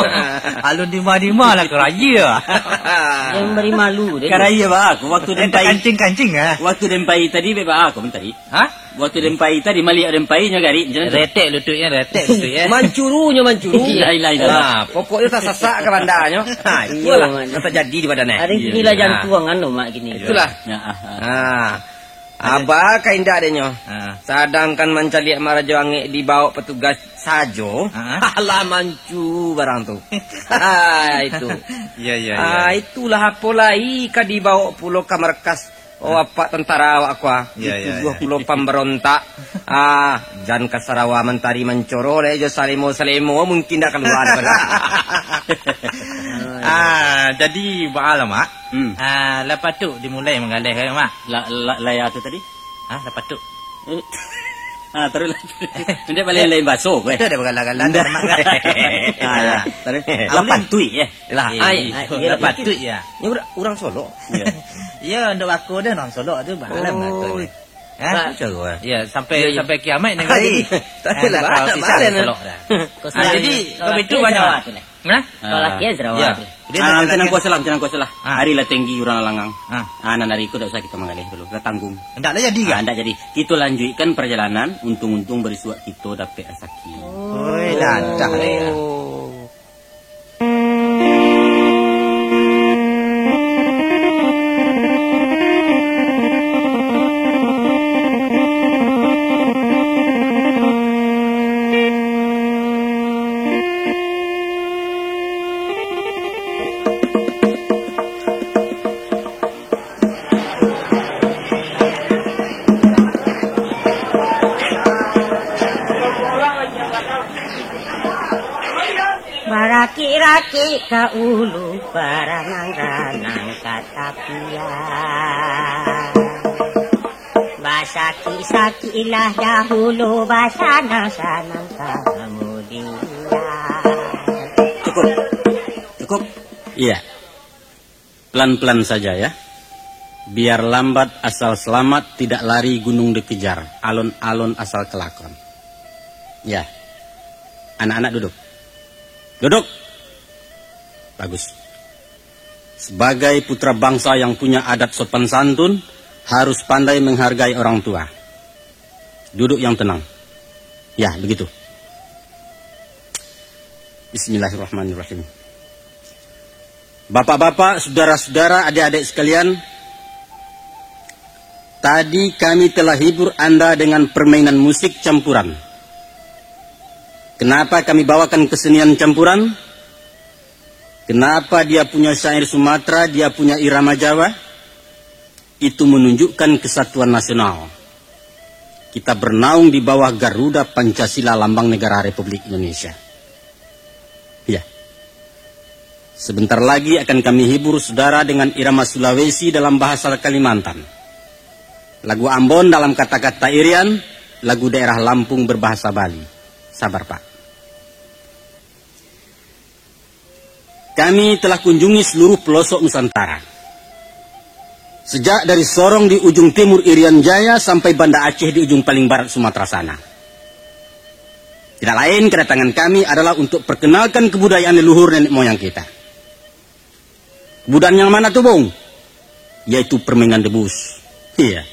Alun dima-dima lah keraya. Yang bari malu dia. Keraya, bah, aku waktu den pai. Kancing-kancing, ah. Waktu den pai tadi, bebak aku tadi. Hah? Waktu den pai tadi, maliak den pai nyo garik, macam tu. Retek lututnya, retek lututnya. Mancurunyo mancuru. Iya, iya, iya. Nah, pokoknya tak sasak ke bandanyo. Ha, Iya, itulah man. yang terjadi di badan, eh. Ada Iya, kini lah iya. jantuangan tu, Mak, kini. Itulah. Ya, ah, ah. Ha. Abah ka indak denyo. Ha. Sadangkan mancaliak Mak Rajo Angek dibawa petugas sajo. Ha. Alah mancu barang tu. Ha, itu. Ya, ya, ya. Ah, itulah apo lai ka dibawa pulo ka markas. Oh, apak tentara awak ko, ah. Ya, ya, Dituduah ya. pulo pambarontak. Ah, jan ka sarawa mantari mancoro lai jo salemo-salemo, mungkin dak kalua dah. Ah, jadi baa lah, Mak? Hmm. Ah, lah patuik dimulai manggaleh kan, Mak? La, la, lai tu tadi? Ha, lah patuik. Ah, taruihlah. Ndak balik lain baso, eh. Itu ada bagala-gala Ndak. dah, Mak. Ah, ya. Taruih. Lah patuik, eh. Lah, Eh, ai, ai, iya, lah patuik, ya. Ni urang, urang Solok. Ya. Ya, ndak bako dah, urang Solok tu, baa lah Oh. mangatokan. Ha? Nah, cara, eh. Ya, sampai, Ya, ya. sampai kiamat ni Hai, kali. tak Ah, adalah, tak ada tak kisah masalah. Solok dah. Kau Ah, jadi, Solok kalau itu dia banyak. Sarawak tu, nah. Nah? Kalau Ah. laki Sarawak Ya. tu. Dia Ah, nak macam lagi. kuasa lah, macam kuasa lah. Ah. Hari lah tinggi urang langang. Ah. Ah, nan dari ko dak usah kita manggaleh dulu. Lah tanggung. Ndak lah jadi Ah, kan? ndak jadi. Kita lanjutkan perjalanan, untung-untung berisuak kita dapat rasaki. Oi, lantak lah ya. Oh. Rakik-rakik ka ulu, baranang-ranang ka tapian. Basakik-sakiklah dahulu, basanang-sanang kamudian. Cukup. Cukup. Iya. Pelan-pelan saja, ya. Biar lambat asal selamat, tidak lari gunung dikejar, alon-alon asal kelakon. Ya. Anak-anak duduk. Duduk. Bagus. Sebagai putra bangsa yang punya adat sopan santun, harus pandai menghargai orang tua. Duduk yang tenang. Ya, begitu. Bismillahirrahmanirrahim. Bapak-bapak, saudara-saudara, adik-adik sekalian, tadi kami telah hibur Anda dengan permainan musik campuran. Kenapa kami bawakan kesenian campuran? Kenapa dia punya syair Sumatera, dia punya irama Jawa? Itu menunjukkan kesatuan nasional. Kita bernaung di bawah Garuda Pancasila, lambang negara Republik Indonesia. Ya. Sebentar lagi akan kami hibur saudara dengan irama Sulawesi dalam bahasa Kalimantan. Lagu Ambon dalam kata-kata Irian, lagu daerah Lampung berbahasa Bali. Sabar, Pak. Kami telah kunjungi seluruh pelosok Nusantara. Sejak dari Sorong di ujung timur Irian Jaya sampai Banda Aceh di ujung paling barat Sumatera sana. Tidak lain, kedatangan kami adalah untuk perkenalkan kebudayaan leluhur nenek moyang kita. Kebudayaan yang mana tu, Bung? Yaitu permainan debus. Iya.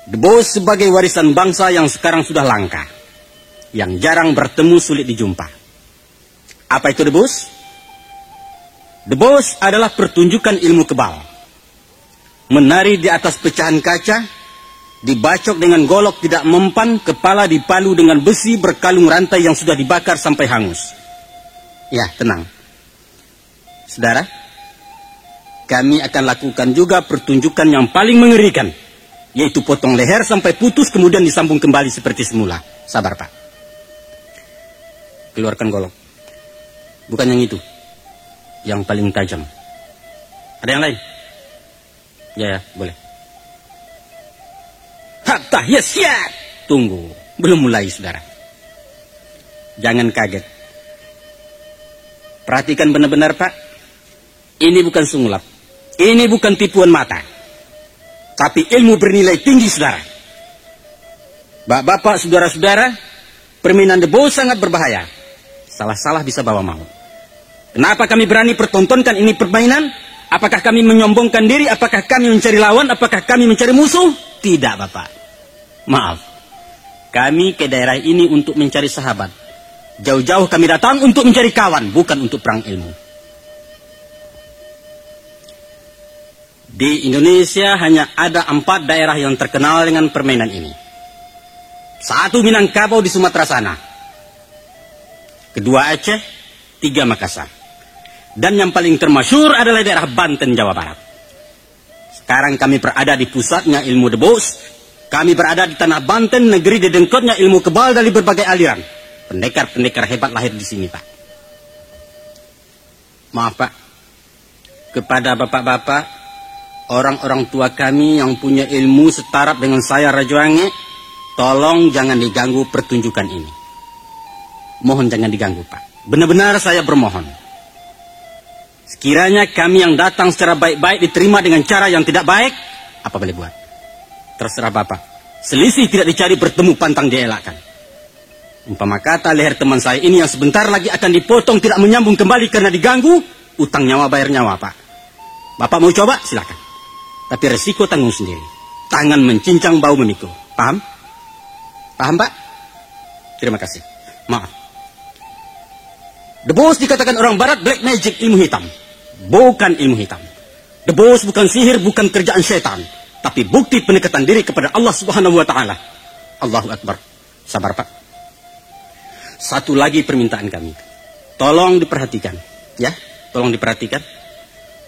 Debus sebagai warisan bangsa yang sekarang sudah langka, yang jarang bertemu, sulit dijumpa. Apa itu debus? Debus adalah pertunjukan ilmu kebal. Menari di atas pecahan kaca, dibacok dengan golok tidak mempan, kepala dipalu dengan besi berkalung rantai yang sudah dibakar sampai hangus. Ya, tenang. Saudara, kami akan lakukan juga pertunjukan yang paling mengerikan, yaitu potong leher sampai putus, kemudian disambung kembali seperti semula. Sabar, Pak. Keluarkan golok. Bukan yang itu. Yang paling tajam. Ada yang lain? Ya, ya, boleh. Hatta, ya, siap. Tunggu. Belum mulai, saudara. Jangan kaget. Perhatikan benar-benar, Pak. Ini bukan sungulap. Ini bukan tipuan mata. Tapi ilmu bernilai tinggi, saudara. Bapak-bapak, saudara-saudara, permainan debus sangat berbahaya. Salah-salah bisa bawa maut. Kenapa kami berani pertontonkan ini permainan? Apakah kami menyombongkan diri? Apakah kami mencari lawan? Apakah kami mencari musuh? Tidak, Bapak. Maaf. Kami ke daerah ini untuk mencari sahabat. Jauh-jauh kami datang untuk mencari kawan, bukan untuk perang ilmu. Di Indonesia hanya ada empat daerah yang terkenal dengan permainan ini. Satu Minangkabau di Sumatera sana. Kedua Aceh, tiga Makassar. Dan yang paling termasyhur adalah daerah Banten, Jawa Barat. Sekarang kami berada di pusatnya ilmu debus. Kami berada di tanah Banten, negeri didengkotnya ilmu kebal dari berbagai aliran. Pendekar-pendekar hebat lahir di sini, Pak. Maaf, Pak. Kepada bapak-bapak, orang-orang tua kami yang punya ilmu setaraf dengan saya, Rajo Angek, tolong jangan diganggu pertunjukan ini. Mohon jangan diganggu, Pak. Benar-benar saya bermohon. Sekiranya kami yang datang secara baik-baik diterima dengan cara yang tidak baik, apa boleh buat? Terserah Bapak. Selisih tidak dicari, bertemu pantang dielakkan. Umpama kata leher teman saya ini yang sebentar lagi akan dipotong tidak menyambung kembali karena diganggu, utang nyawa bayar nyawa, Pak. Bapak mau coba? Silakan. Tapi resiko tanggung sendiri. Tangan mencincang, bau memikul. Paham? Paham, Pak? Terima kasih. Maaf. Debus dikatakan orang barat black magic, ilmu hitam. Bukan ilmu hitam. Debus bukan sihir, bukan kerjaan setan. Tapi bukti pendekatan diri kepada Allah Subhanahu wa Ta'ala. Allahu Akbar. Sabar, Pak. Satu lagi permintaan kami. Tolong diperhatikan, ya. Tolong diperhatikan.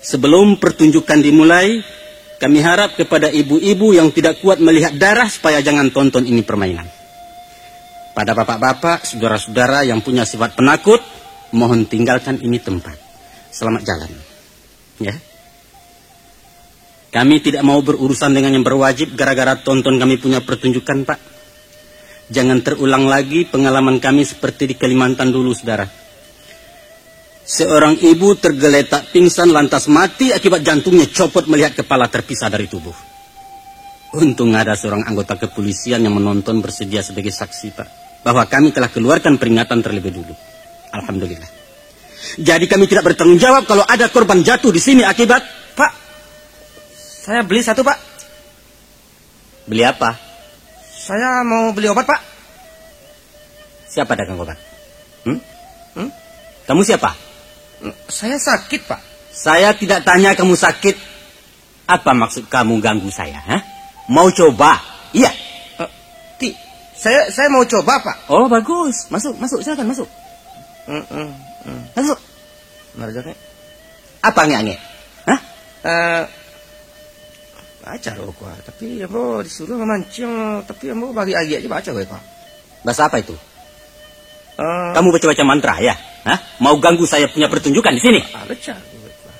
Sebelum pertunjukan dimulai, kami harap kepada ibu-ibu yang tidak kuat melihat darah supaya jangan tonton ini permainan. Pada bapak-bapak, saudara-saudara yang punya sifat penakut, Mohon tinggalkan ini tempat. Selamat jalan. Ya. Kami tidak mau berurusan dengan yang berwajib gara-gara tonton kami punya pertunjukan, Pak. Jangan terulang lagi pengalaman kami seperti di Kalimantan dulu, Saudara. Seorang ibu tergeletak pingsan lantas mati akibat jantungnya copot melihat kepala terpisah dari tubuh. Untung ada seorang anggota kepolisian yang menonton bersedia sebagai saksi, Pak, bahwa kami telah keluarkan peringatan terlebih dulu. Alhamdulillah. Jadi kami tidak bertanggung jawab kalau ada korban jatuh di sini akibat. Pak, saya beli satu, Pak. Beli apa? Saya mau beli obat, Pak. Siapa dagang obat? Hmm? Hmm? Kamu siapa? Saya sakit, Pak. Saya tidak tanya kamu sakit. Apa maksud kamu ganggu saya, ha? Mau coba? Iya. Eh, ti, saya saya mau coba, Pak. Oh, bagus. Masuk, masuk, silakan masuk. Hmm, hmm, hmm. Masuk. Marajo, Kak. Apa angek-angek? Hah? Eh, baca rokok, tapi ambo disuruh mamancing, tapi ambo bari agiak je baca rokok. Bahasa apa itu? Eh, kamu baca-baca mantra, ya? Hah? Mau ganggu saya punya pertunjukan di sini? Ah, baca rokok.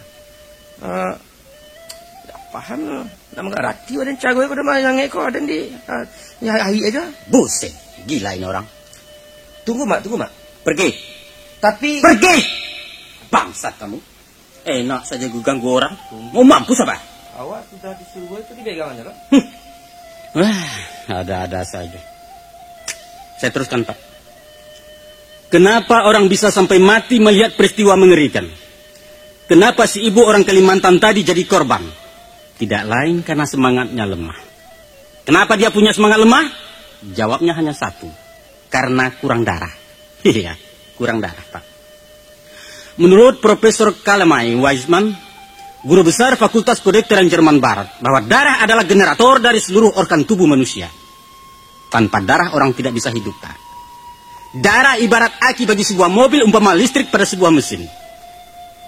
Eh, tak paham, nak mangarati badan caro ko, dah mah angek ko, aden di, ah, ya, agiak aja. Buset, gila ini orang. Tunggu, Mak, tunggu, Mak. Pergi. Tapi pergi! Bangsat kamu. Enak saja ganggu orang. Mau mampus apa? Awak sudah disuruh itu dipegang aja, Pak. Hmm. Wah, ada-ada saja. Saya teruskan, Pak. Kenapa orang bisa sampai mati melihat peristiwa mengerikan? Kenapa si ibu orang Kalimantan tadi jadi korban? Tidak lain karena semangatnya lemah. Kenapa dia punya semangat lemah? Jawabnya hanya satu, karena kurang darah. Iya, kurang darah, Pak. Menurut Profesor Kalamai Weizmann, guru besar Fakultas Kedokteran Jerman Barat, bahwa darah adalah generator dari seluruh organ tubuh manusia. Tanpa darah, orang tidak bisa hidup, Pak. Darah ibarat aki bagi sebuah mobil, umpama listrik pada sebuah mesin.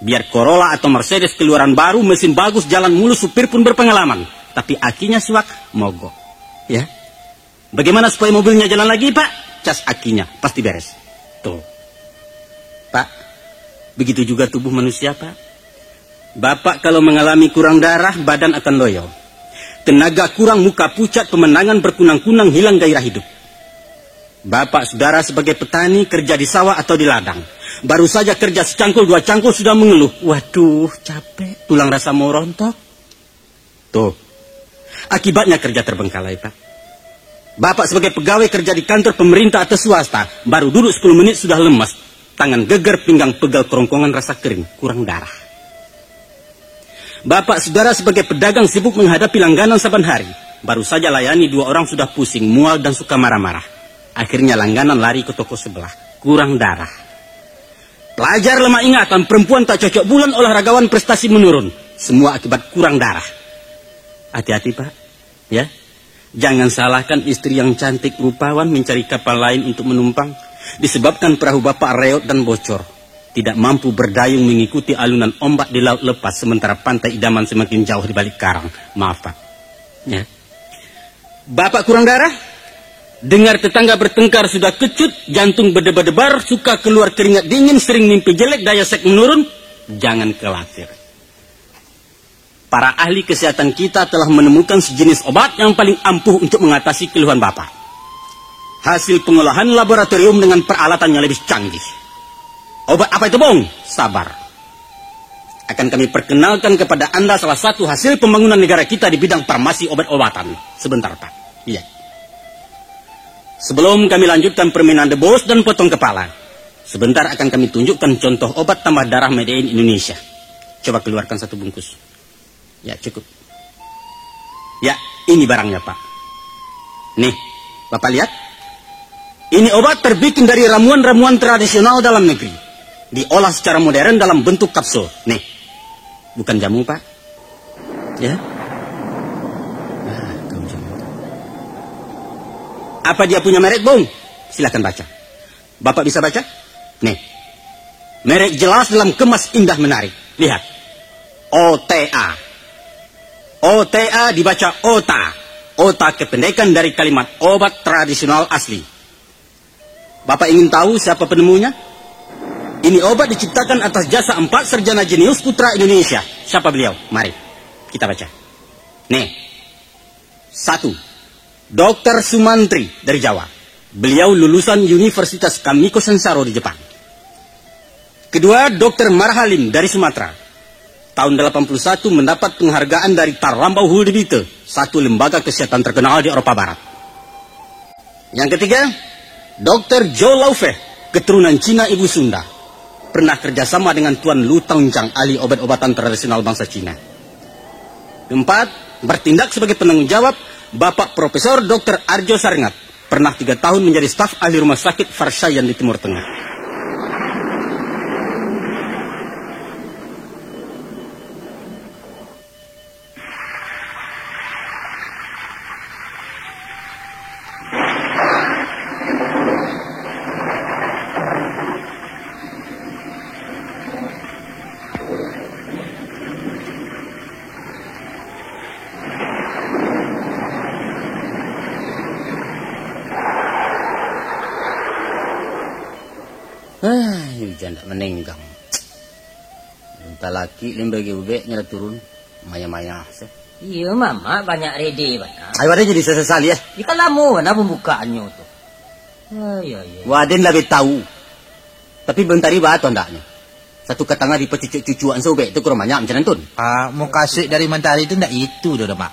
Biar Corolla atau Mercedes keluaran baru, mesin bagus, jalan mulus, supir pun berpengalaman, tapi akinya suak, mogok. Ya. Bagaimana supaya mobilnya jalan lagi, Pak? Cas akinya, pasti beres. Tuh. Pak, begitu juga tubuh manusia, Pak. Bapak kalau mengalami kurang darah, badan akan loyo. Tenaga kurang, muka pucat, pemandangan berkunang-kunang, hilang gairah hidup. Bapak saudara sebagai petani, kerja di sawah atau di ladang. Baru saja kerja secangkul dua cangkul sudah mengeluh. Waduh, capek, tulang rasa mau rontok. Tuh, akibatnya kerja terbengkalai, Pak. Bapak sebagai pegawai kerja di kantor pemerintah atau swasta, baru duduk sepuluh menit sudah lemas. Tangan geger, pinggang pegal, kerongkongan rasa kering, kurang darah. Bapak saudara sebagai pedagang sibuk menghadapi langganan saban hari. Baru saja layani dua orang sudah pusing, mual, dan suka marah-marah. Akhirnya langganan lari ke toko sebelah. Kurang darah. Pelajar lemah ingatan, perempuan tak cocok bulan, olahragawan prestasi menurun. Semua akibat kurang darah. Hati-hati, Pak. Ya. Jangan salahkan istri yang cantik rupawan mencari kapal lain untuk menumpang, disebabkan perahu bapak reot dan bocor, tidak mampu berdayung mengikuti alunan ombak di laut lepas, sementara pantai idaman semakin jauh di balik karang. Maaf, Pak. Ya. Bapak kurang darah? Dengar tetangga bertengkar sudah kecut, jantung berdebar-debar, suka keluar keringat dingin, sering mimpi jelek, daya seks menurun? Jangan khawatir. Para ahli kesehatan kita telah menemukan sejenis obat yang paling ampuh untuk mengatasi keluhan Bapak. Hasil pengolahan laboratorium dengan peralatan yang lebih canggih. Obat apa itu, Bung? Sabar. Akan kami perkenalkan kepada Anda salah satu hasil pembangunan negara kita di bidang farmasi obat-obatan. Sebentar, Pak. Iya. Sebelum kami lanjutkan permainan debus dan potong kepala, sebentar akan kami tunjukkan contoh obat tambah darah made in Indonesia. Coba keluarkan satu bungkus. Ya, cukup. Ya, ini barangnya, Pak. Nih, Bapak lihat. Ini obat terbikin dari ramuan-ramuan tradisional dalam negeri. Diolah secara modern dalam bentuk kapsul. Nih, bukan jamu, Pak. Ya. Nah, kamu jamu. Apa dia punya merek, Bung? Silakan baca. Bapak bisa baca? Nih. Merek jelas dalam kemas indah menarik. Lihat. O T A. O T A dibaca ota. Ota kependekan dari kalimat obat tradisional asli. Bapak ingin tahu siapa penemunya? Ini obat diciptakan atas jasa empat sarjana jenius putra Indonesia. Siapa beliau? Mari, kita baca. Nih, satu, dokter Sumantri dari Jawa. Beliau lulusan Universitas Kamiko Sensaro di Jepang. Kedua, dokter Marhalim dari Sumatera. Tahun delapan puluh satu mendapat penghargaan dari Tarambau Hulde Bitte, satu lembaga kesehatan terkenal di Eropa Barat. Yang ketiga, dokter Joe Laufeh, keturunan Cina ibu Sunda. Pernah kerjasama dengan Tuan Lu Tangchang, ahli obat-obatan tradisional bangsa Cina. Keempat, bertindak sebagai penanggung jawab, Bapak Profesor dokter Arjo Sarengat. Pernah tiga tahun menjadi staf ahli rumah sakit Farshayan di Timur Tengah. Ai, ujan dak manenggang. Talakik lembah ubek nyo lah turun. Maya-maya se. Iyo, Mamak, banyak rede bana. Ayo, ado jadi sasali, eh. Di kan lamo bana pambukaannyo tu. Ai, ai, ai. Waden labiah tahu. Tapi bentari ba tu andaknyo. Satu ka tangah dipacucuak-cucuak se ubek tu kurang banyak macam nan tun. Ah, mukasuik dari mantari tu ndak itu doh, Mak.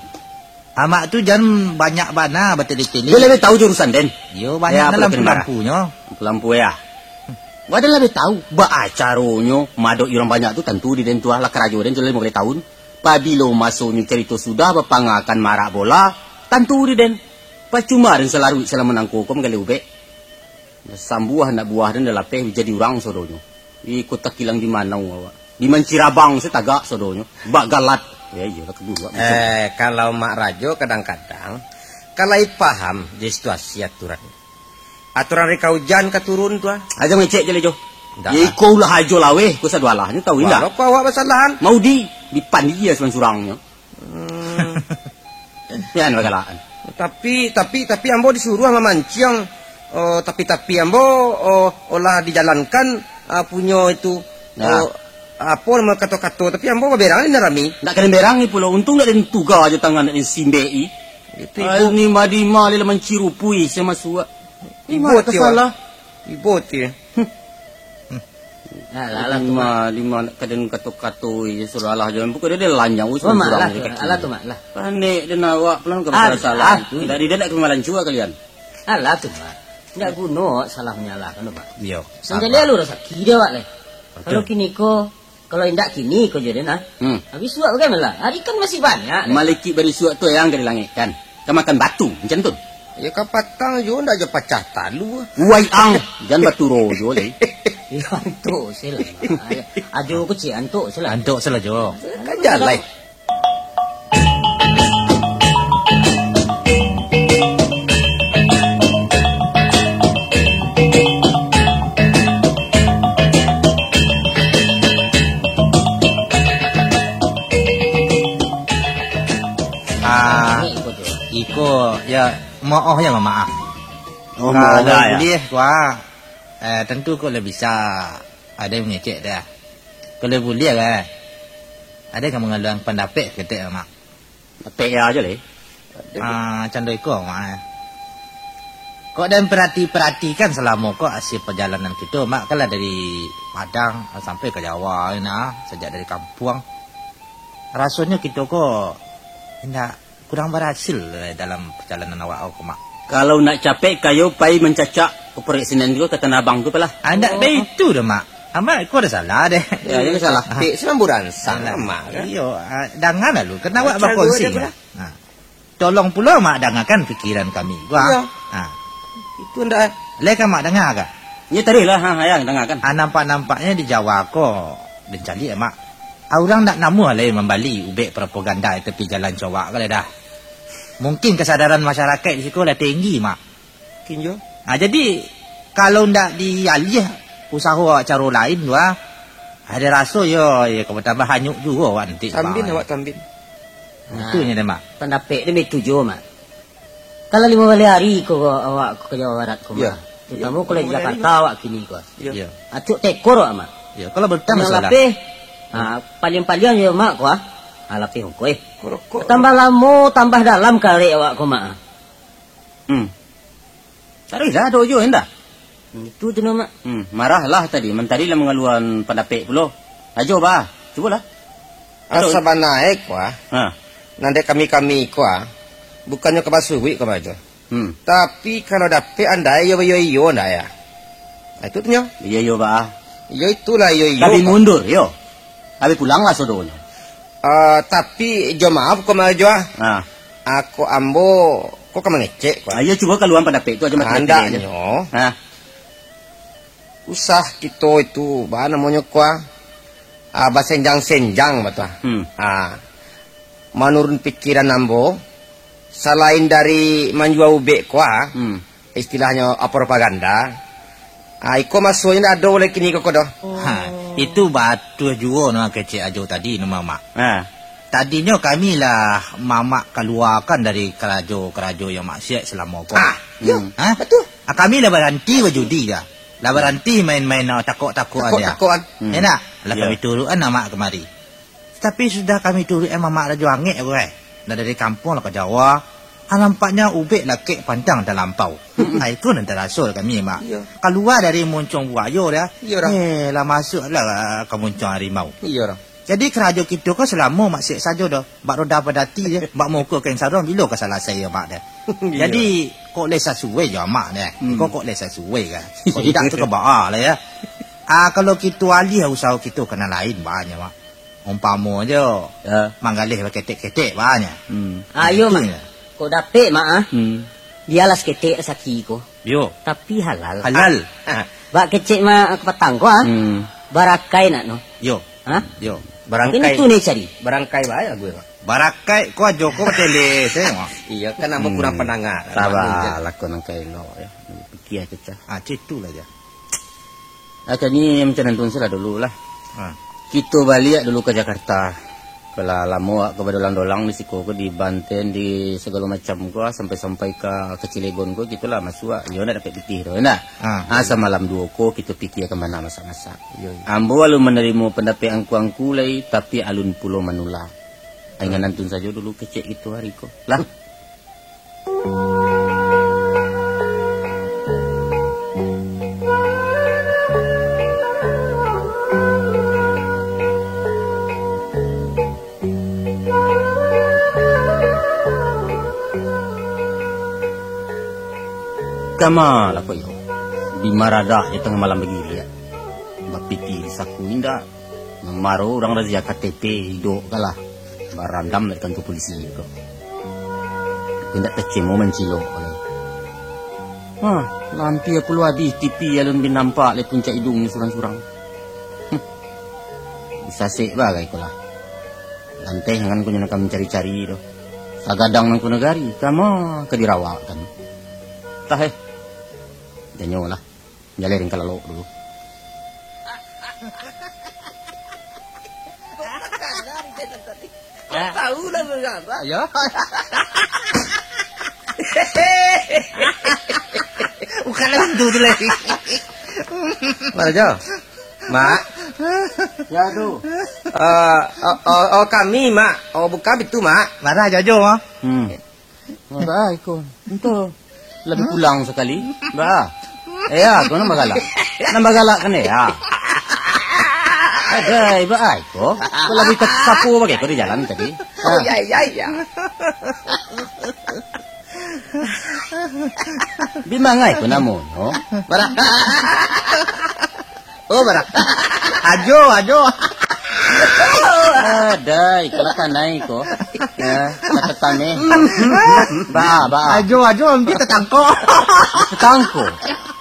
Amak tu jan banyak bana batele-tele. Dia lebih tahu jurusan den. Yo, banyak dalam lampu-lampunyo. Lampu ya. Waden lebih tahu. Ba acaronyo madok urang banyak tu tantu di den tu lah karajo den tu limo kali tahun. Pabilo masonyo carito sudah bapangakan marak bola, tantu di den. Pacuma den salaruik salamo nangko ko manggaleh ubek. Sambuah anak buah den dah lapeh jadi urang sodonyo. Iko takilang di manau awak. Di mancirabang se tagak sodonyo. Bak galat. Ya iyolah kaburu awak. Eh, kalau Mak Rajo kadang-kadang kalai paham di situasi aturan. Aturan reka ujan ka turun tu ah. Aja ngecek je lah Jo. Ndak. Ya iko ulah ajo laweh ko sadualah nyo tahu indak. Walau ko awak basalahan. Mau di dipandi ya surang-surangnyo. Hmm. Jan bagalaan. Tapi, tapi, tapi ambo disuruah mamanciang, oh, tapi-tapi ambo, oh, olah dijalankan, ah, punyo itu, nah. Oh, apo namo kato-kato, tapi ambo baberang ni rami. Ndak kena berang ni pulo, untung ndak den tuga ajo tangan ndak den simbek i. Itu ibu. Ni madima lila mancirupui sama suak. Ibo ti, salah. Ibo ti. Hmm. Alah, alah, tu, Mak. Lima, lima nak kaden kato-kato je, sudahlah, jangan buka dia, dia lanyau, oh, Mak, alah, tu, alah, tu, Mak, lah. Panik dia nak awak, pulang ke masalah salah. Alah, tu. Dari dia nak ke malancu kalian. Alah, tu, Mak. Ndak guno awak salah menyalahkan tu, Mak. Yo, sabar. Sanjali alu rasaki dia awak, leh. Betul. Kalau kini ko, kalau indak kini ko je, Den, ah. Hmm. Habis suak bagaimana lah? Hari kan masih banyak, Den. Maliki bari suak tu yang ka di langik, kan? Ka makan batu, macam tu. Ya, kapatang jo ndak jo pacah talu. Wai ang, jan baturo jo, leh. Ya, antuk sila. Ajo kecil antuk sila. Antuk sila jo. Kan jalai. Ah, iko ya, maoh ya, mamaaf. Oh, maoh. Kalau buliah, wah, eh, tantu ko lah bisa ado mangecek dah. Kalau buliah, eh, ado ka mangaluan pandapek ketek, Mak. Ketek ya aja, leh. Ah, cando iko, Mak, eh. Kok den perhati-perhatikan selamo ko hasil perjalanan kito, Mak, kan lah dari Padang sampai ka Jawa, nah, sajak dari kampuang. Rasonyo kito ko indak kurang barasil, eh, dalam pacalonan awak ko, Mak. Kalau nak capek, kayo pai mancacak korek sinen tu ka Tanah Abang tu, palah. Ah, ndak baitu doh, Mak. Amak ko ado salah deh. Ya, yang salah. Ah. Pik, salah buransang, Mak, kan? Iyo, ah, danga lalu, kan awak bakongsi, kan? Ah. Tolong pulo, Mak, dangakan pikiran kami. Wah. Iyo. Ah. Itu ndak. Lai ka Mak danga ka? Iyo, tadi lah, ha, ha, yang dangakan. Ah, nampak-nampaknyo di Jawa ko, den caliak, Mak. Ah, urang ndak namuah lai mambali ubek propaganda di tapi jalan cowak ko lai dah. Mungkin kesadaran masyarakat di siko lah tinggi, Mak. Mungkin jo. Ah, jadi, kalau ndak dialiah usaho awak caro lain tu, ah, ado raso yo, yo, ka batambah hanyuk juo awak nanti. Tambin awak tambin. Itu nyo deh, Mak. Pandapek tu baitu juo, Mak. Kalau limo baleh ari ko awak ka Jawa Barat ko, Mak. Iyo. Tamu kalau di Jakarta awak kini ko. Iyo. Acok tekor awak, Mak. Iyo, kalau berutang masalah. Lapeh. Ha, paliang-paliang yo, Mak, ko. Ha, lapeh ongko, eh. Korokok. Tambah lamo, tambah dalam karek awak ko, Mak. Hmm. Taruihlah, ado jo, indak? Hmm, itu tu, no, Mak. Hmm, marahlah tadi, mantari lah mangaluan pandapek pulo. Ajo, bah, cubolah. Ado. Asa bana, eh, ko, ah. Ha. Nan dek kami-kami ko, ah. Bukannyo ka basuik ko, Mak, jo. Hmm. Tapi kalau dapek andai iyo, iyo, iyo, ndak, ya? Nah, itu tu nyo. Iyo, iyo, bah. Iyo, itulah, iyo, iyo, Tapi ko. Mundur, yo. Tapi pulanglah sodonyo. Ah, tapi jo maaf ko, Mak, jo, ah. Ha. Ako ambo, ko ka mangecek, ko. Ayo, cubo kaluan pandapek tu ajo, Mak. Andaknyo. Ha. Usah kito itu, ba namonyo ko, ah, ah, basenjang-senjang, batua. Hmm. Ah. Manurun pikiran ambo, salain dari manjua ubek ko, ah, Hmm. istilahnyo, ah, propaganda, ah, iko masonyo ndak ado lai kini ko, ko doh. Ha, itu batua juo nan kecek Ajo tadi, no, Mamak. Ha. Tadinyo kami lah Mamak kaluakan dari karajo-karajo yang maksiat salamo ko. Ah, iyo, Hmm. Ha? Batua. Ah, kami lah baranti bajudi dah. Lah baranti main-main, ah, takok-takokan dia. Takok-takokan. Hmm. Enak. Lah Iyo. Kami turuikan Mamak kamari. Tapi sudah kami turuikan Mamak Rajo Angek ko, eh. Lah dari kampuang lah ka Jawa. Ah, nampaknyo ubek lakek pantang talampau. Mm-mm. Ah, iko nan taraso kami, Mak. Iyo. Kalua dari muncuang buayo dah. Iyo, dah. Eh, lah masuak lah ka muncuang harimau. Iyo, dah. Jadi, karajo kito ko salamo maksiat sajo doh. Bak roda padati je, bak muko kain saruang, bilo ka salasai, Mak, dah. Iyo. Jadi, kok lai sasuai jo Mak, dah. Hmm. Kok, kok lai sasuai ka. Kok indak tu ka baa lah, ya. Ah, kalau kito aliah usaho kito ka nan lain, banyak, Mak. Umpamo jo, Ya. manggaleh baketek-ketek, banyak. Hmm. Ayo, Mak. Kok dapek, Mak, ah? Hmm. Bialah saketek rasaki ko. Yo. Tapi halal. Halal. Ah, ah. Bak kecek, Mak, kapatang ko, ah? Hmm. Barakai nak no. Yo. Ha? Yo. Barangkai. Kini tu ni cari. Barangkai bae gue, Mak. Barakai ko ajo ko tele, se, Mak. Iyo, kan ambo Hmm. kurang pandanga. Sabalah ko nan ka elok, ya. Pikia cacah. Ah, citulah, ya. Ah, kami macam nantun salah dulu lah. Ha. Kito baliak dulu ka Jakarta. Kalau lamo awak ka badolang-dolang di siko ko, di Banten, di sagalo macam ko, sampai-sampai ka, ka Cilegon ko, kito lah masuak. Iyo, ndak dapek pitih doh, ndak? Ha. Ah, samalam duo ko, kito pikia ka mana masak-masak. Iyo, iyo. Ambo alun manarimo pandapek angku-angku lai, tapi alun pulo manulak. Ingan nantun sajo dulu kecek kito hari ko. Lah. Kama lah ko iyo, bi maradak jo tangah malam bagiriak. Bapiti di saku indak. Maro urang razia K T P, idok ka lah. Barandam dari kantua polisi ko. Indak tacemo mancilok lai. Hah, lampia pulo abih tipi alun bi nampak lai puncak idungnyo surang-surang. Huh. Sasek bagai ko lah. Lanteh angan ko nyo nan ka mancari-cari tu. Sagadang nan ko nagari, kama ka dirawakkan. Tah, eh. Janyo lah. Jaleh ringkal lalok dulu. Tahu lah berapa. Ya. Bukan pintu tu lagi. Mana, Jo? Mak? Ya, tu. Eh, oh, oh, oh, kami, Mak. Oh, bukan itu, Mak. Mana, Jojo, Mak? Hmm. Ba ai ko. Ento. Labi pulang sakali. Ba. Eh, ya, ko nan bagalak. Nan bagalak kan, ya. Adai, ba ai ko. Ko labi tak sapu bagai ko di jalan tadi. Oh, ya, ya, ya. Bi mangai ko namonyo? Bara. Oh, bara. Ajo, ajo. Adai, kalau kanai ko. Ya, kata tane. Ba, ba. Ajo, ajo, ambi tatangko. Tatangko.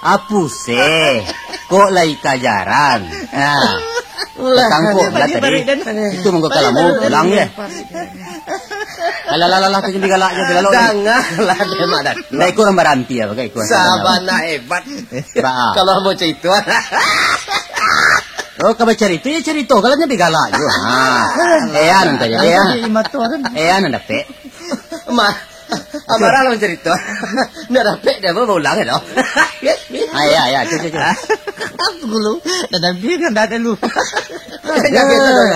Apu se. Kok lai kajaran. Ha. Tatangko lah tadi. Itu mangko kalamo pulang ya. Alah, alah, alah, alah, tu jadi galak je, galak. Janganlah, dia mak dah. Ndak ikut orang baranti apa, kan ikut orang Sabana hebat. Ba. Kalau mau cerita. Oh, kalau cerita, ya cerita. Kalau nyambi galak je. Ha. Eh, an tadi, ya. Jadi lima tu kan. Eh, an dapek. Mak. Amarah lah mancarito. Ndak dapek dia, bawa ulang, ya, doh. Ah, ya, ya, cuy, cuy, cuy. Dulu, dah habis kan, dah ada lu. Dah biasa, dah.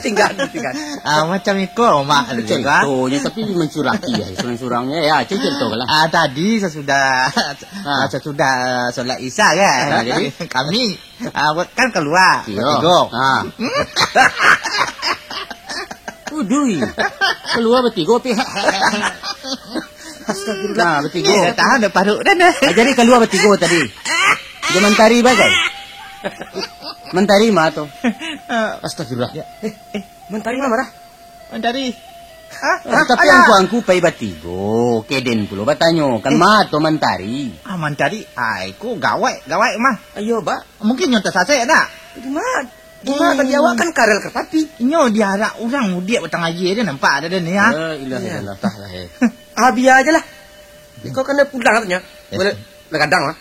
Tinggal, tinggal. Ah, macam iko, Mak, juga. Contohnya, tapi mencurati ya, surang-surangnya. Ya, cuy, contoh lah. Ah, tadi sesudah, Ah. ah, sesudah solat Isya, kan? Ah, jadi? Kami Ah, kan kalua. Iyo. Batigo. Ah. Udui. Kalua batigo, pi. Astagfirullah. Nah, batigo. Eh, dah tahan dah paruk dah, nah. Ah, jadi kalua batigo tadi. Dia mantari bagai. Mantari mah tu. Astagfirullah. Ya. Eh, eh, mantari mah marah. Mantari. Hah? Tapi angku-angku pai batigo, keden pulo batanyo, kan Eh. ma tu mantari? Ah, mantari, ai, ko gawai, gawai mah. Ayo, Bak. Mungkin nyo tasasek, dak? Di ma? Di ma tadi awak kan karel kereta api. Inyo diarak urang mudiak batang aia dia nampak ada dia ni, ah. La ilaha illallah, tah lah, eh. Ah, bia aja lah. Kau kena pulang katanya. Eh. Boleh. Lah gadang lah.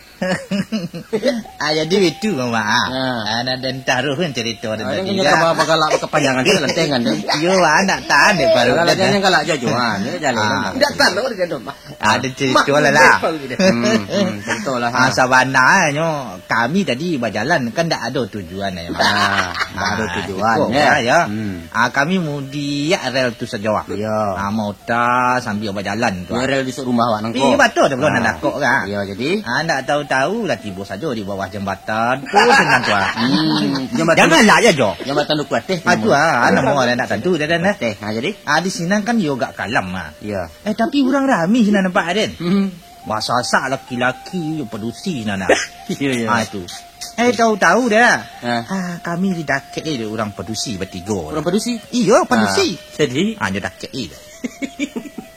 Ah, jadi itu, Mamak. Ah. Ah, nak den taruh kan cerita den Ah, tadi, kan? Bagalak kepanjangan tu, lantengan tu. Iyo, Mak, nak tahan deh, baru Kalau dah. Jangan galak jajuan, ya, jalan Ah. lah. Tidak tahan, Mak, dia dah, Mak. Ada cerita Mak, lah, lah. dia baru dia. Hmm, hmm, cerita lah, ha. Ah, sabananyo kami tadi bajalan, kan ndak ada tujuan, ya, Mak. Ah, ndak ada Ah, tujuan, cukup ya. lah, ya. Hmm. Ah, kami mudiak rel tu sajo, ah. Iya. Ah, mau ta sambil bajalan tu, Iyo, ah. rel di rumah awak nangko. Iyo, batua tu, kalau Ah. nak dakok, kan? Iyo, jadi? Ah, ndak tahu-tahu lah tibo sajo di bawah jambatan tu, senang tu, ah. Hmm, jambatan Janganlah je, Jo. Jambatan Duku Ateh tu Ah, tu, nama. ah, nama Ah. orang ndak tentu, dah, dah, dah. Ateh, ah, jadi? Ah, di sinan kan yo gak kalam, ah. Iya. Eh, tapi urang rami sinan nampak, Aden. Hmm. Masasak laki-laki, yo padusi sinan, ah. Iya, iya. Ah, tu. Eh, tahu-tahu dah. Ah. Ah, kami didakek eh, urang padusi batigo. Urang padusi? Iyo, padusi. Ah, jadi? Ah, nyo dakek eh.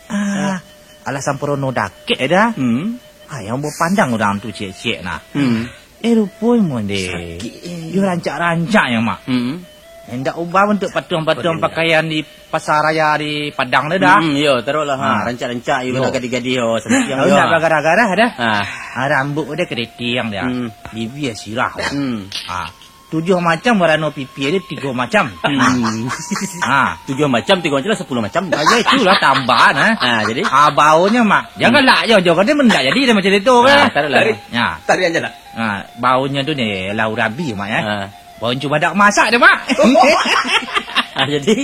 Ah, alah samparono dakek eh dah. Hmm. Ah, yang bapandang urang tu ciek-ciek nah. Hmm. Eh, ruponyo, Mon, deh. Sakik, eh. Yo rancak-rancak nyo, Mak. Hmm. Indak ubah bantuak patuang-patuang Apa dia? pakaian di pasar raya di Padang tu dah. Hmm, yo, taruhlah, ha, Ah. rancak-rancak, yo, Yo. lah gadih-gadih, yo, sampiang, Tahu yo. ndak bagarah-garah dah. Ah. Ah, rambut dia keriting dia. Hmm. Bibia sirah. Hmm. Ah. Tujuh macam warna pipi dia, tiga macam. Hmm. Ah. Tujuh macam, tiga macam lah, sepuluh macam. Ah, ya, itulah tambahan, ah. Ah, jadi? Ah, baunyo, Mak. Janganlah, Hmm. yo, jo, kan dia mendak jadi dah macam itu, Ah, kan? taruhlah. Tarik. Ya. Tarik aja lah. Ah, baunyo tu ni, lah urabi, Mak, ya. Ah. Baun cubadak masak dia, Mak. Ah, jadi?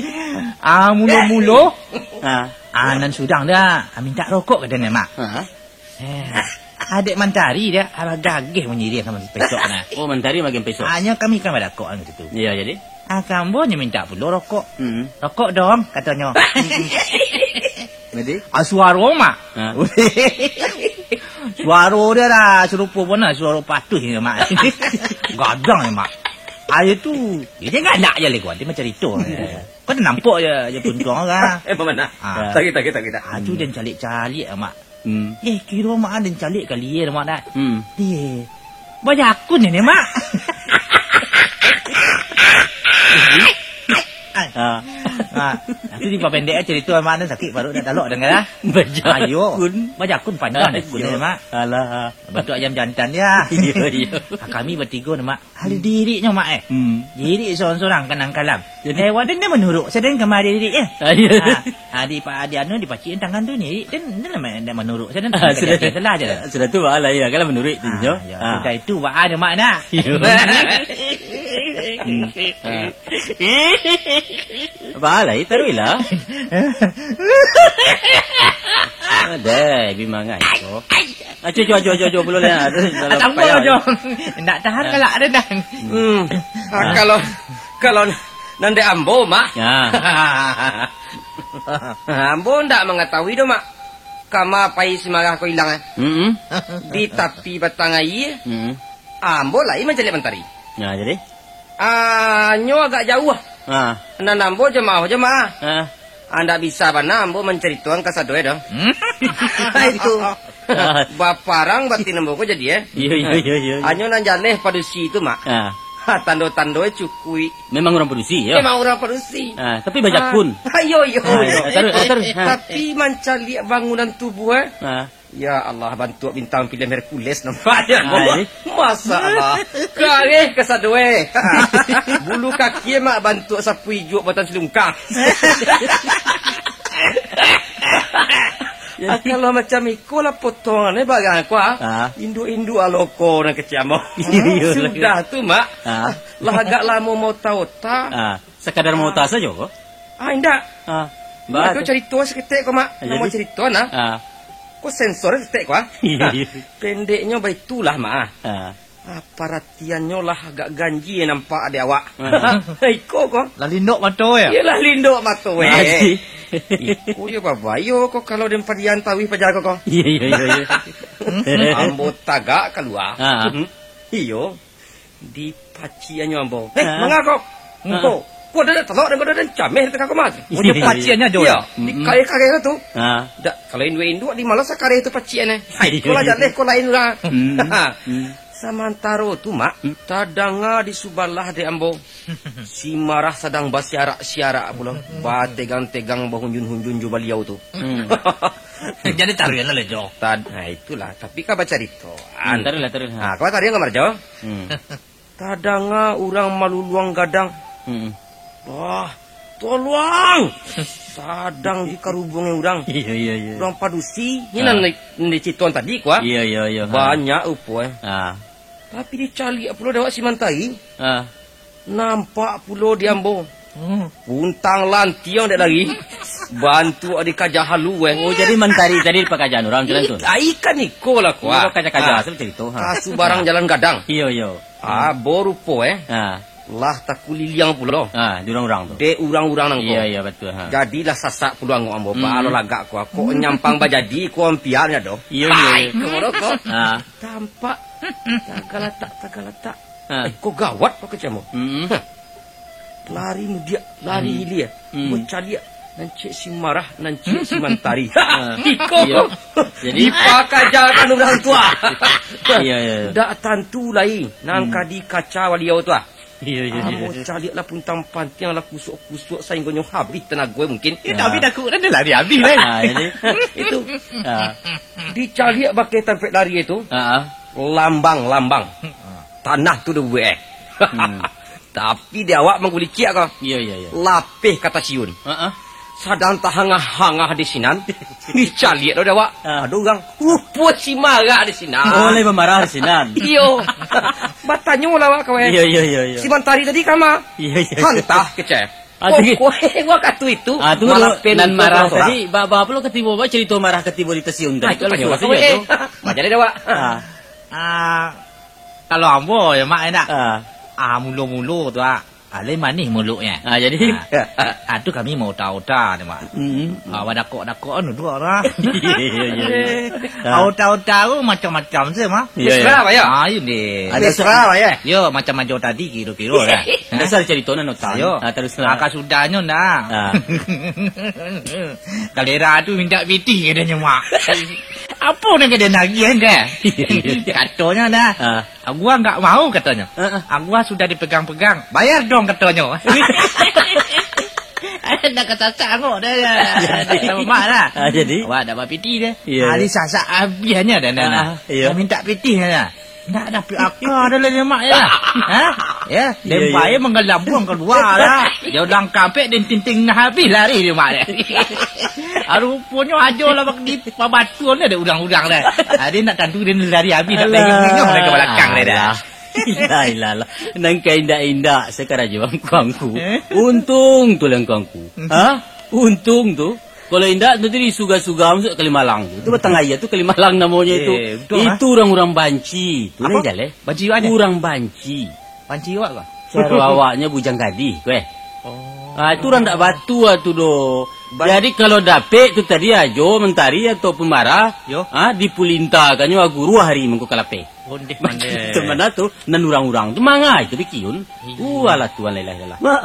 Ah, mulo-mulo. Ah. Ah, nan surang dia, ah, minta rokok, kata dia, Mak. Ah. Eh, adek mantari dia, ah, gageh manyiring sama si pesok nah. Oh, mantari makin pesok. Hanya kami kan badakok kan situ. Iya, jadi? Ah, kambo nyo minta pulo rokok. Hmm. "Rokok dong," katonyo. Jadi? Ah, suaro, Mak. Ha. Suaro dia lah sarupo bana, suaro patuih ni, Mak. Gadang ni, Mak. Ayo tu, dia galak je lego, dia macam itu. Kau dah nampak je, je puncuang orang. Eh, mana? Ah. Sakit, sakit, sakit. Ah, tu dia calik-calik, Mak. Hmm. Eh, kiro, Mak, dia calik kali ya, Mak, dah. Hmm. Dia bajakun ini, Mak. Ah. Ah. Nanti dipapendek cerita, Mak, ni sakit baru nak talok dengar, ah. Bajakun. Ayo, bajakun panjang Ayo. Ni, Mak. Alah. Bantuak ayam jantan dia. Iya, iya. Ah, kami batigo ni, Mak. Hal dirinya, Mak, eh. Hmm. Diri seorang-seorang kanang kalam. Jadi? Eh, wadah dia menurut. Sedang kemari diri, eh. Ah, iya. Ah, ah, di, pa-, di anu, dipacik tangan tu ni. Dia, dia nama, dia menurut. Sedang Ah, tak sudah. Salah je lah. Sudah tu, Mak, lah, ya. Kalau menurut tu, Ah, jo. ya. Ah. Sudah itu, Mak, ada, Mak, dah. Iya. Hmm. Ah. Apa lah, eh, taruhlah. Ada, bimangan tu. Acu, acu, acu, acu, acu, pulo lah. Tambah, Jo. Ndak tahan Ah. galak ada dah. Hmm. Ah, kalau, kalau nan dek ambo, Mak. Ya. Ambo ndak mangatahui doh, Mak. Kama pai si Marah ko ilang, eh. Mm-mm. Di tapi batang aia. Mm-mm. Ambo lai mancaliak mantari. Ya, jadi? Ah, nyo agak jauah. Ha. Nan ambo jamaah-jamaah. Ha. Ah, ndak bisa bana ambo mancaritoan ka sadonyo doh. Hmm? Itu. Baparang batin ambo ko jadi, eh. Iya, iya, iya, iya, iya. Anyo nan jaleh padusi tu, Mak. Ha. Ha, tando-tando cukuik. Memang urang padusi, ya? Memang urang padusi. Ha, tapi bajakun. Ha. Ayo, yo, Ha, yo. ya, taruh, taruh. Ha. Tapi mancaliak bangunan tubuh, eh. Ha. Ya Allah, bantuak bintang film Hercules nampaknyo. Ah, ini. Masya Allah. Kareh kasadonyo. Bulu kaki, Mak, bantuak sapu ijuak batang silungkang. Ah, kalau macam iko lah potongan, eh, barang ko, ah. Ah. Induak-induak aloko nan kecek ambo. Iyo, iyo. Sudah tu, Mak. Ah. Lah agak lamo maota-ota. Ah, sakadar maota sajo ko? Ah, indak. Ah, Mak, ba- ko carito saketek ko, Mak. Ah, namo jadi? Carito, nah. Ah. Ko sensor saketek ko, ah. Iyo, iyo. Pendeknyo baitulah, Mak, ah. Ah. Ah, paratiannyo lah agak ganjia nampak di awak. Aha. Iko ko. Lah lindok mato, yo? Iyolah, lindok mato, eh. Iko yo babayo ko kalau den padian tawih paja ko, ko. Iyo, iyo, iyo, iyo. Ambo tagak kalua. Ha. Mhm. Iyo. Dipaciannyo ambo. Eh, ha. Manga ko? Ha. Ko. Ko ado talok dan ko ado cameh di tangah ko, Mak. Iyo, iyo. Paciannyo jo. Iyo. Mm-mm. Di kareh-kareh tu. Ha. Dak, kalau induak-induak di malas kareh tu paciannyo. Hai, ko lah jaleh ko lain urang. Hmm. Ha. Hmm. Samantaro tu, Mak, hmm, tadanga di subalah dek ambo, si Marah sadang basiarak-siarak pulo, bategang-tegang, bahunjun-hunjun jo baliau tu. Hmm. Jadi taruihlah, Jo. Tad-, nah, itulah. Tapi ka bacarito. Hmm, taruihlah, taruihlah. Nah, ka bacarito ka Marjo. Hmm. Tadanga urang maluluang gadang. Hmm. Wah, toluang! Sadang dikarubungi urang. Iyo, iyo, iyo. Urang padusi. Ini nan, nan dicitoan tadi, ko, ah. Iyo, iyo, iyo. Ha. Banyak rupo, eh. Ha. Tapi dicaliak pulo dek awak si Mantari. Ha. Nampak pulo di ambo. Hmm. Puntang lantiang dek lari. Bantuak dikaja halu, eh. Oh, jadi Mantari tadi dipakaja urang jalan tu? Ai, kan iko lah, ko, ah. Iyo, kaja-kaja, ah, asal carito, ha. Kasu barang jalan gadang. Iyo, iyo. Ah, bo rupo, eh. Ha. Lah takuliliang pulo. Ha, di urang-urang tu. Dek urang-urang nangko. Iyo, iyo, batua, ha. Jadilah sasak pulo angok ambo, hmm, baa lo lagak ko, kok nyampang bajadi ko ampian nyo doh. Iyo, iyo, hai, iyo. Ko lo ko. Ha. Tampak tagalatak, tagalatak. Ha. Eh, ko gawat ko kecek ambo. Hmm. Hah. Lari mudiak, lari, hmm, hilia. Hmm. Bacaliak, nan ciek si Marah, nan ciek si Mantari. Ha, iko. Iyo. Jadi dipakajakan urang tu, ah. Iyo, iyo, iyo. Dak tantu lai nan, hmm, ka dikaca baliau tu, ah. Iyo, iyo, iyo. Ambo caliak lah puntang pantiang lah kusuak-kusuak sainggonyo habih tanago mungkin. Iyo, tapi takuik dah lari habih, kan? Ah, jadi? Itu. Ah. Dicaliak pakai tampek lari itu. Ah, ah. Lambang, lambang. Tanah tu dah buek, eh. Hmm. Tapi di awak manggulicik ko. Iyo, iyo, iyo. Lapeh ka tasiun. Ha, ha. Sadang tahangah-hangah di sinan, dicaliak dek awak. Ha. Ado urang, rupo si Marah di sinan. Oh, lai bamarah di sinan. Iyo. Batanyo lah awak ka, weh. Iyo, iyo, iyo, iyo. Si Mantari tadi kama? Iyo, iyo. Hantah kecek. Ah, tu. Pokoknyo wakatu itu, ah, tu malah lo, pen nan tu marah sorang. Tadi, ba, ba, apo lo katibo, ba, carito marah katibo di tasiun tadi. Ah, itu kalau panjang suah wakatu, weh. Macam mana, Wak? Ah. Ah, kalau ambo, yo, Mak, yo ndak? Ah. Ah, mulo-mulo tu, ah. Ah, lai manih muluknyo. Ah, jadi? Ah, ah, tu kami maota-ota ni, Mak. Mm-mm. Ah, badakok-dakok anu tu lah. Iyo, iyo, iyo. Ah. Ota-ota tu macam-macam se, Mak. Iyo, iyo. Mesra, Pak, yo? Ah, iyo deh. Ado mesra, Pak, yo? Yo, macam ajo tadi kiro-kiro lah. Dasar carito nan ota. Yo. Ah, teruslah. Ah, kasudahnyo ndak. Ah. Kalera tu mintak pitih katonyo, Mak. Apo nan ka den agiah, ndak? Katonyo ndak. Ah. Agua nggak mau, katonyo. Heeh. Agua sudah dipegang-pegang. Bayar dong, katonyo. Dah kasasak angok dah, ya. Jadi? Dah mak dah. Ah, jadi? Awak dah bapiti dah. Iya, ah, iya. Disasak habisnya dah, dah, dah. Ah, iya. Dah minta pitih dah. Ndak dapek aka dah lah, mak, ya. Ha? Ya, iya, iya. Dempai manggalambuang kalua dah. Jauh langkah pek, den tinting nah habis lari dia, mak, ya. Ah, ruponyo ajo lah bak di pabatuan dah, urang-urang dah. Ah, dia nak tantu dia lari habis, nak bengong-bengong dah ka balakang dia dah. Alah. Ilah, ilah, lah. Nan ka indak-indak sakarajo angku-angku. Eh? Untung tu lah angku-angku. Hmm. Ha? Untung tu. Kalau indak, tu tadi suga-suga masuk Kalimalang tu. Tu batang aia tu Kalimalang namonyo itu. Eh, betul, ha? Itu urang-urang banci. Tu lah jaleh. Banci awak ni? Urang banci. Banci awak kah? Caro awaknyo bujang gadih, kueh. Oh. Ah, itu urang ndak batua tu doh. Ban- Jadi, kalau dapek tu tadi ajo, mantari ataupun marah, yo, ah, dipulintahkannyo aguru hari mangko kalapeh. Ondeh, ondeh. Macam mana tu? Nan urang-urang tu mangai tu bikiun. Iya. Uh, alah Tuhan, la ilaha illallah. Mak.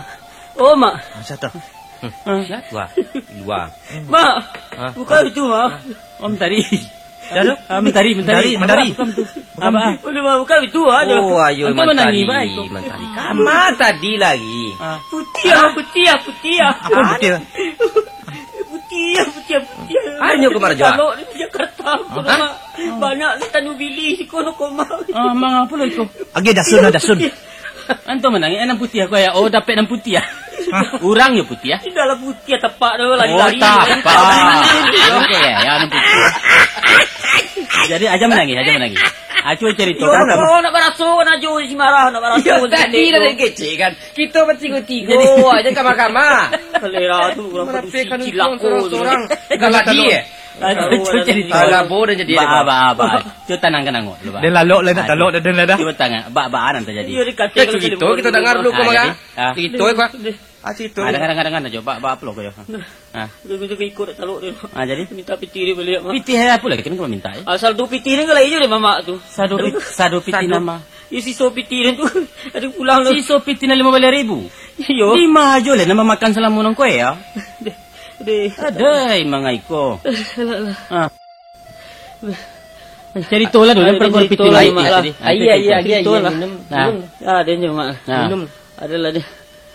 Oh, Mak. Ah, siapa? Hmm. Ah. Siapa? Luar. Mak. Ah. Buka itu, Mak. Ah. Oh, mantari. Ya, tu? Ah, mantari, mantari. Mantari, mantari. Apa tu? Apa? Bukan, bukan itu, ah, oh, ayo, mantari, mantari. Kama tadi lagi. Ah. Putiah, putiah, putiah. Apa putiah? Putiah, putiah, putiah. Ayo, kemana, Jo? Kalau di Jakarta, Mak. Banyak tanah bili di kono, koma. Ah, mangapa lo iko? Agi dasun, dasun. Anto manangih, eh, nan putiah ko, ya? Oh, dapek nan putiah. Urang yo putiah, ah? Indak lah putiah, tapak tu lari-lari. Oh, tapak. Oke, ya, ya, anu putiah. Jadi, aja manangih, aja manangih. Acu carito. Yo, kan, nak baraso, nak jo si marah, nak baraso. Yo, tadi dah kecek kan. Kito batigo-tigo, jadi aja kama-kama. Kalera tu, urang tu marapekan untuang cilako tu. Sorang-sorang. Dah lagi, eh? Acu carito. Alah, bo dah jadi. Ba, ba, ba. Cuba tanangkan angok dulu, ba. Dia lalok lah, nak talok dah, dah, dah. Cuba tangan, ba, ba, nan tajadi. Iyo, dikatakan. Cerito kito dangar dulu, kama-kama. Ah, jadi, ah. Cerito, eh, Pak. Ah, cerito. Ah, dangar, dangar, dangar, coba, ba, apo lo ko yo? Ah. Dia minta ikut talok dia. Ah, jadi? Minta pitih dia baliak, Mak. Pitih apo lagi? Kan kalau minta, eh? Asal tu pitih dia kan lai jo dia, Mamak tu. Sado pit-, sado pitih nama. Yo, siso pitih dia tu. Ada pulang tu. Siso pitih nan limo baleh ribu? Iyo. Limo ajo lah, nambah makan salamo nongko, ya? Deh, deh. Adai, mangai ko. Alah, alah. Ah. Carito lah dulu, jangan pernah pitih lain, Mak, lah. Tadi. Ah, iya, iya, iya, minum. Nah. Ah, dia nyo, Mak. Nah. Minum. Adalah dia.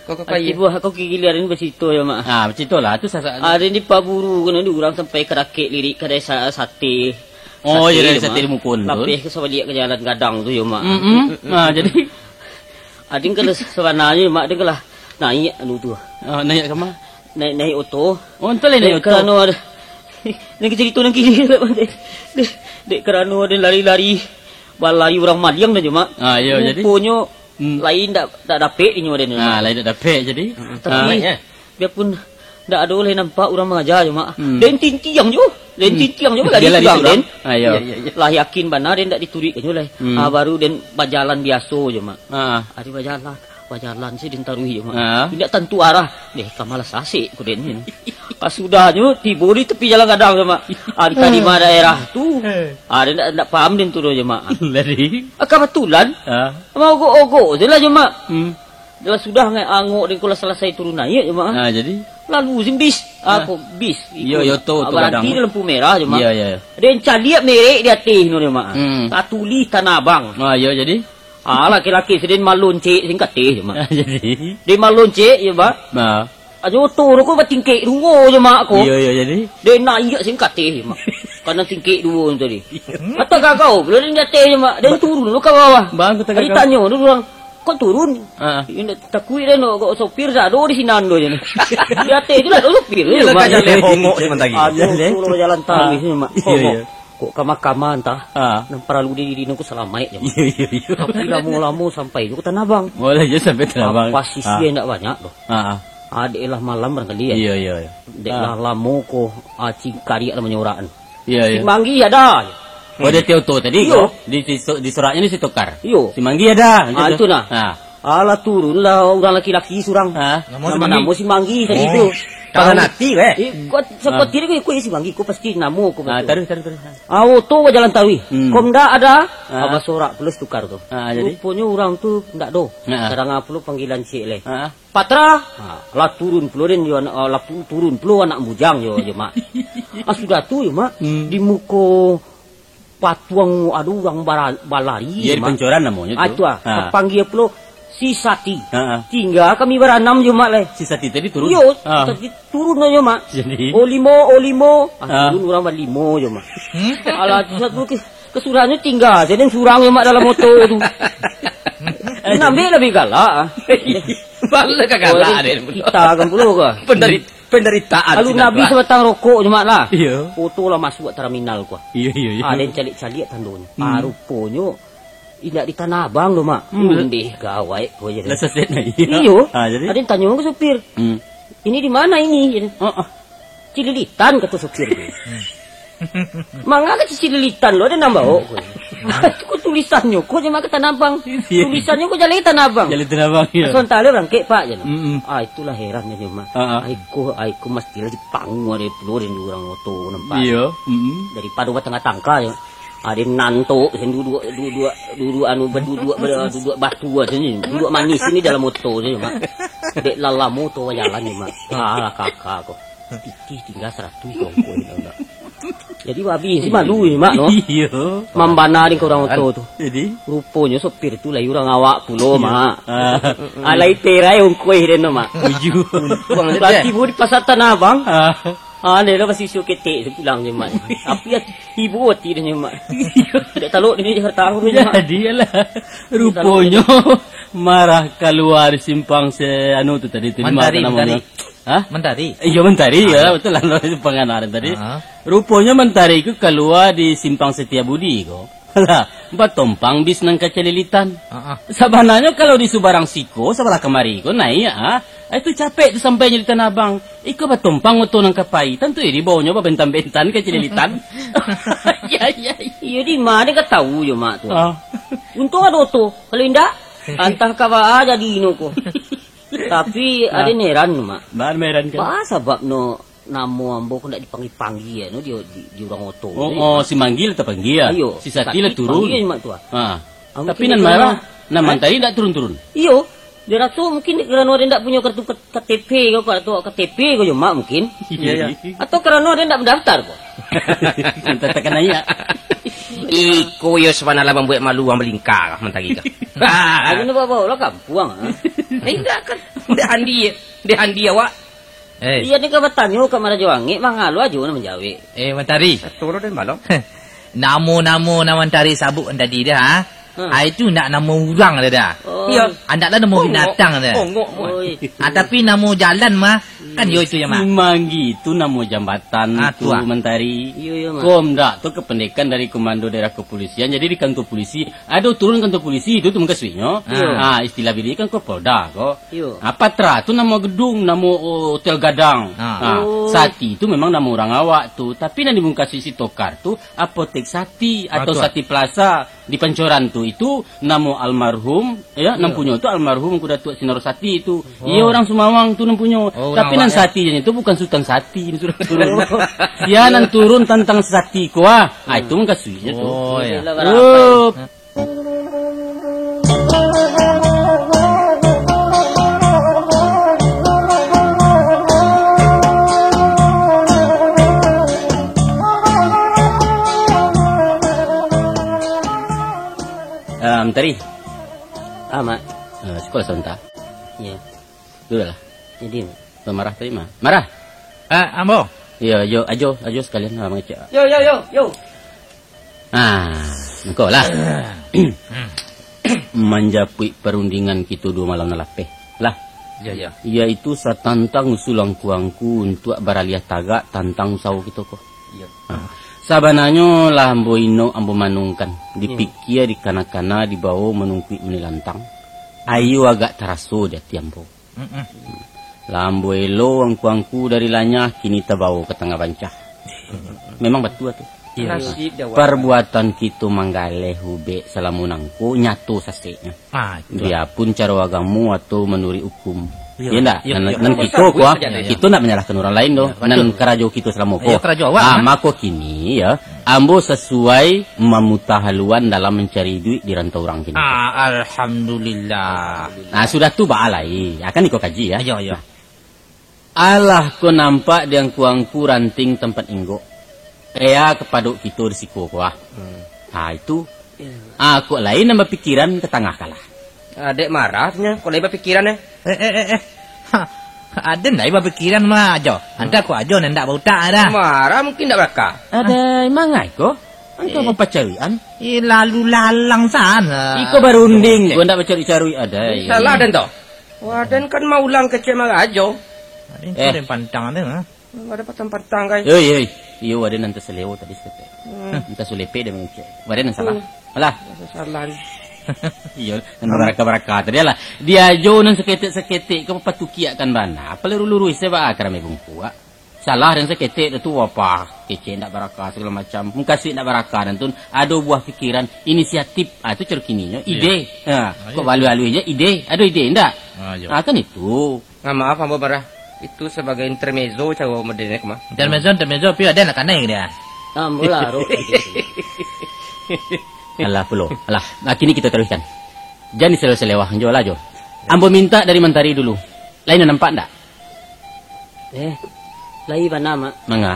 Kau, kau, kau, iya. Tibo, kau giliran ni bacito yo, Mak. Ah, bacito lah, tu sasak. Ada ni paburu kena di urang sampai ka dakek lirik kadai sa-, sate. Oh, sate, iya, yo, sate Mak. Di Mukun tu. Lapeh ke sabaliak ka jalan gadang tu yo, Mak. Mm-mm. Ah, jadi? Ada kalau sabananyo, Mak, ada kalau naik anu tu. Oh, naik ka ma? Naik, naik oto. Oh, entah lah naik oto. Dek karano ada. Ni cerito nan kini, dek, dek karano ada lari-lari, balari urang maliang dah, Mak. Ah, iya, jadi? Ruponyo Hmm. Lain dak, dak dapek inyo den. Ah, lain dak dapek jadi. Tapi, ah, biarpun dak ado lai nampak urang mangaja jo, Mak. Hmm. Den tintiang jo. Den tintiang jo, lari surang den. Ah, iyo. Lah yakin bana den dak dituruik inyo lai. Hmm. Ah, baru den bajalan biaso jo, Mak. Ah. Ari bajalan, bajalan se den taruih jo, Mak. Ah. Indak tantu arah. Deh, ka ma lah sasek ko den. Pas sudahnyo, tibo di tepi jalan gadang tu, Mak. Ah, di Kadima daerah tu. Ah, den ndak, ndak paham den tu doh jo, Mak. Lari. Ah, kabatulan. Ah. Maogok-ogok se lah jo, Mak. Hmm. Lah sudah ngai angok den ko lah salasai turun naiak jo, Mak. Ah, jadi? Lalu se bis. Ah, ko bis. Iyo, iyo, tu, tu baranti di lampu merah jo, Mak. Iyo, iyo, iyo. Den caliak merek di ateh no jo, Mak. Hmm. Tatulih Tanah Abang. Ah, iyo, jadi? Ah, laki-laki se den maloncek singkateh jo, Mak. Ah, jadi? Den maloncek jo, Mak. Nah. Ajo oto tu ko batingkek duo jo, Mak, ko. Iyo, iyo, jadi? Den naiak singkateh, Mak. Kana tingkek duo tadi. Atau gagau, pulo den jateh jo, Mak. Den turun tu ka bawah. Bang, kata gagau. Ditanyo dulu urang, "Kok turun?" Ah. Indak takuik den, kok sopir dak ado di sinan tu je. Di ateh tu lah ado sopir tu, Mak. Iyolah, kaja lehongok je, Mak, tadi. Aduh, suruh jalan taruih ni, Mak. Iyo, iyo. Kok ka makaman tah? Ah. Nan paralu di diri nungku salamaik je, Mak. Iyo, iyo, iyo. Tapi lamo-lamo sampai jo ka Tanah Abang. Boleh je sampai Tanah Abang. Apa sisi indak banyak tu. Ah, ah. Ah, dek lah malam barangkali, ya. Iyo, iyo, iyo. Dek lah lamo ko, ah, cingkariak lah manyorak. Iyo, iyo. Si Manggi ada. Oh, di ateh oto tadi ko? Iyo. Di, di, di suratnyo ni si Tokar. Iyo. Si Manggi ada, ah, itu nah. Ah. Alah, turun lah urang laki-laki surang. Ah. Namo si Manggi. Namo si Manggi tadi tu. Oh. Tahan hati, weh. Eh, kau, sakuatir ko, ko si Manggi, ko pasti namo ko. Ah, betul. Taruih, taruih, taruih. Ah, oto bajalan taruih. Hmm. Ko ndak ada. Ah. Abah sorak pulo si Tokar tu. Ah, jadi? Ruponyo urang tu ndak do. Ah. Kadang pulo panggilan ciek leh. Ah. Patra. Ha, lah turun pulo den jo anak, ah, lah pu-, turun pulo anak bujang jo, jo, Mak. Ah, sudah tu jo, Mak, hmm, di muko patuang ado urang bara-, balari, iyo, di Mak. Pancoran namonyo tu. Ah, itu ah. Ha. Tapanggia pulo si Sati. Ha, ha. Tingga kami baranam jo, Mak, lai. Si Sati tadi turun? Iyo, ha. Sati turun jo, Mak. Jadi? Oh, limo, oh, limo. Ah, ha, turun urang balimo jo, Mak. Hmm? Alah, tu satu ke-, Kasurahnyo tingga se den surang yo, Mak, dalam oto tu. Nambek labiah galak, ah. Bala ka galak den pulo. Kita kan pulo ka. Penderi-, penderitaan. Alun abih sabatang rokok jo, Mak, lah. Iyo. Oto lah masuak terminal ko. Iyo, iyo, iyo. Ah, den caliak-caliak tandonyo. Hmm. Ah, ruponyo indak di Tanah Abang tu, Mak. Hmm. Undeh gawai ko je. Lah saset lah, iyo. Iyo. Ah, jadi? Ah, den tanyo ka supir. Hmm. "Ini di mana ini?" Heeh. "Cililitan," kato supir tu. "Manga ka Cililitan lo, ado nan bao," ko. "Itu ko tulisannyo ko, jan ka Tanah Abang. Iyo. Tulisannyo ko jaleh Tanah Abang." "Jaleh Tanah Abang, iyo." "Asonta lo barangkek, Pak," jan. Mm-mm. Ah, itulah heran jan, Mak. Ah, ah. Ai ko, ai ko mestilah dipanguah dari pulo dari urang oto nampak. Iyo. Mm-mm. Daripado batangka-tangka, jan. Ado nan tu, jan duduak, duduak, duduak anu, baduduak, baduduak batu jan ni. Duduak manis ni dalam oto jan, Mak. Dek lah lamo oto bajalan ni, Mak. Alah, kakak ko. Pitih tingga saratuih kongko ni, tau tak? Jadi, babi si malu ni, Mak, no? Iyo. Mambana dek urang oto tu. Jadi? Ruponyo sopir tu lai urang awak pulo, iyo, Mak. Ah. Ah, lai perai ongkoih den tu, Mak. Tujuh. Untuang. Lah tibo di Pasar Tanah Abang. Ah. Ah, den lah basuo-suo ketek tu pulang je, Mak. Tapi ati, ibo ati den, Mak. Iyo. Dak talok den di Jakarta tu, Mak. Jadi, alah. Ruponyo. Marah kalua di simpang se anu tu tadi tu, di ma Mantari, tu namonyo? Mantari. Hah? Mantari. Iyo, Mantari, ah, yo, iyo. Betul lah, lo simpang anu tadi. Ah. Ruponyo Mantari tu kalua di simpang Setiabudi ko. Lah, batompang bis nan ka Cililitan. Ah, ah. Sabananyo kalau di subarang siko, sabalah kamari ko, naiak, ah, itu capek tu sampai di Tanah Abang. Iko batompang oto nan ka pai, tantu iyo dibaonyo babentan-bentan ka Cililitan. Ya, ya, ya. Iyo, di ma den ka tau jo, Mak, tu? Ah. Untuang ado oto. Kalau indak, antah ka baa jadi ino ko. Tapi, ah, aden heran, Mak. Baa heran kan? Baa sababnyo namo ambo ko ndak dipanggia-panggia, no, di, di, di urang oto Oh, ni, oh, Mak. Si Manggil tapanggia. Iyo, si Sati lah turun. Panggia, Mak, tu, ah. Ah. Ah, tapi mungkin nan marah, nan Mantari ndak turun-turun. Iyo. Dia raso mungkin karano dia ndak punyo kartu K-, K T P ko, atau K T P ko jo, Mak, mungkin. Iya, iya. Atau karano dia ndak mendaftar ko. Tatakan aja. Iko yo sabana lah mambuek malu urang Balingka Mantari ko. Ayo, ndak bawa lah kampuang, ah. Eh, indak kan. Dek Andi, dek Andi awak. Eh. Iya, ni ka batanyo ka Marajo Angek, mangalo ajo nak manjawek. Eh, Mantari. Satu lo den balong. Namo-namo nan Mantari sabuik tadi dah, ha? Hmm. Ah, itu ndak namo urang dah, dah. Oh. Iya. Andaklah namo binatang dah. Ongok, ongok. Oi. Ah, tapi namo jalan mah, kan yo itu ya, Mak. Simanggi itu namo jambatan tu, Mantari. Iyo, iyo, Mak. Kom dak tu kependekan dari Komando Daerah Kepolisian. Jadi di kantor polisi, ado turun kantor polisi itu tu mukasuiknyo. Iyo. Ah, istilah bini kan Kapolda ko. Iyo. Ah, Patra tu namo gedung, namo hotel gadang. Ah. Ah, Oh. Sati tu memang namo urang awak tu. Tapi nan dimukasuik si Tokar tu Apotek Sati atau Sati Plaza di Pancoran tu, itu namo almarhum, ya, nan punyo tu almarhum Angku Datuak Sinaro Sati tu. Oh. Iyo, urang Sumawang tu nan punyo. Oh, urang Sumawang, ya. Tapi nan Sati tu bukan Sutan Sati, nan sudah turun. Oh. Sia nan turun tantang Sati ko, ah. Ah, itu mukasuiknyo tu. Oh, ya. Oh. Ah, Mantari. Ah, Mak. Ah, siko lah sabanta. Iya. Duduklah. Jadi, Mak. Marah tadi, Mak. Marah? Ah, ambo. Iyo, ajo, ajo, ajo sakalian lah mangecek. Yo, yo, yo, yo. Ah, engkau lah. Manjapuik parundingan kito duo malam nan lapeh. Lah. Iya, iya. Yaitu satantang usulan angku-angku untuak baraliah tagak tantang usaho kito ko. Iya. Ah. Sabananyo lah ambo inok, ambo manungkan, dipikia, dikana-kana, dibawo manungkuik manilantang. Ayo agak taraso di ati ambo. Mm-mm. Lah ambo elo angku-angku dari lanyah, kini tabawo ka tangah bancah. Memang batua tu. Iya. Nasib dia awak. Parbuatan kito manggaleh ubek salamo nangko nyato saseknyo. Ah, itu. Biapun caro agamo atau manuruik hukum. Iya. Iya ndak? Iya, nan, iya. Nan kito ko, ah, iya, iya, kito ndak manyalahkan urang lain doh. Iya, nan betul. Karajo kito salamo ko. Iya, karajo awak, ah, ah. Mako kini, ya, ambo sasuai mamuta haluan dalam mancari iduik di rantau urang kini. Ah, alhamdulillah. Nah, sudah tu baa lai. Ya, kan iko kaji, ya. Iya, iya. Alah ko nampak di angku-angku ranting tampat inggok. Ea kapadok kito di siko ko, ah. Hmm. Ha, itu. Iya. Ah, kok lain nan bapikiran ka tangah kalah. Ah, dek marah tu nyo, kok lain bapikiran, eh. Eh, eh, eh, eh. Ha, aden lai bapikiran mah ajo. Anta kok ajo nan ndak bautak dah. Marah mungkin ndak barakah. Ada emang ai ko? Anta eh. Apa pacaruian? Eh, lalu lalang sana. Iko barunding, ko ndak bacaruik-caruik ada. Salah den tu. Wah, den kan maulang kecek marajo. Aden eh. Sudah pantang ada, ha? Ada patang-patang, kai. Oi, oi. Iyo, ada nan tasalewo tadi saketek. Hmm. Entah sulepe dia mengecek. Ada nan salah. Hmm. Alah. Salah. Iyo, nan baraka-baraka tadi lah. Diajo nan saketek-saketek ka papatukiakkan bana. Apa lurus-lurus saya ba karami bungkuak. Salah dan saketek tu apa? Kecek ndak baraka segala macam. Mukasuik ndak baraka dan tu ado buah pikiran, inisiatif. Ah, tu cara kininyo, ide. Iya. Ha, ah, kok iya. Balu-alu je ide. Ado ide ndak? Ah, iya. Ah, kan itu. Ah, maaf, ambo marah. Itu sebagai intermezzo caro model ni, mah. Intermezzo, intermezzo, tapi ada nak kanai dia. Ambo lah, Rok. Alah, pulo. Alah, nah, kini kita teruskan. Jan diselewah-selewah, jo lah, jo. Ambo minta dari Mantari dulu. Lain nampak ndak? Eh, lai bana, Mak. Manga?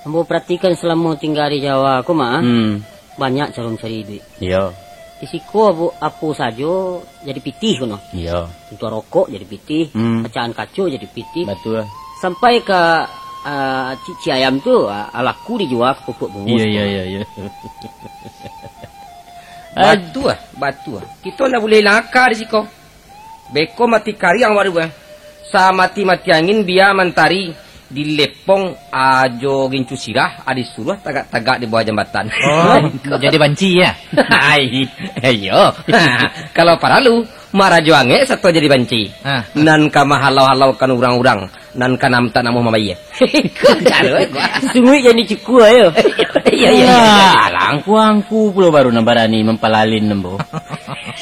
Ambo perhatikan selama tinggal di Jawa ko, Mak, ah. Hmm. Banyak caro mancari duit. Iyo. Di siko apo, apo sajo jadi pitih kono. Iyo. Tuntuang rokok jadi pitih, hmm. Pacaan kaco jadi pitih. Batua. Sampai ka, ah, cik-cik ayam tu, ah, laku dijua ka pupuk bungus. Iyo, iyo, iyo, iyo. Batua, batua. Kito ndak buliah ilang aka di siko. Beko mati kariang baru, eh. Samati-mati angin bia mantari dilepong ajo gincu sirah, adi suruah tagak-tagak di bawah jambatan. Oh, jadi banci, ya? Ai, iyo. Kalau paralu, marajo angek sato jadi banci. Ah. Nan ka mahalau-halaukan urang-urang, nan ka nam-, tak namuah mambayia. Kok galo, eh, kok? Sunguik jadi cukua, yo. Iyo, iyo, iyo, iyo. Alah, angku-angku pulo baru nan barani mampalalin, Ambo.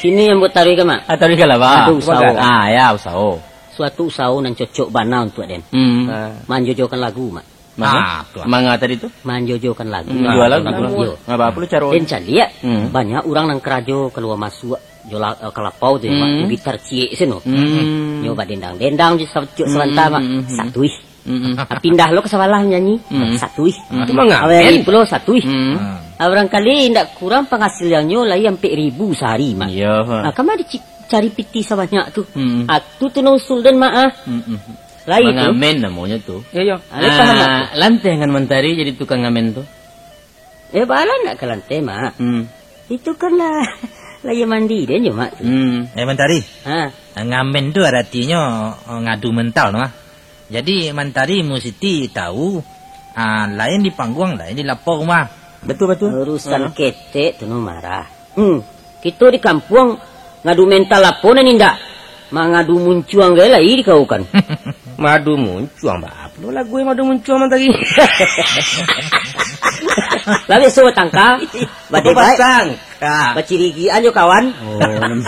Sini Ambo taruihkan, Mak. Ah, taruihkanlah, Mak. Satu usaho. Ah, ya, usaho. Suatu usaho nan cocok bana untuak den. Hmm. Ah. Manjojokan lagu, Mak. Manga? Ah, tu. Manga tadi tu? Manjojokan lagu. Hmm, jual lagu. Yo. Ngapa, apa lu caro? Den caliak, hmm, banyak urang nan karajo kalua masuak, jo la-, eh, kalapau tu, Mak. Hmm. Gitar ciek seno. Hmm. Nyo badendang-dendang jo sa-, cuk salanta, Mak. Hmm, hmm, hmm. Satuih. Mm-mm. Ah, pindah lo ka sabalah manyanyi. Mm. Satuih. Mm. Tu mangamen. Awak nyanyi pulo satuih. Mm. Ah, barangkali indak kurang panghasiliannyo lai ampek ribu sahari, Mak. Iyo, ha. Ah, kama di ci-, cari pitih sabanyak tu? Mm. Ah, tu, tu nan usul den, Mak, ah. Mm-mm. Lai tu. Mangamen namonyo tu. Iyo, iyo. Ah, lai paham, Mak? Ah, lanteh ngan Mantari jadi tukang ngamen tu. Eh, baa lah ndak ka lanteh, Mak. Hmm. Itu kan lah, lah iyo mandi den jo, Mak, tu. Hmm. Eh, Mantari. Ha. Ngamen tu aratinyo, eh, ngadu mental, no, ah. Jadi, Mantari musiti tahu, ah, lain di pangguang, lain di lapau rumah. Betul, betul. Urusan, ha, ketek tu, no, marah. Hmm. Kito di kampuang ngadu mental apo nan indak? Mangadu muncuang gai lai dikaukan. Madu muncuang, baa pulo lagu madu muncuang, Mantari? Lah biaso batangka, badebai, batangka, bacirigian jo kawan. Oh, nam-,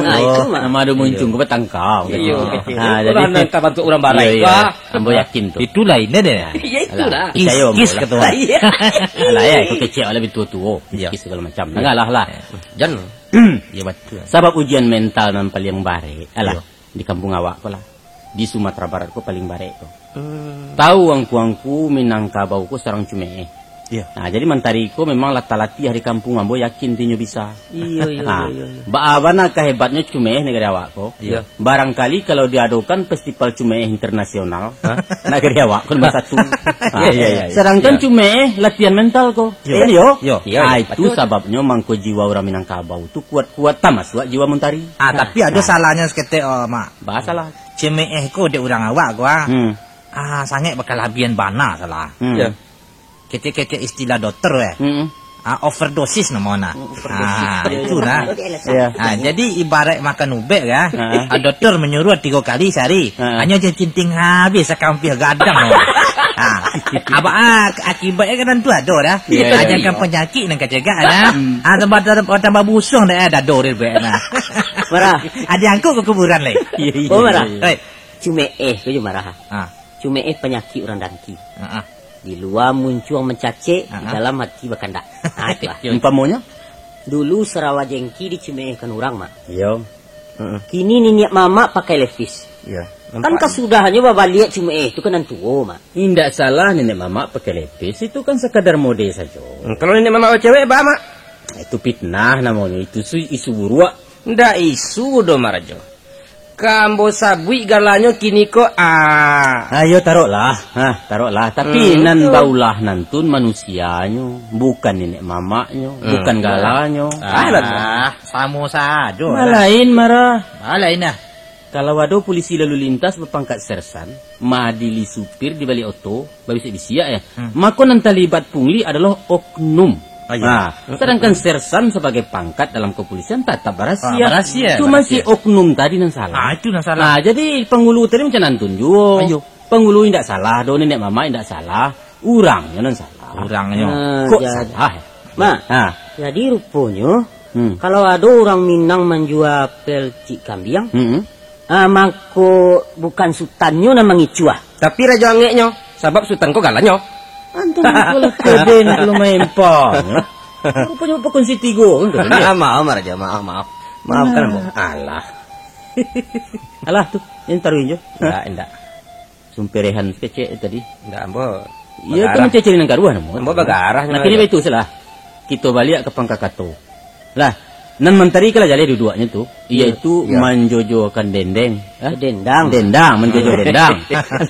nah, itu mah. Nama adu muncuang ko batangka. Iyo, ha, jadi, itulah nan tabantuak urang barai, iyo, iyo, ko. Ambo yakin tu. Itulah ini deh. Iyo, itulah. Alah, picayo ambo lah. Kis-kis kato. Iyo. Alah, yo, ko kecek lah, labiah tuo-tuo. Iyo. Kis-kis sagalo macam. Iyo. Tangahlah lah. Iyo. Jan. Iyo, batua. Sabab ujian mental nan paliang barek, alah, iyo, di kampuang awak ko lah. Di Sumatera Barat ko paliang barek ko. Hmm. Tahu angku-angku Minangkabau ko surang cumeeh. Iyo. Nah, jadi Mantari ko memang lah talatiah di kampuang, ambo yakin tu inyo bisa. Iyo, iyo, nah, iyo, iyo, iyo. Baa bana kahebatnyo cumeeh nagari awak ko. Iyo. Barangkali kalau diadokan festival cumeeh internasional, ha? Nagari awak ko nomor satu. Iyo, iyo, iyo, iyo. Sedangkan, iyo, cumeeh latihan mental ko. Iyo. Kan, yo? Iyo. Iyo, ah, itu batua. Sababnyo mangko jiwa urang Minangkabau tu kuat-kuat, tamasuak jiwa Mantari. Ah, nah, tapi ado, nah, salahnyo saketek, oh, Mak. Baa salah? Cumeeh ko dek urang awak ko, ah. Hmm. Ah, sangaik bakalabiahan bana salah. Hmm. Iyo. Ketek-ketek istilah dokter, eh. Hmm. Ah, overdosis namo nah. Oh, overdosis. Ah, itu nah. Iyo. Ah, jadi ibarat makan ubek, ya. Ha. Ah, dokter manyuruah tigo kali sahari. Ha. Hanyo jan cinting habis sakampia gadang, no. Ah, apa, ah, akibatnyo kan tantu ado dah. Iyo, iyo, iyo. Ajankan panyakik nan kacegah, nah. Hmm. Ah, tambah, tambah, tambah busuang dah, eh, dado dia buat, nah. Marah. Ado angkut ke kuburan lai. Iyo, iyo, oh, marah. Iyo, iyo. Oi. Cumeeh ko jo marah. Ah. Cumeeh panyakik urang dangki. Ah, ah. Di lua muncuang mancacek, di, ah, ah, dalam hati bakandak. Ah, itulah. Umpamonyo? Dulu sarawa jengki dicumeehkan urang, Mak. Iyo. Heeh. Kini niniak mamak pakai levis. Iyo. Kan nampak, kasudahnyo babaliak cumeeh tu ka nan tuo, Mak. Indak salah niniak mamak pakai levis, itu kan sakadar mode sajo. Hmm, kalau niniak mamak bacewek, baa, Mak? Itu pitnah namonyo, itu su-, isu buruak. Ndak isu doh, Marajo. Ka ambo sabuik galanyo kini ko, ah. Ayo, taroklah. Ha, taroklah. Tapi, hmm, nan, betul, baulah nan tun manusianyo, bukan niniak mamaknyo, hmm, bukan galanyo. Ah, alah, samo sajo lah. Malain marah. Malain lah. Kalau ado polisi lalu lintas bapangkat sersan, maadili supir di baliak oto, babisiak-bisiak, ya. Hmm. Mako nan talibat pungli adalah oknum. Ah, iya. Nah, sedangkan sersan sebagai pangkat dalam kepolisian tatap barasia. Ah, barasia, barasia. Cuma si oknum tadi nan salah. Ah, itu nan salah. Nah, jadi pangulu tadi macam nantun juo. Ayo. Pangulu indak salah, doh, niniak mamak indak salah. Urangnyo nan salah. Urangnyo. Ah, kok jadi salah? Mak, ha, jadi ruponyo, hmm, kalau ado urang Minang manjua pelcik kambiang, hmm, ah, mangko bukan sutannyo nan mangicuah. Tapi rajo angeknyo, sabab sutan ko galannyo. Antum ko lah kode nak lu main pang, ya. Ruponyo pakunsi tigo kan, katanya. Maaf, Marajo, maaf, maaf. Maafkan, nah, ambo. Alah. Alah tu, yang taruh injo. Indak, indak. Sumperehan kecek tadi. Indak, ambo bagarah. Iyo, itu mencecil nan karuah namo. Ambo bagarah. Nah, kini baitu salah. Kito baliak ka pangka kato. Lah, nan mantari kalah jaleh duduaknyo tu, iyo, yaitu, iyo, manjojokan dendeng. Ha? Dendang. Dendang, manjojo dendang.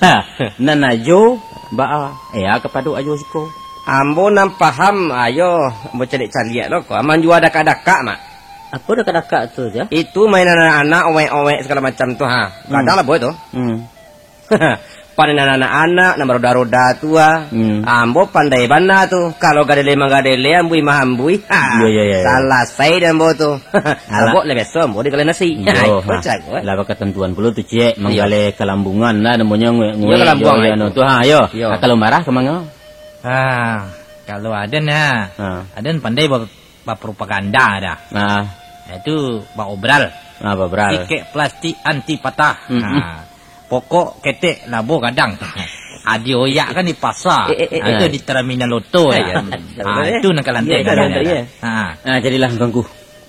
Lah, nan ajo, baa, eh, kapado ajo siko. Ambo nan paham, ayo, ambo caliak-caliak lo ko. Manjua dakak-dakak, Mak. Apo dakak-dakak tu, Jo? Itu mainan anak-anak, owek-owek sagalo macam tu, ha. Hmm. Gadang lah, boy, tu. Hmm. Painan anak-anak, nan baroda-roda tu, ha. Hmm. Ambo pandai bana tu. Kalau gadele manggadele, ambuih mahambuih, ha. Iyo, iyo, iyo, iyo. Salasai dek ambo tu. Alah. Sabab lah biaso ambo digaleh nasi. Iyo, ha. Kocak, boy. Lah bakatantuan pulo tu, Cek. Iyo. Manggaleh kalambungan lah namonyo, ngowek-ngowek. Iyo, kalambuang, iyo, itu. Anu tu, ha, iyo. Iyo. Ha, kalau marah ka manga? Ah, kalau aden, ah, Ah. aden pandai ba-, bapropaganda dah. Ah. Itu baobral. Ah, baobral. Tikek plastik anti patah. Mm-mm. Ah, pokok ketek labo gadang. Ah, dioyak kan di pasar. Eh, eh, eh, Ah, itu eh. di terminal oto Eh, dah. ya, betul, Ah, betul, itu ya. nak kalantai Iya, kalantai, kalantai ya. dah. Ah. Ah, jadilah, Angku.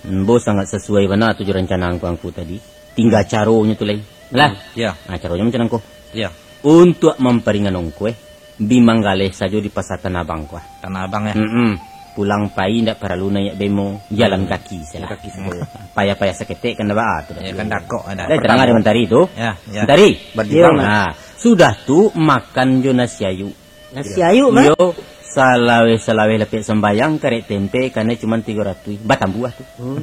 Ambo sangat sasuai bana tu jo rancana Angku-angku tadi. Tingga caronyo tu lai. Lah. Ya. Ah, caronyo macam nangko. Ya. Untuak mamparingan ongkoh, eh, bi manggaleh sajo di Pasa Tanah Abang ko ah. Tanah Abang, ya. Mm-mm. Pulang pai indak paralu naiak bemo, jalan Hmm. kaki sajo lah. Kaki sajo, ya. Payah-payah saketek kan dak baa tu dah. Ya, kan dakok dah. Dah, tenang Pertama. ado Mantari tu. Ya, ya. Mantari. Badiam. Yo, Mak. Ha, sudah tu makan jo nasi ayuk. Nasi ayuk, Mak? Yo, salaweh-salaweh lapek sambayang, karek tempe, kanai cuman tigo ratuih. Batambuah tu. Hmm.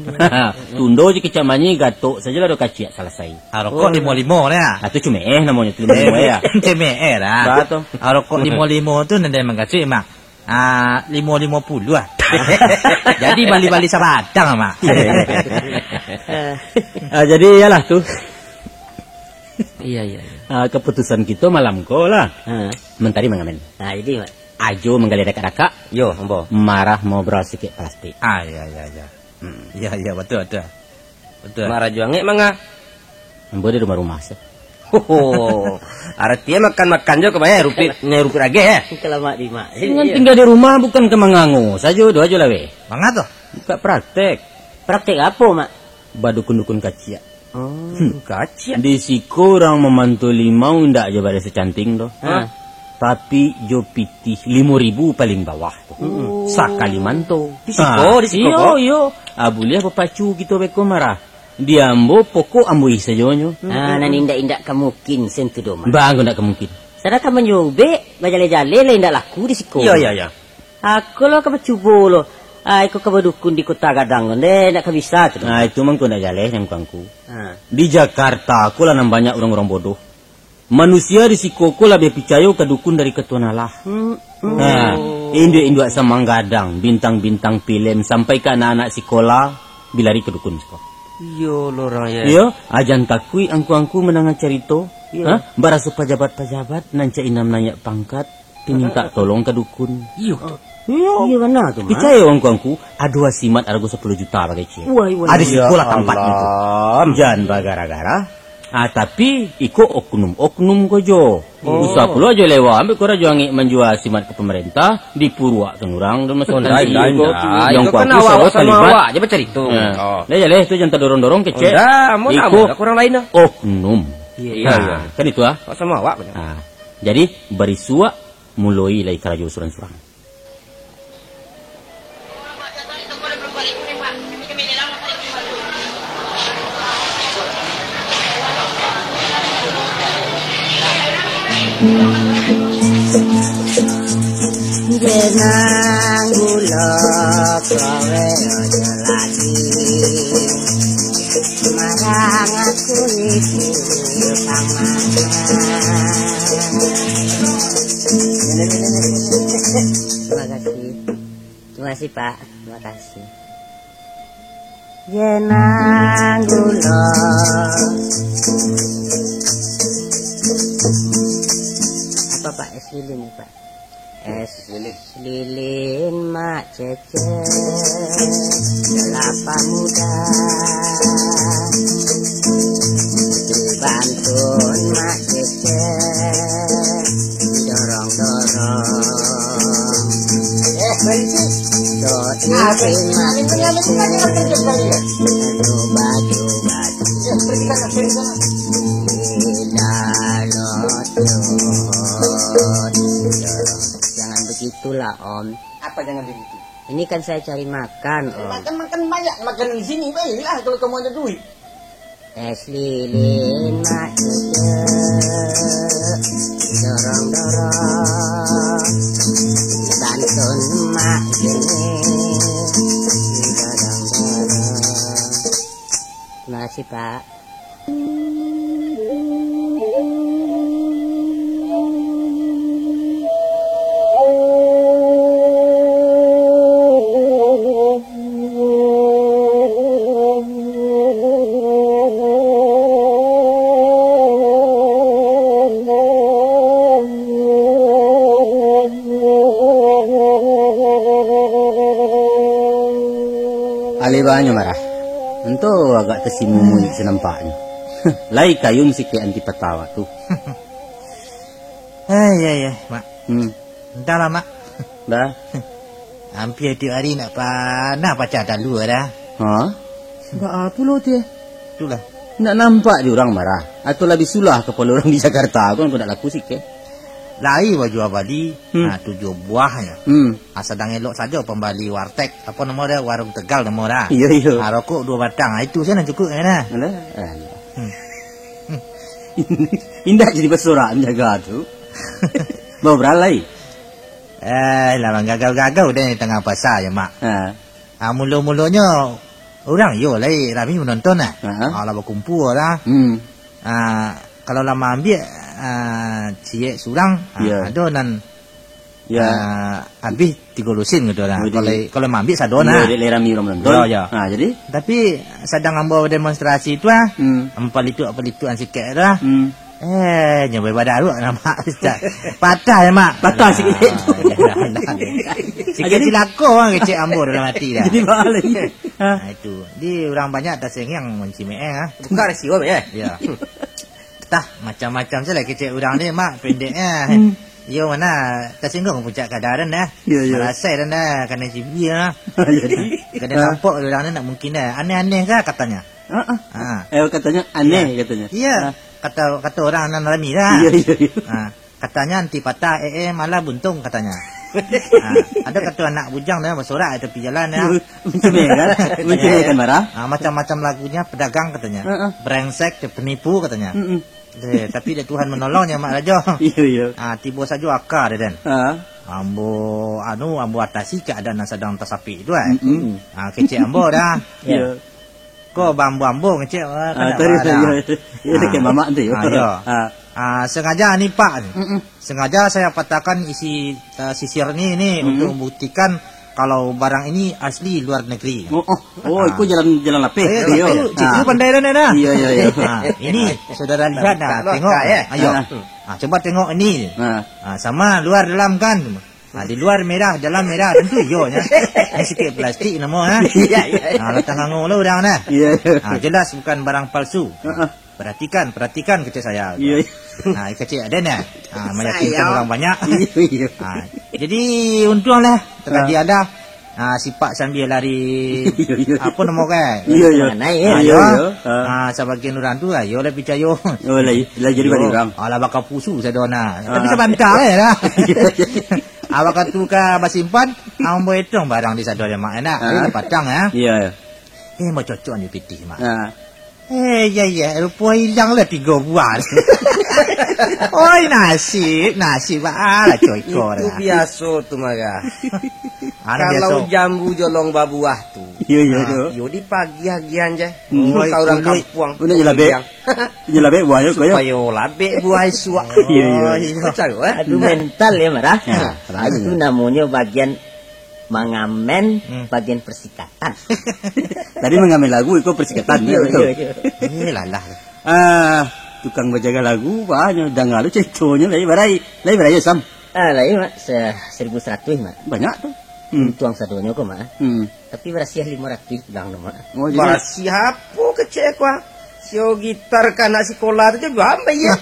Tundo je kicak manyi, gatok sajo lah do kaciak salasai. Ah, rokok Oh. limo-limo dah. Ah, tu cumeeh namonyo tu, limo-limo ya. Cumeeh dah. Bah tu. Ah, rokok limo-limo tu nan dia mangasuik, Mak. Ah, limo limo puluah ah. Jadi bali-bali sabatang, Mak. Ah, jadi iyalah tu. Iya, iya, iya. Ah, keputusan kita malam ko lah. Ha. Mantari mangamen. Ha, jadi, Mak. Ajo manggaleh dakak-dakak. Yo, ambo. Marah mau berasik plastik. Ah, iya, iya, iya. Hmm. Iya, iya, betul, betul. Betul. Mak Rajo Angek manga? Ambo di rumah-rumah se. Hoho. Artinya makan-makan jo kebanyakan rupit, nyai rupit ageh, eh? Kelamak di mak. Dengan Iya. tinggal di rumah bukan ke mangango sajo, doh ajo lah weh. Manga tu? Buka praktek. Praktek apo, Mak? Badukun-dukun kaciak. Oh, Hmm. kaciak. Di siko urang mamanto limau indak jo baleh sacanting doh. Ha. Tapi jo pitih limo ribu paling bawah tu. Mm-mm. Sakali manto. Di siko, Ha, di siko iyo, ko? iyo. Ah, buliah bapacu kito beko marah. Di ambo pokok ambo ih sajonyo. Ah, nan indak-indak ka mungkin sentuh doh, Mak. Bang, indak ka mungkin. Sadangkan manjubek, bajaleh-jaleh lah indak laku di siko. Iyo, iyo, iyo. Aku lo ka bacubo lo. Ah, iko ka badukun di Kota Gadang, ndeh, ndak ka bisa tu. Nah, itu mangko ndak jaleh, Angku-angku. Ha. Di Jakarta ko lah nan banyak urang-urang bodoh. Manusia di siko ko labiah picayo ka dukun dari ka Tuhan Allah. Hmm, hmm. Nah, induak-induak samanggadang, bintang-bintang pilem, sampai ka anak-anak sikola, bilari ka dukun siko. Iyo, lo urang ya. Iyo, ajan takuik angku-angku mandanga carito. Iyo. Ha? Baraso pajabat-pajabat, nan cak inam naiak pangkat, pi minta tolong ka dukun. Iyo tu. Iyo. Iyo bana tu, Mak. Picayo angku-angku, ado asimat arago sapuluah juta bagai ciek. Wah, wah. Ado Ya sikola tampatnyo tu. Allah. Jan bagara-gara. Ah, tapi iko oknum-oknum ko jo. Oh. Usah pulo jo lewa, ambek ko Rajo Angek manjua asimat ka pamarentah, dipuruakkan urang dan masuk Oh, ndai, ndai, ndai. Yang Iko kan kuangku awak sawah sama talibat. Awak je bacarito. Ya. Oh. Dah jaleh tu, jan tadorong-dorong kecek. Oh, ndak, amun Iko amun lah kurang lain lah. Oknum. Iya, Nah, iya. kan itu ah. Awak sama awak punya. Ah. Jadi, barisuak muloi lai karajo surang-surang. Jenang gulo kowe ojo lagi. Marang aku iki pang mangan. Terima kasih. Terima kasih, Pak. Terima kasih. Jenang gulo. Apa, Pak? Es lilin, ya, Pak? Es lilin, Mak Cece. Kelapa muda. Dibantun, Mak Cece. Dorong-dorong. Eh, berhenti. Doi Ah, berhenti. Mak Cece. Coba, coba. Jangan begitulah, Om. Apa jangan begitu? Ini kan saya cari makan, Om. Makan, makan banyak makanan di sini, baiklah kalau kamu ada duit. Es lilin mak cucuk, dorong-dorong, bantu Makasih, Pak. Alai banyo marah. Ento agak tasimumu se nampaknyo. Lai kayun sikek anti patah tu. Ai, ai, ai, Mak. Hmm. Entahlah, Mak. Dah. Hampir tiap hari nak panah pacah talua dah. Ha? Baa pulo tu, eh? Itulah. Nak nampak di urang marah. Atau labiah sulah kapalo urang di Jakarta tu, kan kau nak laku sikek. Lai bajua bali, Hmm. ha, tujuah buahnyo. Hmm. Ha, sadang elok sajo pambali warteg, apo namo dia, warung Tegal namo dah. Iyo, iyo. Ha, rokok duo batang, ha, itu sajo nan cukuik, kan, dah. Alah, alah. Hmm. Indak jadi basorak manjaga tu. Bawa beralai. Eh, lah manggagau-gagau deh tangah puasa je, Mak. Ha. Ah, mulo-mulonyo urang iyo lai rami manonton lah. Ha. Ah, lah bakumpua lah. Hmm. Ah, kalau lah maambiak, ah, ciek surang, ah, Iyo. ado nan, Iyo. ah, abih tigo lusin gitu lah. Oh, jadi Kalau, kalau maambiak sado Iyo, nah. dek lai rami urang manonton. Iyo, iyo. Ha, jadi? Tapi sadang ambo demonstrasi tu ah, Hmm. ampalituk-ampalitukan sikek tu ah. Hmm. Eh, nyo badaruak namak Ustaz. Patah ya, Mak? Patah sikit. Ah, dah, dah, dah. Sikit Jadi cilako, ah, kecek ambo dalam hati dah. Jadi baa lai? Ha. Ah, itu. Di urang banyak tasengiang mancimek, eh, ah. Bukan rasio, ya? Ya. Tah, macam-macam sajo lah kecek urang ni, Mak, pendeknya. Hmm. Yo, mana tasinggung puncak kadaran dah. Ya, ya. Marasai dah, dah, kanai cibia lah. Jadi? Kada Ha. nampak urang ni nak mungkin dah. Aneh-aneh kah katanya? Ha, ha. Ha. Eh, katanya aneh, Ya. katanya. Iya. Ha. Kata, kata urang nan rami dah. Iya, iya, iya. Ha. Katanya anti patah, eh, eh, malah buntung katanya. Ha. Ada kata anak bujang dah basorak di tepi jalan ya. Mencemehkan, mencemehkan marah. Ha, macam-macam lagunya pedagang katanya. Ha, ha. Brengsek, penipu katanya. Mm-mm. Eh, tapi dek Tuhan menolongnya, Mak Rajo. Iya, iya. Ah, tibo sajo aka dia, Den. Ha. Ambo, anu, ambo atasi keadaan yang sadang tasapik tu, eh. Mm-mm. Ah, kecek ambo dah. Iya. Ko bambo-ambo ngecek, ah, Ah, kan tadi apa dah? Iya, iya. Iya, Ah. dekat mamak tu, ya. Ah, iya. Ah. Ah, sengaja ni, Pak. Mm-mm. Sengaja saya patahkan isi, eh, sisir ni, ni Mm-mm. untuk membuktikan kalau barang ini asli luar negeri. Oh, oh. Oh, Ah. itu jalan, jalan lapeh. Eh, Iya. itu, itu Ah. pandai dah, dah. Iya, iya, iya. Ah, ini saudara lihat dah, Kalau tengok. dah, eh. Ayo. Ah. Ah, coba tengok ini. Ah. Ah, sama luar dalam kan. Ah, di luar merah, dalam merah, tentu iyo nya. Ini sikit plastik namo, ha. Iya, iya, iya. Ah, latah ngangau lah urang dah. Iya, iya. Ah, jelas bukan barang palsu. Heeh. Perhatikan, perhatikan kecek saya. Iya, iya. Ah, kecek ada nah. Ah, meyakinkan Sayang. orang banyak. Iya, iya. Ah, jadi untung lah terjadi Ah. ada. Ah, sipak sambil lari. Iya, iya. Apa nama kan? Iya, iya. Mana, ya? Ah, Iya, ya. iya. Ah. Ah, sebagian orang tu, ah, yo lah picayo. Oh, lah, lah jadi Yo. balik orang. Alah bakal pusu sadona. Tapi Ah. sabanta, ya lah. Iya, iya. Ah, wakatu ka basimpan, ah, ambo etong barang di sadona, Mak, enak. Ah. Ini patang, ya. Iya, iya. Eh, mau cocok ni pitih, Mak. Ah. Eh, iya, iya. Rupo hilang lah tigo buah. Oi, nasib, nasib, ah, lah, coy, Itu kau dah. biaso tu, Maga. Anak Kalau biaso. jambu jolong babuah tu, Iya, iya, ah, tu. yo dipagiah-agiahan je. Hmm. Ka urang Oi, kampuang. Oi, labek. Bilang. Iya, labek buah yo, kau yo. Supayo labek buah isuak. Iya, iya. Oh, iya. Caro, eh? Aduh, mental ya, Marah. Ya, Itu lain. namonyo bagian mangamen, Hmm. bagian persikatan. Tadi mangamen lagu, iko persikatan, Iya, ya, betul. iya, iya. Eh, lalah. Ah, tukang bajaga lagu, banyak danga lu ceritonyo, lai barai. Lai barai, Sam? Ah, lai, Mak. Se-, seribu seratus, Mak. Banyak tu. Hmm. Untuang sadonyo ko, Mak. Hmm. Tapi barasiah limo ratuih pulang tu, Mak. Oh, jadi Barasiah apo kecek ko, ah? Sio gitar ka anak sikolah tu je gua ambil, ya.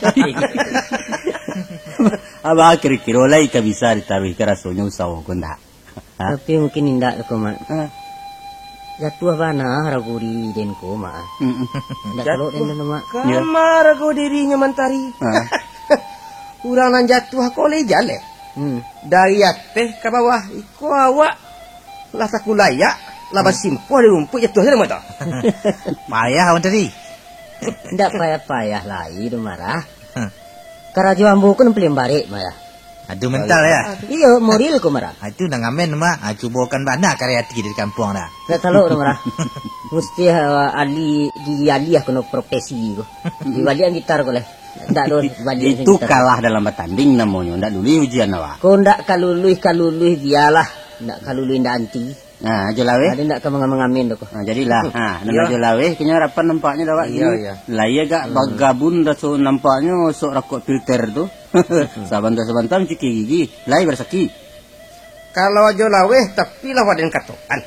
Abah kiro-kiro lai ka bisa ditaruihkan rasonyo usaho ko ndak? Ha? Tapi mungkin indak ko, Mak. Ha. Jatuah bana rago di den ko, Mak. Mm-mm. Indak Jatuah. Kalau den tu, Mak. Kama Ya. rago dirinyo mantari. Ha. Urang nan jatuah ko lai jaleh. Hmm. Dari ateh ka bawah, iko awak lah takulayak, lah Hmm. basimpuah di rumpuik jatuah je nama tu. Payah awak tadi. Ndak payah-payah lai tu Marah. Hmm. Karajo ambo kan paling barek, Marah. Ado mental, yo? Iyo, moral ko, Mara. Ah, itu nan ngamen, Mak. Ah, cubokan bana kareh ati di kampuang dah. Ndak talok tu, Mara. Musti, ah, ali, gigi aliah kena profesi ko. Dibaliakan gitar ko lah. Ndak doh, baliakan gitar. Itu kalah dalam batanding namonyo. Ndak luluih ujian awak. Ko ndak kaluluih, kaluluih bialah. Ndak kaluluih ndak anti. Nah, Ajo Laweh. Ado ndak ka mangamen-ngamen tu ko. Nah, jadilah. Ha, nan Iyo. Ajo Laweh, kini harapan nampaknyo dah awak Iyo, kini. Iyo. Lah, iyo gak Hmm. bagabun dah so nampaknyo sok rakok filter tu. Sabanta-sabanta mancuki gigi. Lai barasaki. Kalau Ajo Laweh, tapi lah waden katokan.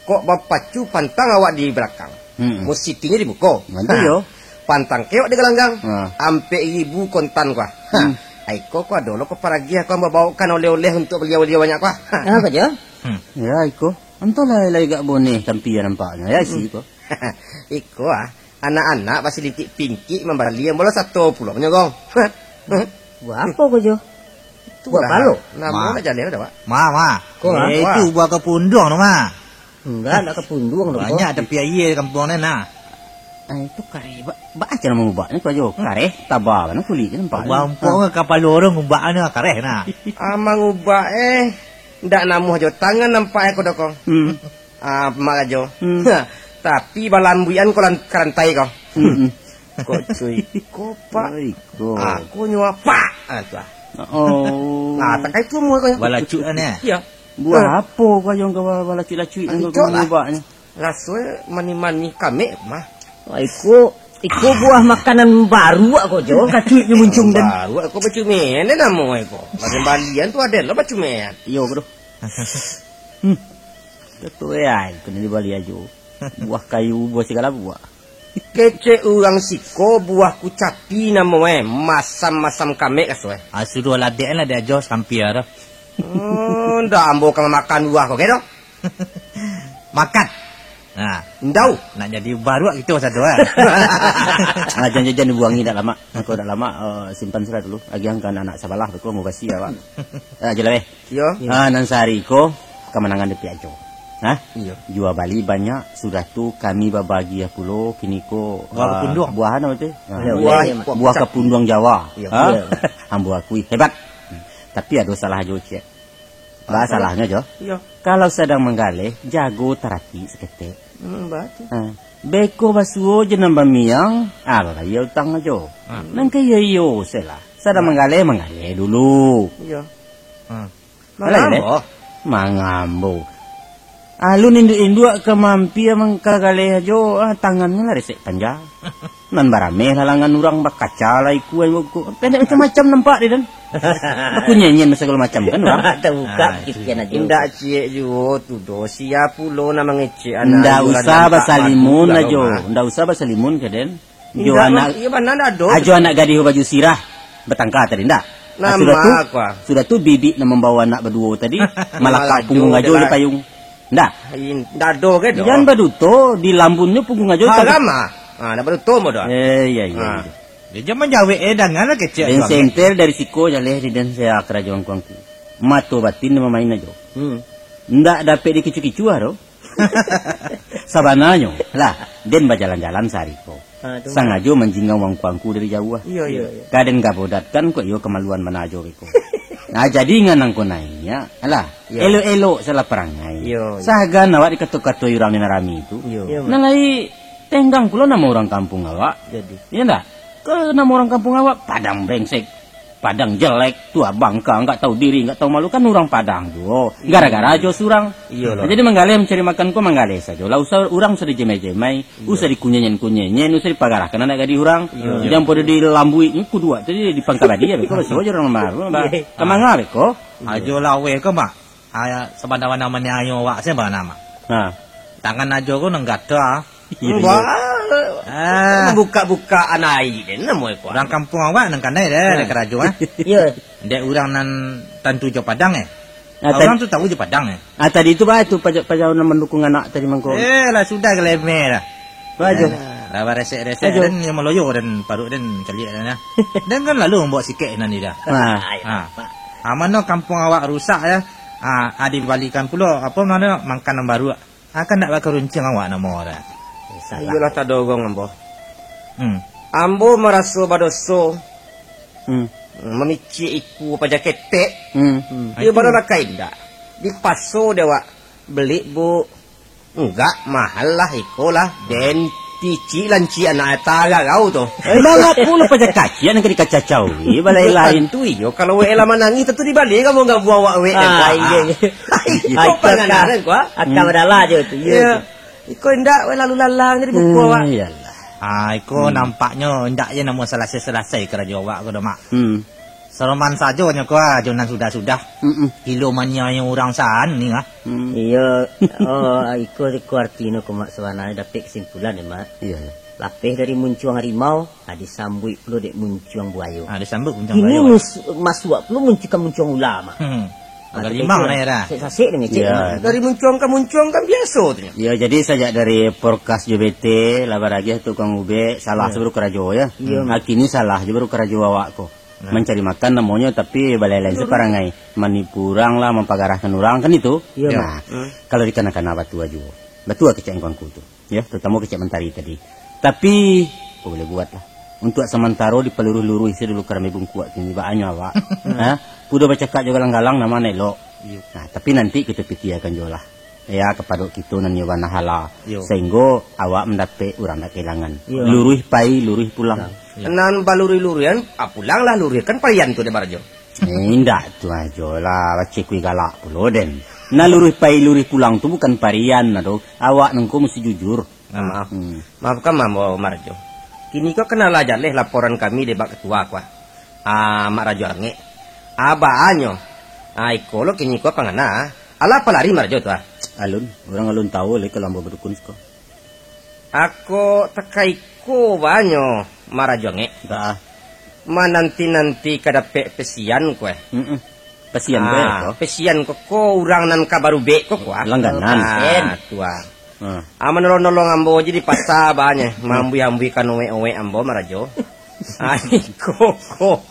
Kok bapacu pantang awak di balakang. Hmm. Musitinyo di muko. Nanti Ha. yo. Pantang kewak di galanggang. Ha. Ampek ribu kontan kuah. Ha. Hmm. Aiko ko ado lo ko paragiah ko mambaokan oleh-oleh untuk baliau-baliau banyak kuah. Ha. Apo jo? Hmm. Ya, iko. Antolah lai gak boneh tampia nampaknyo. Ya, isi Hmm. ko. Iko ah, anak-anak basilitik pingkik mambali ambo lah sato pulo manyogong. Buah apo ko jo? Buah Itulah, palo? Namo Ma. Nak jaleh dah, Pak. Ma, ma. Ko, ah? Eh, Wah. Itu buah kapunduang tu, ma. Enggak, nak kapunduang tu, Banyak ko. Tapi aia di kampuang ni, nah. Ah, itu kareh. Ba, ba aja nama ubaknya tu aja. Hmm. Kareh, taba, mana kulit nampak. Ubak empok ke kapalo orang ubak ni kareh, nah. Amang ubak, eh. Ndak namuah jo tangan nampak aku dah, ko. Hmm. Ah, Mak Rajo. Hmm. Tapi balambuian ko lan-, karantai ko. Hmm. Kok cuy, ko, Pak. Oi, ko. Aku nyuap, Pak. Ah, tu ah. Oh. Nah, takai tu muka ko. Balacuk kan, ya? Iya. Buah Eh. apo ko yang kau balacuk-lacuk Ah, yang kau itulah. Ubaknya? Raso mani-mani kamek mah. Wah, iko, iko buah makanan baru ko jo. Kacuik ni muncung dan. Baru ko bacumen, dia namo ko. Balian-balian tu ada lo bacumen. Iyo, bro. Hmm. Betul ya, kena dibali ajo. Buah kayu, buah segala buah. Kecek urang siko buah kucapi namo eh, masam-masam kamek kaso eh. Ah, sudah ladek lah dia ajo sampia tu. Oh, ndak ambo ka mamakan buah ko, ke tu? Makan. Nah, Ndau. Nak jadi baruak kito masa tu, eh. Ah, jan-jan dibuangi dak lama. Aku dak lama, eh, simpan sudah dulu. Agiah ka anak sabalah tu, mau basi awak. Ah, jelas, eh. Yo. Ah, nan sahari ko, kamanangan di piajo. Hah? Iyo. Jua bali banyak, sudah tu kami babagi pulo, kini ko, Buah ah, kapunduang. Buah apa tu? Ah, Buah buah, buah kapunduang Jawa. Iyo. Ha? Iyo. Ambo akui, hebat. Tapi ado salah jo, ciek. Ba Apa? Salahnyo jo. Iyo. Kalau sadang manggaleh, jago tarati saketek. Hmm, batua. Ha. Beko basuo jo nan bamiang, ah, babayia utang ajo. Hmm. Nan ka iyo-iyo se lah. Sadang Hmm. manggaleh, manggaleh dulu. Iyo. Hmm. Alah, Mangambo. Mangambo. Alun induak-induak ka mampia mangkagaleh ajo, ah, tangannyo lah resek panja. Nan barameh lalangan urang bakaca lah ikua ibu ko. Pendek macam-macam nampak dia, Dan. Bakunyanyian basagalo macam kan urang. Tabuka Ah, pikiran aja. Indak ciek juo tu doh. Sia pulo nan mangecek anak Ndak urang usah dan tak basalimun madu ajo. Mah. Ndak usah basalimun ka, Den. Jo Indak, anak, Bang. Iyo, bana ndak ado. Ajo anak gadih baju sirah batangka tadi, ndak? Ah, Nama sudah tu, kua? Sudah tu bibik nan mambawa anak baduo tadi, malakak Malah punggung jo ajo je di lah. Payung. Ndak? Ai, ndak ado ke doh? Jan baduto, di lambunnyo punggung ajo Haram tadi. Ah. Ah, ndak baduto mo doh. Eh, iya, iya, Ah. iya. Dia jangan jawek, eh, dangan lah kecek Den tu, sentel dari siko jaleh di den saya karajo angku-angku. Mato batin dia mamain ajo. Hmm. Ndak dapek dikicu-kicu ah, doh. Sabananyo, lah, den bajalan-jalan sahari ko. Ha, tu. Sangajo manjingau angku-angku dari jauah. Iyo, iyo, iyo. Ka den gabodatkan kok iyo kamaluan bana ajo beko. Nah, jadi ngan angko naiak, alah, Iyo. Elok-elok salah parangai. Iyo, iyo. Sagan awak dikato-katoi urang di nan rami tu. Iyo. Iyo, Nan lai tenggang pulo namo urang kampung awak. Jadi. Iyo ndak? Ka namo urang kampung awak, Padang Brengsek. Padang jelek, tu abang ka, nggak tahu diri, nggak tahu malu, kan urang Padang juo. Iya. Gara-gara ajo surang. Iyolah. Jadi manggaleh mancari makan ko manggaleh sajo lah. Usah urang usah dijemai-jemai, Iya. usah dikunyenyen-kunyenyen, usah dipagarahkan anak gadih urang. Iya. Jangan podo dilambuik ni kuduak tu di pangka badi ya beko, basuo ajo urang lamar. Iya. Kamanga beko? Ajo laweh ko, Mak. Ah, sabana-bana maniayo awak, sia bana, Mak? Ha. Tangan ajo ko nan gato, ah. Iya, Wah, iya. Ah. Buka-buka anai den namo iko. Urang kampung awak nan kanai deh, Hmm. dek karajo, ah. Iya. Dek urang nan tantu jo Padang, eh. Ah, Urang tadi tu tahu jo Padang, eh. Ah, tadi tu bah tu paja-, pajauh nan mandukung anak tadi mangko. Eh, lah sudah gelemeh dah. Bah, jo. Eh, lah baresek-resek Ajo. Den yang meloyo dan parut den caliak dan ya. Den kan lalu membawa sikek nan ni dah. Ah. Ah. Ah, mano kampung awak rusak ya. Ah, ah, dibalikan pulo apa namo makan nan baru. Akan ndak bakarunciang awak namo dah. Eh, salah. Iyolah tadorong ambo. Hmm. Ambo maraso badoso. Hmm. Mamicik iku paja ketek. Hmm. Hmm. Iyo, itu. Bana lah ka indak. Dipaso dek awak beli, Bu. Enggak, mahal lah iko lah. Den picik lancik anak taragau tu. Eh, mangko lo paja kaciak nan ka dikacacau. Iyo, balai lain. Tantu iyo, kalau wek lah manangih, tantu dibali kamu nggabuang awak wek. Ah, ah. Iko panganaran ko, ah. Akan badalah je tu. Iyo. Iko indak, weh, lalu lalang jadi buku awak. Hmm, iyalah. Ah, iko nampaknyo indak je namo salasai-salasai karajo awak ko doh, Mak. Hmm. Saroman sajo nyo ko, ah, jo nan sudah-sudah. Mm-mm. Kilo maniayo urang sani, ah. Hmm. Iyo, oh, iko, iko artinyo ko, Mak, sabananyo dapek kesimpulan ya, Mak. Iyo, iyo. Lapeh dari muncuang harimau, ah, disambuik pulo dek muncuang buayo. Ah, disambuik muncuang buayo. Kini mus-, masuak pulo muncuang, muncuang ula, Mak. Hmm. Ah, agak limang lah, ya, dah. Sasek-sasek deh ngecek. Iyo. Dari muncuang ka muncuang kan biaso tu nyo. Iyo, jadi sajak dari porkas jo bete, lah baragiah tukang ubek, salah tu baru karajo, ya. Iyo. Hmm. Kini salah je baru karajo awak ko. Nah. Mancari makan namonyo, tapi balai lain separangai. Manipu urang lah, mampagarahkan urang, kan itu. Iyo, Mak. Nah, kalau dikana-kana batua juo. Batua kecek angku-angku tu. Ya, terutama kecek Mantari tadi. Tapi, oh, boleh buat lah. Untuk samantaro dipaluruih-luruih sajo dulu karambia bungkuak tu, baanyo awak. Ha? Pudo bacakak jo galang-galang, namo nan elok. Iyo. Nah, tapi nanti kito pitiakan juo lah. Ya, kapado kito nan nyo bana hala. Iyo. Sahinggo awak mandapek, urang ndak kahilangan. Iyo. Luruih pai, luruih pulang. Nah. Iyo. Nan baluruih-luruihan, ah, pulang lah luruih, kan parian tu dek barajo. Eh, indak tu ajo lah, bacikui galak pulo den. Nah, luruih pai, luruih pulang tu bukan parian, aduh. Awak nangko musti jujur. Nah, maaf. Hmm. Maafkan ambo, Mak Rajo. Kini ko kanalah jaleh laporan kami dek Bak Ketua ko, ah. Ah, Mak Rajo Angek. Ah, baanyo. Ah, iko lo kini ko pangana. Alah, apo lari Mak Rajo tu, ah? Alun, urang alun tahu lai kalau ambo badukun siko. Ako takaiko banyo, Mak Rajo Angek. Dah. Mananti-nanti ka dapek pesian ko, eh. Mm-mm. Pesian ko, eh, Ah, ko? Pesian ko, ko urang nan ka barubek ko, ko, ah. Langganan. Ah, tu, ah. Ah. Ah, manolong-nolong ambo je di pasa, banyo. Hmm. Maambuih-ambuihkan owek-owek ambo, Mak Rajo. Ah, iko ko.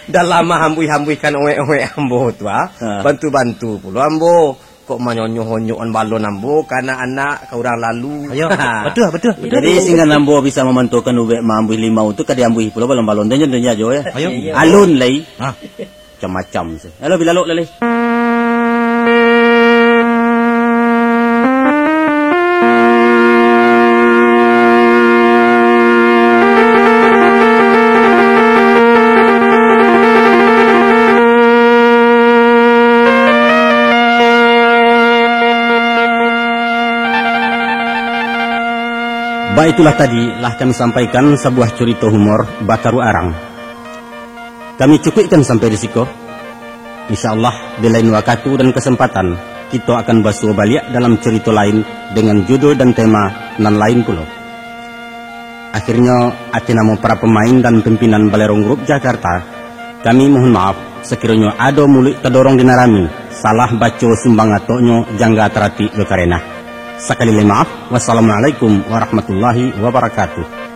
Dah lamo ambuih-ambuihkan owek-owek ambo tu, ah. Ah. Bantu-bantu pulo ambo. Kok manyonyok-honyokan balon ambo ka anak-anak, ka urang lalu. Ayo, batua, batua, batua. Jadi, singgan ambo bisa mamantaukan ubek maambuih limau tu, ka diambuih pulo balon-balon tu, nyo, nyo ajo, ya. Ayo. Alun lai. Hah? Macam-macam se. Alah, bilalok lai. Baik, itulah tadi lah kami sampaikan sabuah curito humor Bakaru Arang. Kami cukuikkan sampai di siko. Insya Allah, di lain wakatu dan kesempatan, kito akan basuo baliak dalam curito lain dengan judul dan tema nan lain pulo. Akhirnyo, ati namo para pamain dan pimpinan Balerong Group Jakarta, kami mohon maaf sakironyo ado muluik tadorong di narami, salah baco sumbang atoknyo jangga taratik jo karenah. Sakali lai maaf, wassalamualaikum warahmatullahi wabarakatuh.